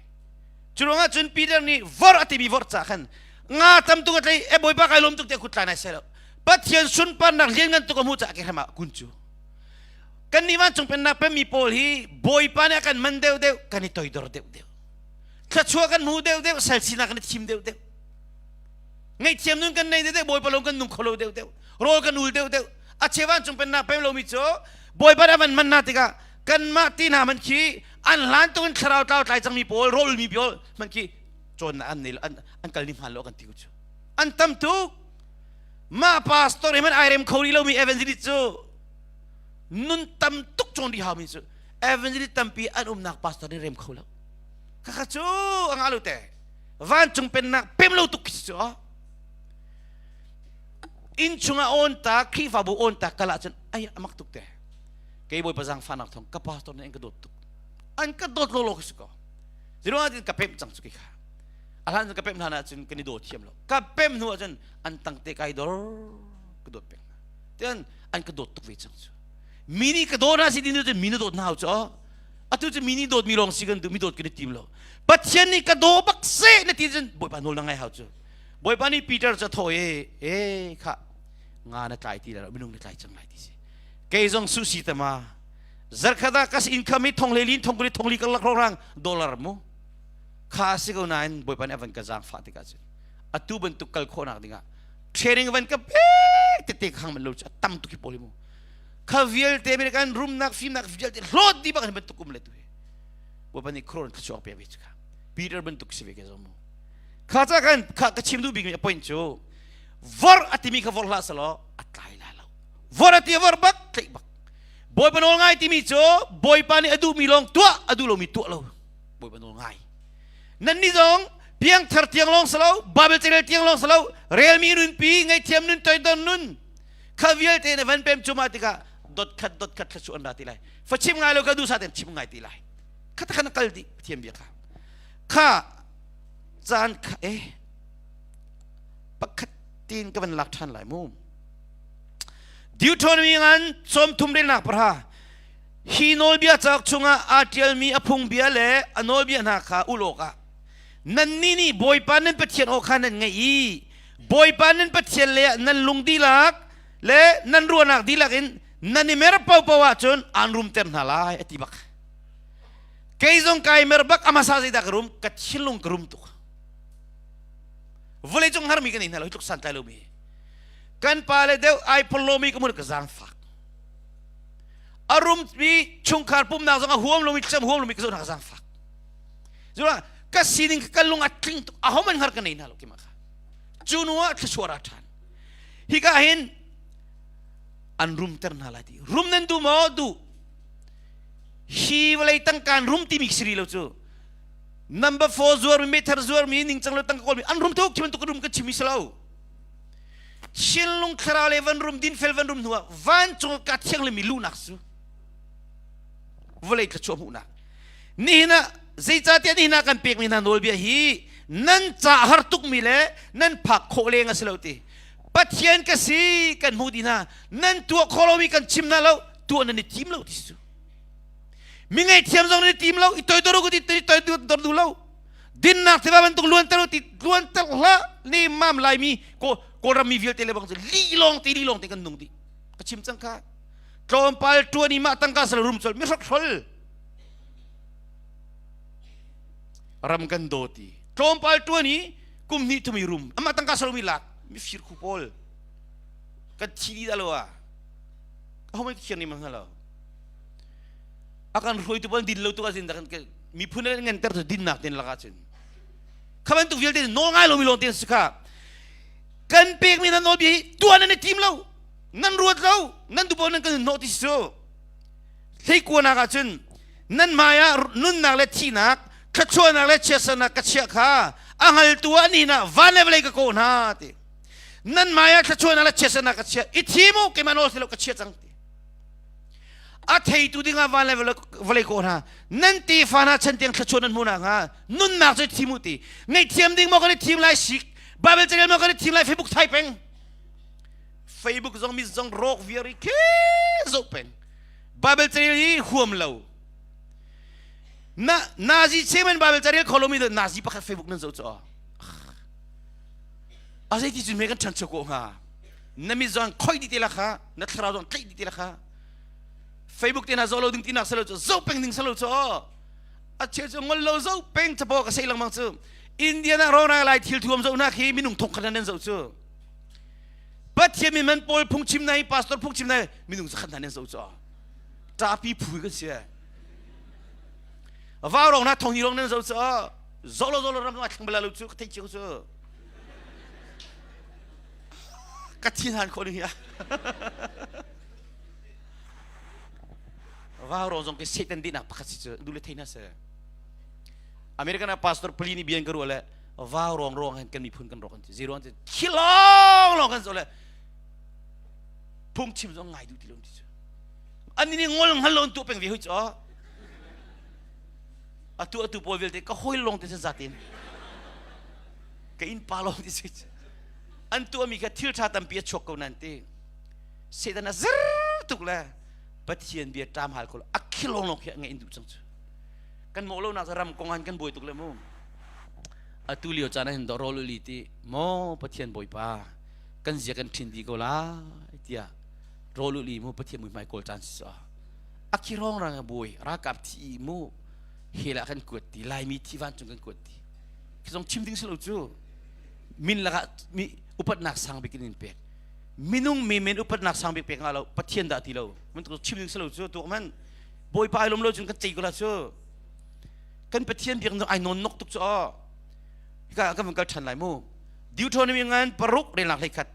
Cu ruangah cun Peter nih vor a timi vor ca khan nga tam tuk a tlei e Bawipa kai lawm tuk tiah kut tlai nai sai lo. Pathian sunparnak lianngan tuk a hmuh caah ke hram ah kun cu. Kan nih vancung pennak pemmi pawl hi Bawipa nih a kan man deuh deuh kan i toidor deuh deuh. Thluachuah kan hmu deuh deuh sal sinak kan i thim deuh deuh. Ngaihthiam nun kan nei deuh deuh Bawipa lawng kan nung kho lo deuh deuh. Rawl kan ul deuh deuh. A cheu vancung pennak pem lomi cu Bawipa nih a van man hna tikah kanmah ti hna man khi an hlan tuk in thlarau tlau tlai cangmi pawl rawlmi pawl hmanh khi cawnnak an nei an an kal ni hmaan lo kan ti ku cu an tam tuk mah pastor hi man ai rem kho rih lomi evangelist cu nun tam tuk cawn rih haumi cu evangelist tampi an umnak pastor nih rem kho lo khakha cu a ngah lo te vancung pennak pem lo tuk khi cu inn chungah on ta Khrihfabu on ta kal ahcun ai amak tuk te kei Bawipa zaangfahnak thawng ka pastor nih an ka dawt tuk an ka dawt lawlaw ka si ko ziruang ah ka pemh cang cu kei kha a hlan cun ka pemh hlan ahcun kan i daw thiam lo ka pemh hnu ahcun an tang te kai dor ka dawt peng hna tian an ka dawt tuk ve cang cu mi nih ka daw hna si ti nu cu mi na dawt hna hau cu atu cu mi nih dawt mi lawng si kan duh mi dawt kan i tim lo Pathian nih ka daw bak seh na ti cun Bawipa nawl na ngai hau cu Bawipa nih Peter cu a thawh i e kha nga na tlai ti lo minung na tlai cang lai ti si kei zong susi tama zarkhat ah kas income hi thong le lin thong kuli thong li karlak rang dollar mu kha si ko nain bawipa nih a van ka zaangfah tikah cun atu bantuk kal khawhnak dingah training van ka pek tete khang man lo cu a tam tuk hi pawl hi mu kha vialte American rumnak fimnak vialte hlawt di bak bantuk um le tu hi bawipa nih khuron thluachuak pek ve cu kha Peter bantuk si ve ke zo mu kha ca kan kha ka chim duh bik mi point cu vor a timi kha vor hlah selaw a tlai lai lo vor a ti vor bak tlaih bak Bawipa nawl ngai timi cu Bawipa nih a duhmi lawng tuah a duh lomi tuah lo Bawipa nawl ngai nan nih zong piangthar tiang lawng selo Bible carel tiang lawng selo relmi nunpi ngaihthiam nun toidor nun kha vialte na van pem cuma tikah dot khat dot khat thla an ra ti lai fa chim ngai lo ka duh sa ten chim ngai ti lai kha khan kal di Pathian bia kha kha caan kha eh pakhat tin ka van lak ṭhan lai mu Deuteronomy ngan sawmthum relnak pahra hi nawlbia cauk chungah aa ṭialmi a phungbia le a nawlbia hna kha ulh awkah nannih nih Bawipa nan Pathian aw kha nan ngaih i Bawipa nan Pathian le nan lung dihlak le nan ruahnak dihlak in Nan i mer paopaoh ahcun aan rumter hna lai a ti bak. Kei zong kai mer bak a hmasa zeidah ka rum? Ka thinlung ka rum tuk. Vawleicung harmi kan nei hna lo, hi tluk santlai lomi. Kan pa le deuh ai phorlomi ka mun ka zaangfak. A rummi chungkhar pumnak zong a huam lomi thlacam huam lomi ka zoh hna ka zaangfak. Zura ka sining ka lung a tling tuk ahohmanh hngar ka nei hna lo keimah kha. Cu nu ah thluachuah ra ṭhan. Hika hin an rumter hna lai ti. Rum nan duh maw? Duh. Hi vawlei tangkaan rum timi si rih lo cu. Number 4 zuarmi, meter zuarmi, ningcang lo tangka kawlmi an rum tuk khi bantuk rum kan chimmi si lo. Thinlung thlarau le van rum dinfel van rum hnu ah vancung ka thianghlimmi luhnak cu vawlei thluachuah hmuhnak. Nihin ah zeicahtiah nihin ah kan pekmi hna nawlbia hi nan ca har tukmi le nan phak khawh leng a si lo ti. Pathian ka si kan hmuh dih hna nan tuah khawh lomi kan chim hna lo tuah nan i tim lo ti cu. Mi ngaihthiam zong nan i tim lo i toidor u ti toidor duh lo. Dinnak tiva bantuk luanter u ti luanter hlah ne mam laimi Kawlram mi vialte le bang cu li lawng te li lawng te kan nung dih. Ka chim cang kha. Tlawmpal tuan i mah tangka sal rum col mi hrokhrol. Ram kan daw ti. Tlawmpal tuan i kum hnih thum i rum amah tangka sal mi lak mi fir khu pawl kan thi dih dah lo ah ahomai khiang ni mang lo a kan hruaitu pawl din lo tu azin da kan miphun an ngan ter tu dinnak ten laka cun kha bantuk vialte nawl ngai lomi lawng te si kha kan pekmi nan nawl bia hi tuah nan i tim lo nan ruat lo nan dupo nan kan hnawh ti si cu hleikuanak ah cun nan hmai ah nunnak le thihnak thluachuahnak le chiatsernak ka chiah kha a hngaltu ah ni hna van le vawlei ka kawh hna ti nan hmai ah thluachuahnak le chiatsernak ka chiah i thim u keimah nawl si lo ka chia cang ti a theitu dingah van le vawlei kawh hna nan tefa hna chan tiang thluachuah nan hmuh nakhnga nunnak cu thim u ti ngaihthiam ding maw kan i thim lai sik Bible carel maw kan i thim lai Facebook thai peng Facebook zong mi zong rawk viar i khe zoh peng Bible carel hi huam lo na nazi chairman Bible carel kho lomi nazi pakhat Facebook nan zoh cu a zei ti cun me kan ṭhancho ko hnga na mi zong khoi di te la kha na thlarau zong tlaih di te la kha Facebook te na zoh lo ding ti nak salo cu zoh peng ding salo cu a cheu cu ngol lo zoh peng capo ka sei lengmang cu Indian ah ro lai thil thuam zoh nak hi minung thong khat nan zoh cu Pathian min man pawl phungchim na hi pastor phungchim na minung zakhat hna nan zoh cu ṭapi phu kan si vau rong na thong hi rong nan zoh cu zoh lo zoh lo ram a thlang bala lo cu ka theih cio cu ka thin han khawh ning hi vau rong zong ke Satan dihnak pakhat si cu du le thei na se American ah pastor pali nih bian ka ruah le vau rong rong hin kan miphun kan rawk an ti zero an ti khi lawng lawng kan zo le phungchim zong ngai duh ti lo ti cu an nih ngol hngal lo an tuah peng ve hoi cu atu atu pawl vialte ka hawi lawng te zatin ka inn pa lawng ti si an tuahmi kha thil ṭha tampi a chuak ko nan ti Satan a zer tuk le Pathian bia ṭam hal ko a khi lawng lawng khi a ngaih in duh cang cu kan mawh lo nak ram kong han kan buai tuk le mu atu lio caan ah hin dawh rawl uli ti maw Pathian Bawipa kan zia kan ṭhin dih ko lai tiah rawl uli mu Pathian muihmai kawl caan si a khi rong rang a buai ralkap thi mu hela kan kuat ti laimi thi vancung kan kuat ti khi zong chim ding si lo cu min lakah mi upatnak sang bik in in pek minung mi men upatnak sang bik pek nga lo Pathian dah ti lo mun chim ding si lo cu tuak man Bawipa ai lom lo cun kan cei ko la cu kan Pathian biak ai nawn nok tuk cu aw hika kan van kal ṭhan lai mu Deuteronomy ngan paruk relnak hlei khat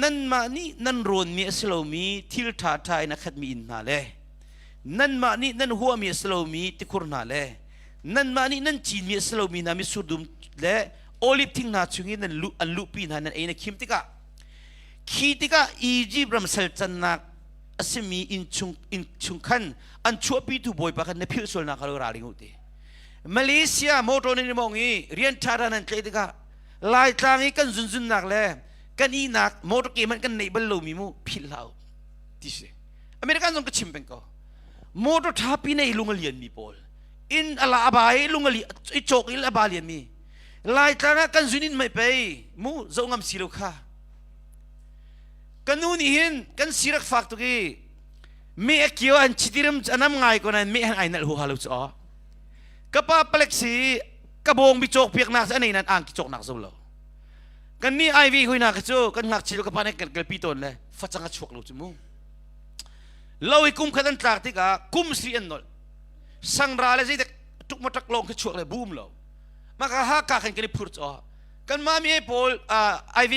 nanmah nih nan rawnmi a si lomi thil ṭha ṭha in a khatmi inn hna le nanmah nih nan huahmi a si lomi tikhur hna le nanmah nih nan cinmi a si lomi hna mitsur dum le olive thing hna chungin nan luh an luhpi hna nan ei na khim tikah khi tikah Egypt ram sal cannak a simi innchung innchung khan an chuahpitu bawipa khan na philh sualnak kha lo ralring u ti Malaysia motor nan i mong i rian ṭha nan tlaih tikah Laitlang i kan zunzunnak le kan ihnak motor ke hmanh kan neih bal lomi mu philh hlah u ti si American zong ka chim peng ko motor ṭha pi nei lung a lian mi pawl inn ala aba i lung a li i cawk il aba lian mi Laitlang ah kan zun in mei pei mu zoh ngam si lo kha. Ka nu nih hin kan si rak fak tuk i me a kio an chitirim anam ngai ko nain me han ai nalh huha lo cu aw. Ka pa palek si ka bawng bi cawk piak nak anei nan angki cawk nak zo lo. Kan ni IV hui na ka cu kan ngakchia ka pa nih kan kalpi tawn le facang a chuak lo cu mu. Lo i kum khat an tlak tikah kum sri an nolh. Sangra le zeidak tuk ma tak lawng khi chuak le bum lo. Maka ha ka khan kan i phur chaw. Kan mami pawl IV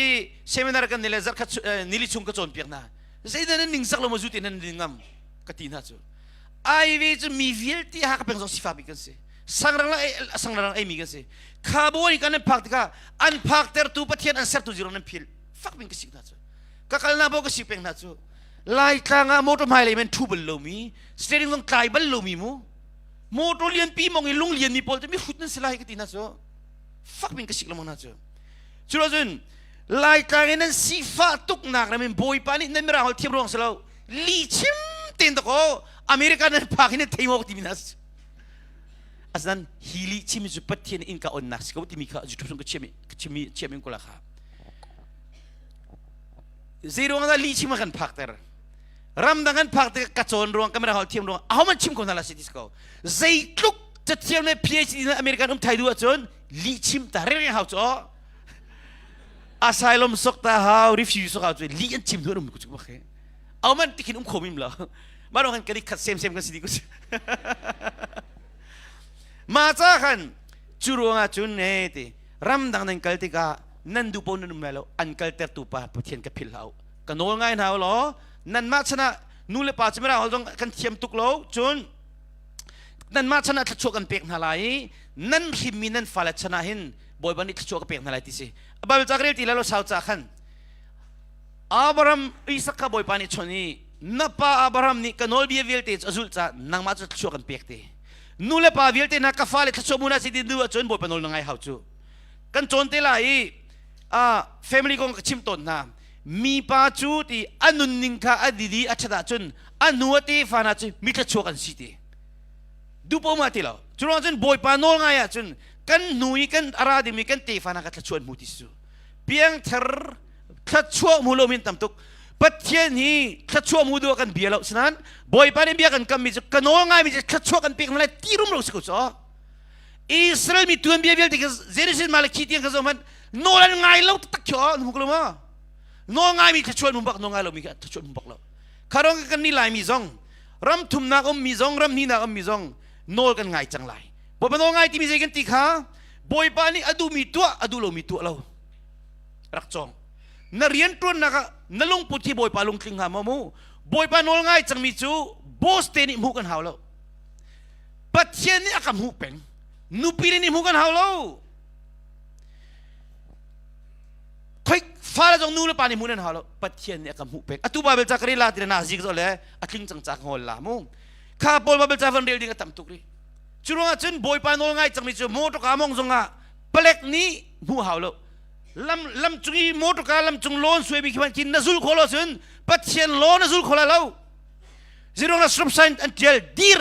seminar kan ni le zarkhat nili chung ka cawn piak hna. Zeidah nan ning zak lo ma zu te nan ning ngam ka ti hna cu. IV cu mi vialte ha ka peng zong sifa bik kan si. Sangrang la sangrang ei mi kan si. Kha bawi kan an phak tikah an phak tertu Pathian an sertu zero nan phil. Fak bing ka sik hna cu. Ka kalna bo ka sik peng hna cu. Laitlang ah motor hmailei men ṭhu bal lomi, steering zong tlai bal lomi mu. Motor lianpi mong i lung lianmi pawl cu mi hrut nan si lai ka ti hna cu. Fak min ka sik lengmang hna cu. Cu lo cun Laitlang in nan sifah tuknak ram in Bawipa nih nan mirang holh thiam ruang si lo li chim ten to ko America nan phak hin nan thei maw ka ti mi hna asnan hi li chim cu Pathian in ka onnak si ko timi kha YouTube sung ka chiami ka chimi chiami ko la kha Zeiruang dah lihchim a kan phakter? Ramdang kan phak tikah ka cawn ruang, camera hol thiam ruang, ahohmanh chim ko hna la si ti ko. Zeitluk cathiam le PhD na American um thai duh ahcun lihchim ta reng hau cu asylum sok ta hau, refugee sok hau cu lih an chim duh an um ku cu bak he. Ahohmanh tikhin um kho mim lo. Mah ruang kan kan i khat sem sem kan si dih ko. Ma ca khan cu ruangah cun ne ti ramdang nan kal tikah nan duh paoh nan um lai lo an kaltertu pa Pathian ka philh hlah u ka nawl ngai hna u law nanmah chan ah nu le pa cu mirang holh zong kan thiam tuk lo cun nanmah chan ah thluachuah kan pek hna lai i nan hrimmi nan fale chan ah hin Bawipa nih thluachuah ka pek hna lai ti si Bible ca ka rel ti lai lo sau ca khan Abraham Isak kha Bawipa nih chon i na pa Abraham nih ka nawlbia vialte cu a zulh caah nangmah cu thluachuah kan pek te nu le pa vialte hna ka fale thluachuah mu na si ti duh ahcun Bawipa nawl na ngai hau cu kan cawn te lai i family kong ka chim tawn hna mipa cu ti a nunning kha a didi a ṭhat ahcun a hnu a tefa hna cu mi thluachuak an si ti duh ma ti lo cu ruang cun bawipa nawl ngai ahcun kan hnu i kan a ra dingmi kan tefa hna kha thluachuah an hmu ti si cu piangthar thluachuah hmu lomi an tam tuk Pathian hi thluachuah hmu duh ah kan bia lo sinain Bawipa nih bia kan kammi cu ka nawl ngaimi cu thluachuah kan pek hna lai ti rum lo si ko cu Israel mi tuanbia vialte kha Genesis Malakhi tiang kha zoh hmanh nawl an ngai lo taktak khi aw hmu ko lo maw nawl ngaimi thluachuah an bak nawl ngai lomi kha thluachuah an bak lo kha rong kan ni laimi zong ram thumnak ummi zong ram hnihnak ummi zong nawl kan ngai cang lai Bawipa nawl ngai timi zei kan ti kha Bawipa nih a duhmi tuah a duh lomi tuah lo rak cawng na rian ṭuannak ah na lungput hi Bawipa lungtling hnga maw mu Bawipa nawl ngai cangmi cu boss te nih hmuh kan hau lo Pathian nih a ka hmuh peng. Nupi nih hmuh kan hau lo. Khoi fale zong nu le pa nih hmuh nan hau lo. Pathian nih a ka hmuh peng. Atu Bible ca ka rel la ti na zik zo le a tling cang ca ka ngol la mu. Kha Paul Bible ca van rel ding a tam tuk ri. Cu ruangah cun Bawipa nawl ngai cangmi cu motor ka mong zongah palek nih hmuh hau lo. Lam lam cung i motor ka lam cung lawn suai mi khi man kin na zul kho lo cun Pathian law na zul kho la lo. Zirong na stop sign an tial dir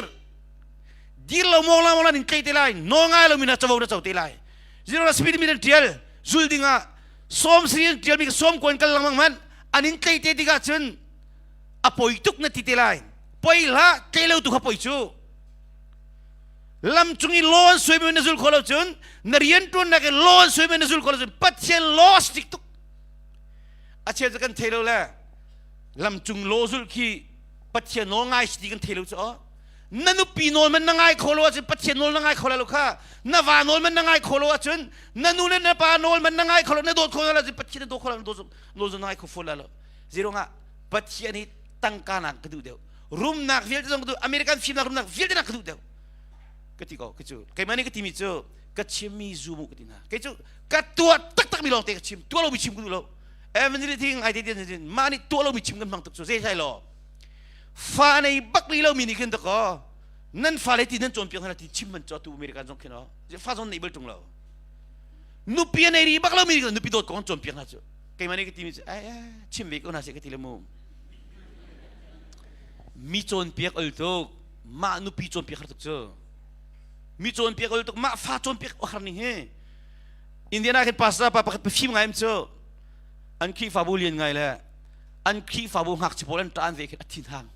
dir lo mong la mong la nin tlei te lai nawl ngai lo mi na chavo na cho te lai zirong na speed mi an tial zul ding ah som sri an tial mi som kuan kal langmang man an in tlei te tikah cun a poi tuk na ti te lai poi hlah tlei lo tu kha poi cu lam cung i law an suai mi na zul kho lo cun na rian tuan nak i law an suai mi na zul kho lo cun pathian law strict tuk a chel cu kan thei lo le lam cung law zul khi Pathian nawl ngai si ti kan thei lo cu aw na nupi nawl man na ngai kho lo ahcun Pathian nawl na ngai kho lo kha na va nawl man na ngai kho lo ahcun na nu le na pa nawl man na ngai kho lo na dawt kho lo ahcun Pathian na dawt kho lo nawl na ngai kho fawn lo zeiruangah Pathian hi tangka nak ka duh deuh rumnak vialte zong ka duh American fimnak rumnak vialte nak ka duh deuh ka ti ko ka cu keimah nih ka timi cu ka chimmi zu mu ka ti hna kei cu ka tuah taktak mi lawng te ka chim tuah lomi chim ka duh lo Evangelist thing ai te te mah nih tuah lomi chim kan hmang tuk cu zei sai law fa nei bak li lomi nih khin dakaw nan fale ti nan cawnpiak hna ti chim man cu tu American zong khin fa zong nei bal tung lo nupi nei ri bak lomi nih nupi dawt kong cawnpiak hna cu keimah nih ka ti mi cu ai chim ve ko hna seh ka ti le mu mi cawnpiak ol tuk mah nupi cawnpiak har tuk cu mi cawnpiak ol tuk mah fa cawnpiak har ning hi Indiana khin pastor pa pakhat pafim ngai cu an Khrihfabu lian ngai le. An Khrihfabu ngakchia pawl an ṭan ve khin a thin hang.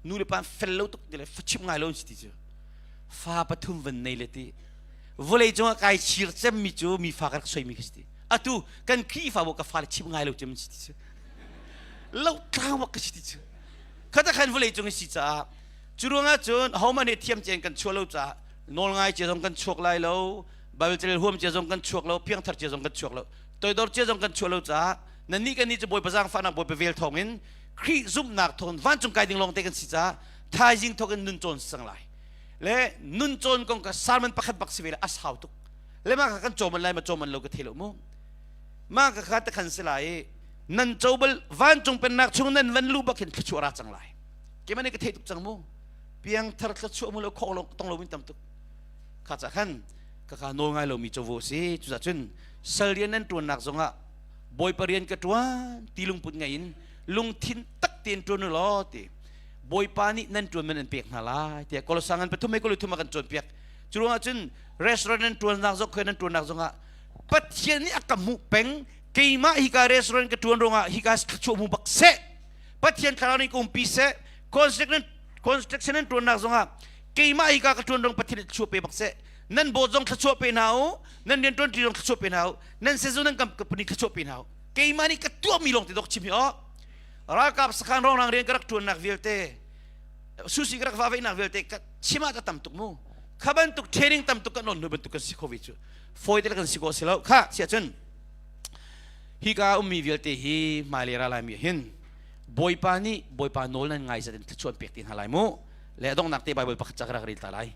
Nu le pa fel lo tuk ti le chim ngai lo si ti cu. Fa pathum van nei le ti. Vawlei cungah kai chir cemmi cu mi fa ka rak soimi khi si ti. Atu kan Khrihfabu ka fale chim ngai lo cem si ti cu. Lo tlang bak ka si ti cu. Khata khan vawlei cung i si caah cu ruangah cun hohmanh nih thiam cen kan chuah lo caah nawl ngai cia zong kan chuak lai lo Bible carel huam cia zong kan chuak lo piangthar cia zong kan chuak lo toidor cia zong kan chuah lo caah nannih kan nih cu Bawipa zaangfahnak Bawipa vel thawngin Khrih zumhnak thawng vancung kai ding lawng te kan si caah thaizing thawk in nun cawn sang lai le nun cawn kong ka sermon pakhat bak si ve le a sau tuk le ma ka kan cawman lai ma cawman lo ka thei lo mu ma ka kha te khan si lai nan co bal vancung pennak chung nan van lu bak hin thluachuah ra cang lai keimah nih ka thei tuk cang mu piangthar thluachuah mu lo khok lo tong lo min tam tuk kha ca khan ka ka nawl ngai lomi covo si cucah cun sal rian nan ṭuannak zongah bawipa rian ka ṭuan ti lungput ngei in lungthin tak tein ṭuan u law ti bawipa nih nan ṭuan man an pek hna lai tiah Kolosang an pathum he koli thum a kan cawnpiak cu ruangah cun restaurant nan ṭuannak zong khoi nan ṭuannak zongah Pathian nih a ka hmuh peng keimah hika restaurant ka ṭuan ruangah hika thluachuah hmu bak seh Pathian thlarau nih ka umpi seh construction construction nan ṭuannak zongah keimah hika ka ṭuan rong Pathian nih thluachuah pe bak seh nan bawt zong thluachuah pe hna u nan rian ṭuan ṭi zong thluachuah pe hna u nan sezung nan company thluachuah pe hna u keimah nih ka tuahmi lawng te dok chim hi aw ralkap sakhan rongrang rian ka rak ṭuannak vialte susi ka rak va veihnak vialte ka chim ah ka tam tuk mu kha bantuk training tam tuk kan on hnu bantuk kan si kho ve cu fawi te kan si ko si lo kha sia cun hika ummi vialte hi hmailei ra laimi hin Bawipa nih Bawipa nawl nan ngai zat in thluachuah an pek ti hna lai mu le donghnak te Bible pakhat ca ka rak rel ta lai.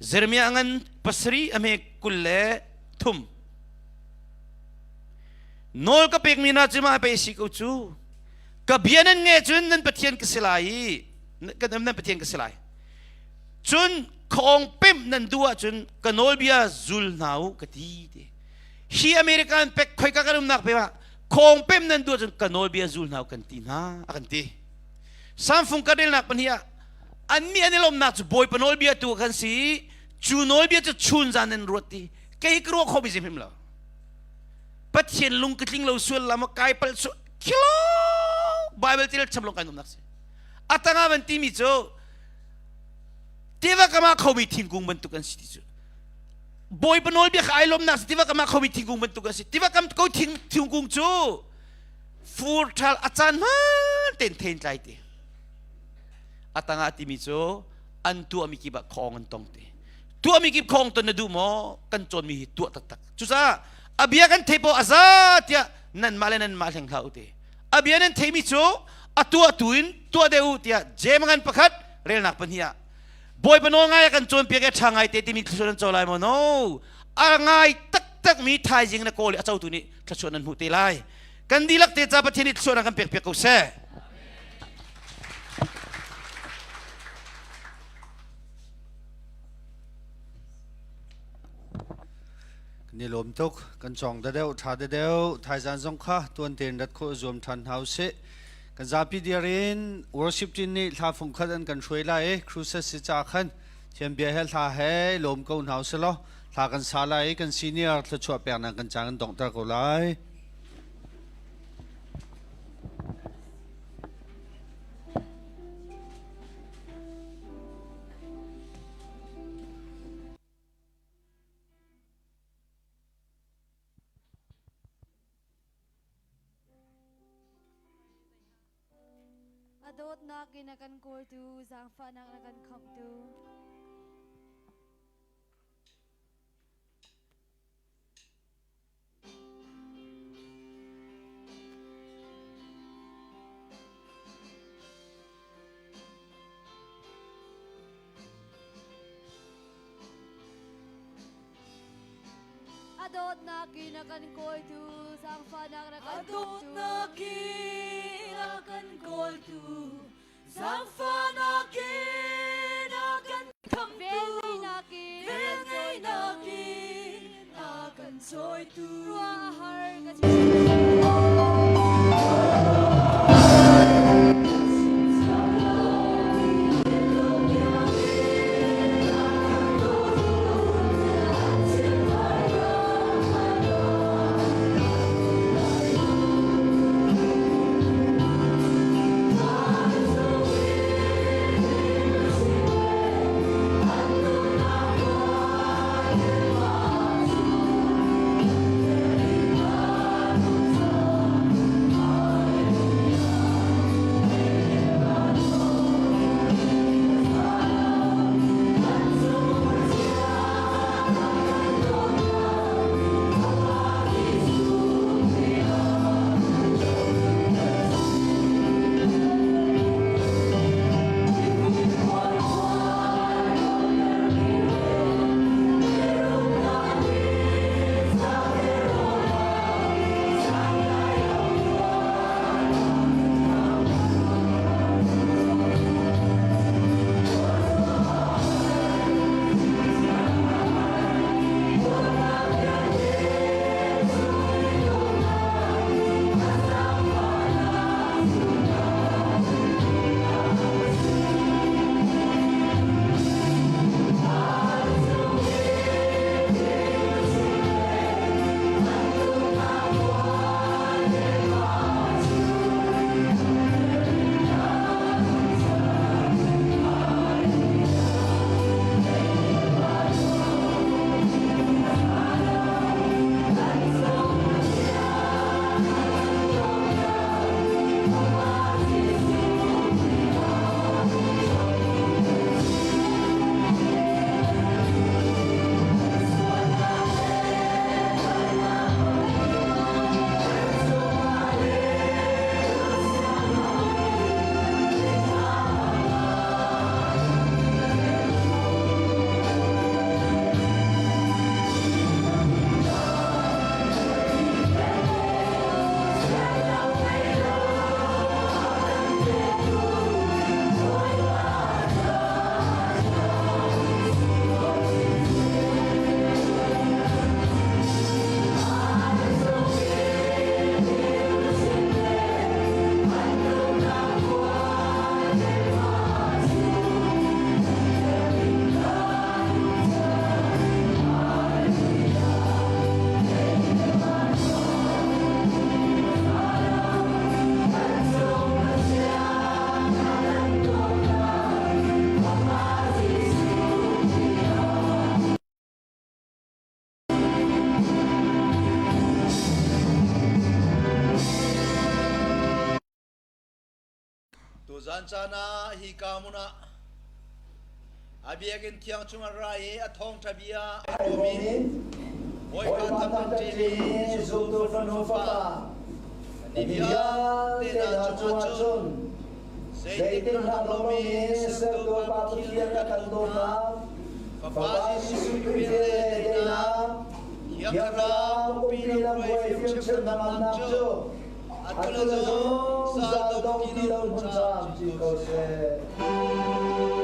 Jeremiah ngan pasarih a hme 23 nawl ka pekmi hna cu mah pe si ko cu ka bia nan nge cun nan Pathian ka si lai i nan Pathian ka si lai cun khawng pemh nan duh ahcun ka nawlbia zul hna u ka ti ti hi American pek khoika kan umnak pe ah khawng pemh nan duh ahcun ka nawlbia zul hna u kan ti hna a kan ti Samfung ka relnak pahnih ah annih an i lawmnak cu Bawipa nawlbia tu kan si cu nawlbia cu chun zan nan ruat ti kei ka ruah kho mi hrim lo Pathian lung ka tling lo sual lam kai pal su khilo Bible til cham long kai nomnak si atanga van timi cu tiva kama khomi thingkung bantuk an si ti cu Bawipa nawlbia kha ai lawmnak si tiva kama khomi thingkung bantuk an si tiva kam ko thing thingkung cu fur ṭhal a caan hmaan tein thein tlai ti a tangah timi cu an tuahmi kip ah khawng an tong ti tuahmi kip khawng ton na duh maw kan cawnmi hi tuah taktak cucaah a bia kan thei paoh a za tiah nanmah le nanmah hleng hlah u ti a bia nan theimi cu a tuah tu in tuah deuh u tiah Jeim ngan pakhat relnak pahnih ah Bawipa nawl ngai a kan cawnpiak i a ṭha ngai te timi thluachuah nan co lai maw no a ngai taktak mi thaizing na kawl i a cotu nih thluachuah nan hmuh te lai kan dihlak te ca Pathian nih thluachuah kan pek piak ko seh. Kan i lawm tuk kan cawng da deuh tha da deuh thaizan zong kha tuan tein rat khawh zuam than hna usih kan zapi diar in worship team nih hla fung khat an kan hruai lai i crusade si ca khan thian bia he hla he lawm ko hna usih law hla kan sa lai i kan senior thluachuah peknak kan caan kan donghter ko lai. A dawtnak in a kan kawltu, zaangfahnak in a kan khamhtu. A dawtnak in a kan kawltu, zaangfahnak na kan A dawtnak in a kan kawltu, zaangfahnak in a kan khamtu, Velngeihnak in velngeihnak in a kan cawitu. Ruah a har ka Tuzan caan ah hi ka hmun ah a biakinn thiang chungah ra i a thawngṭha bia a rawmi Bawipa thangṭhat i zumtu fanu fapa ni vialte hna cungah cun zeitin hlah lomi sertu Pa Pathian a kan dawtnak Fapa Jesuh Khrih le daihnak Thiang Thlarau umpi lamhruai fimchimhnak cu atu le zungzal dong ti lo hmun camci ko seh.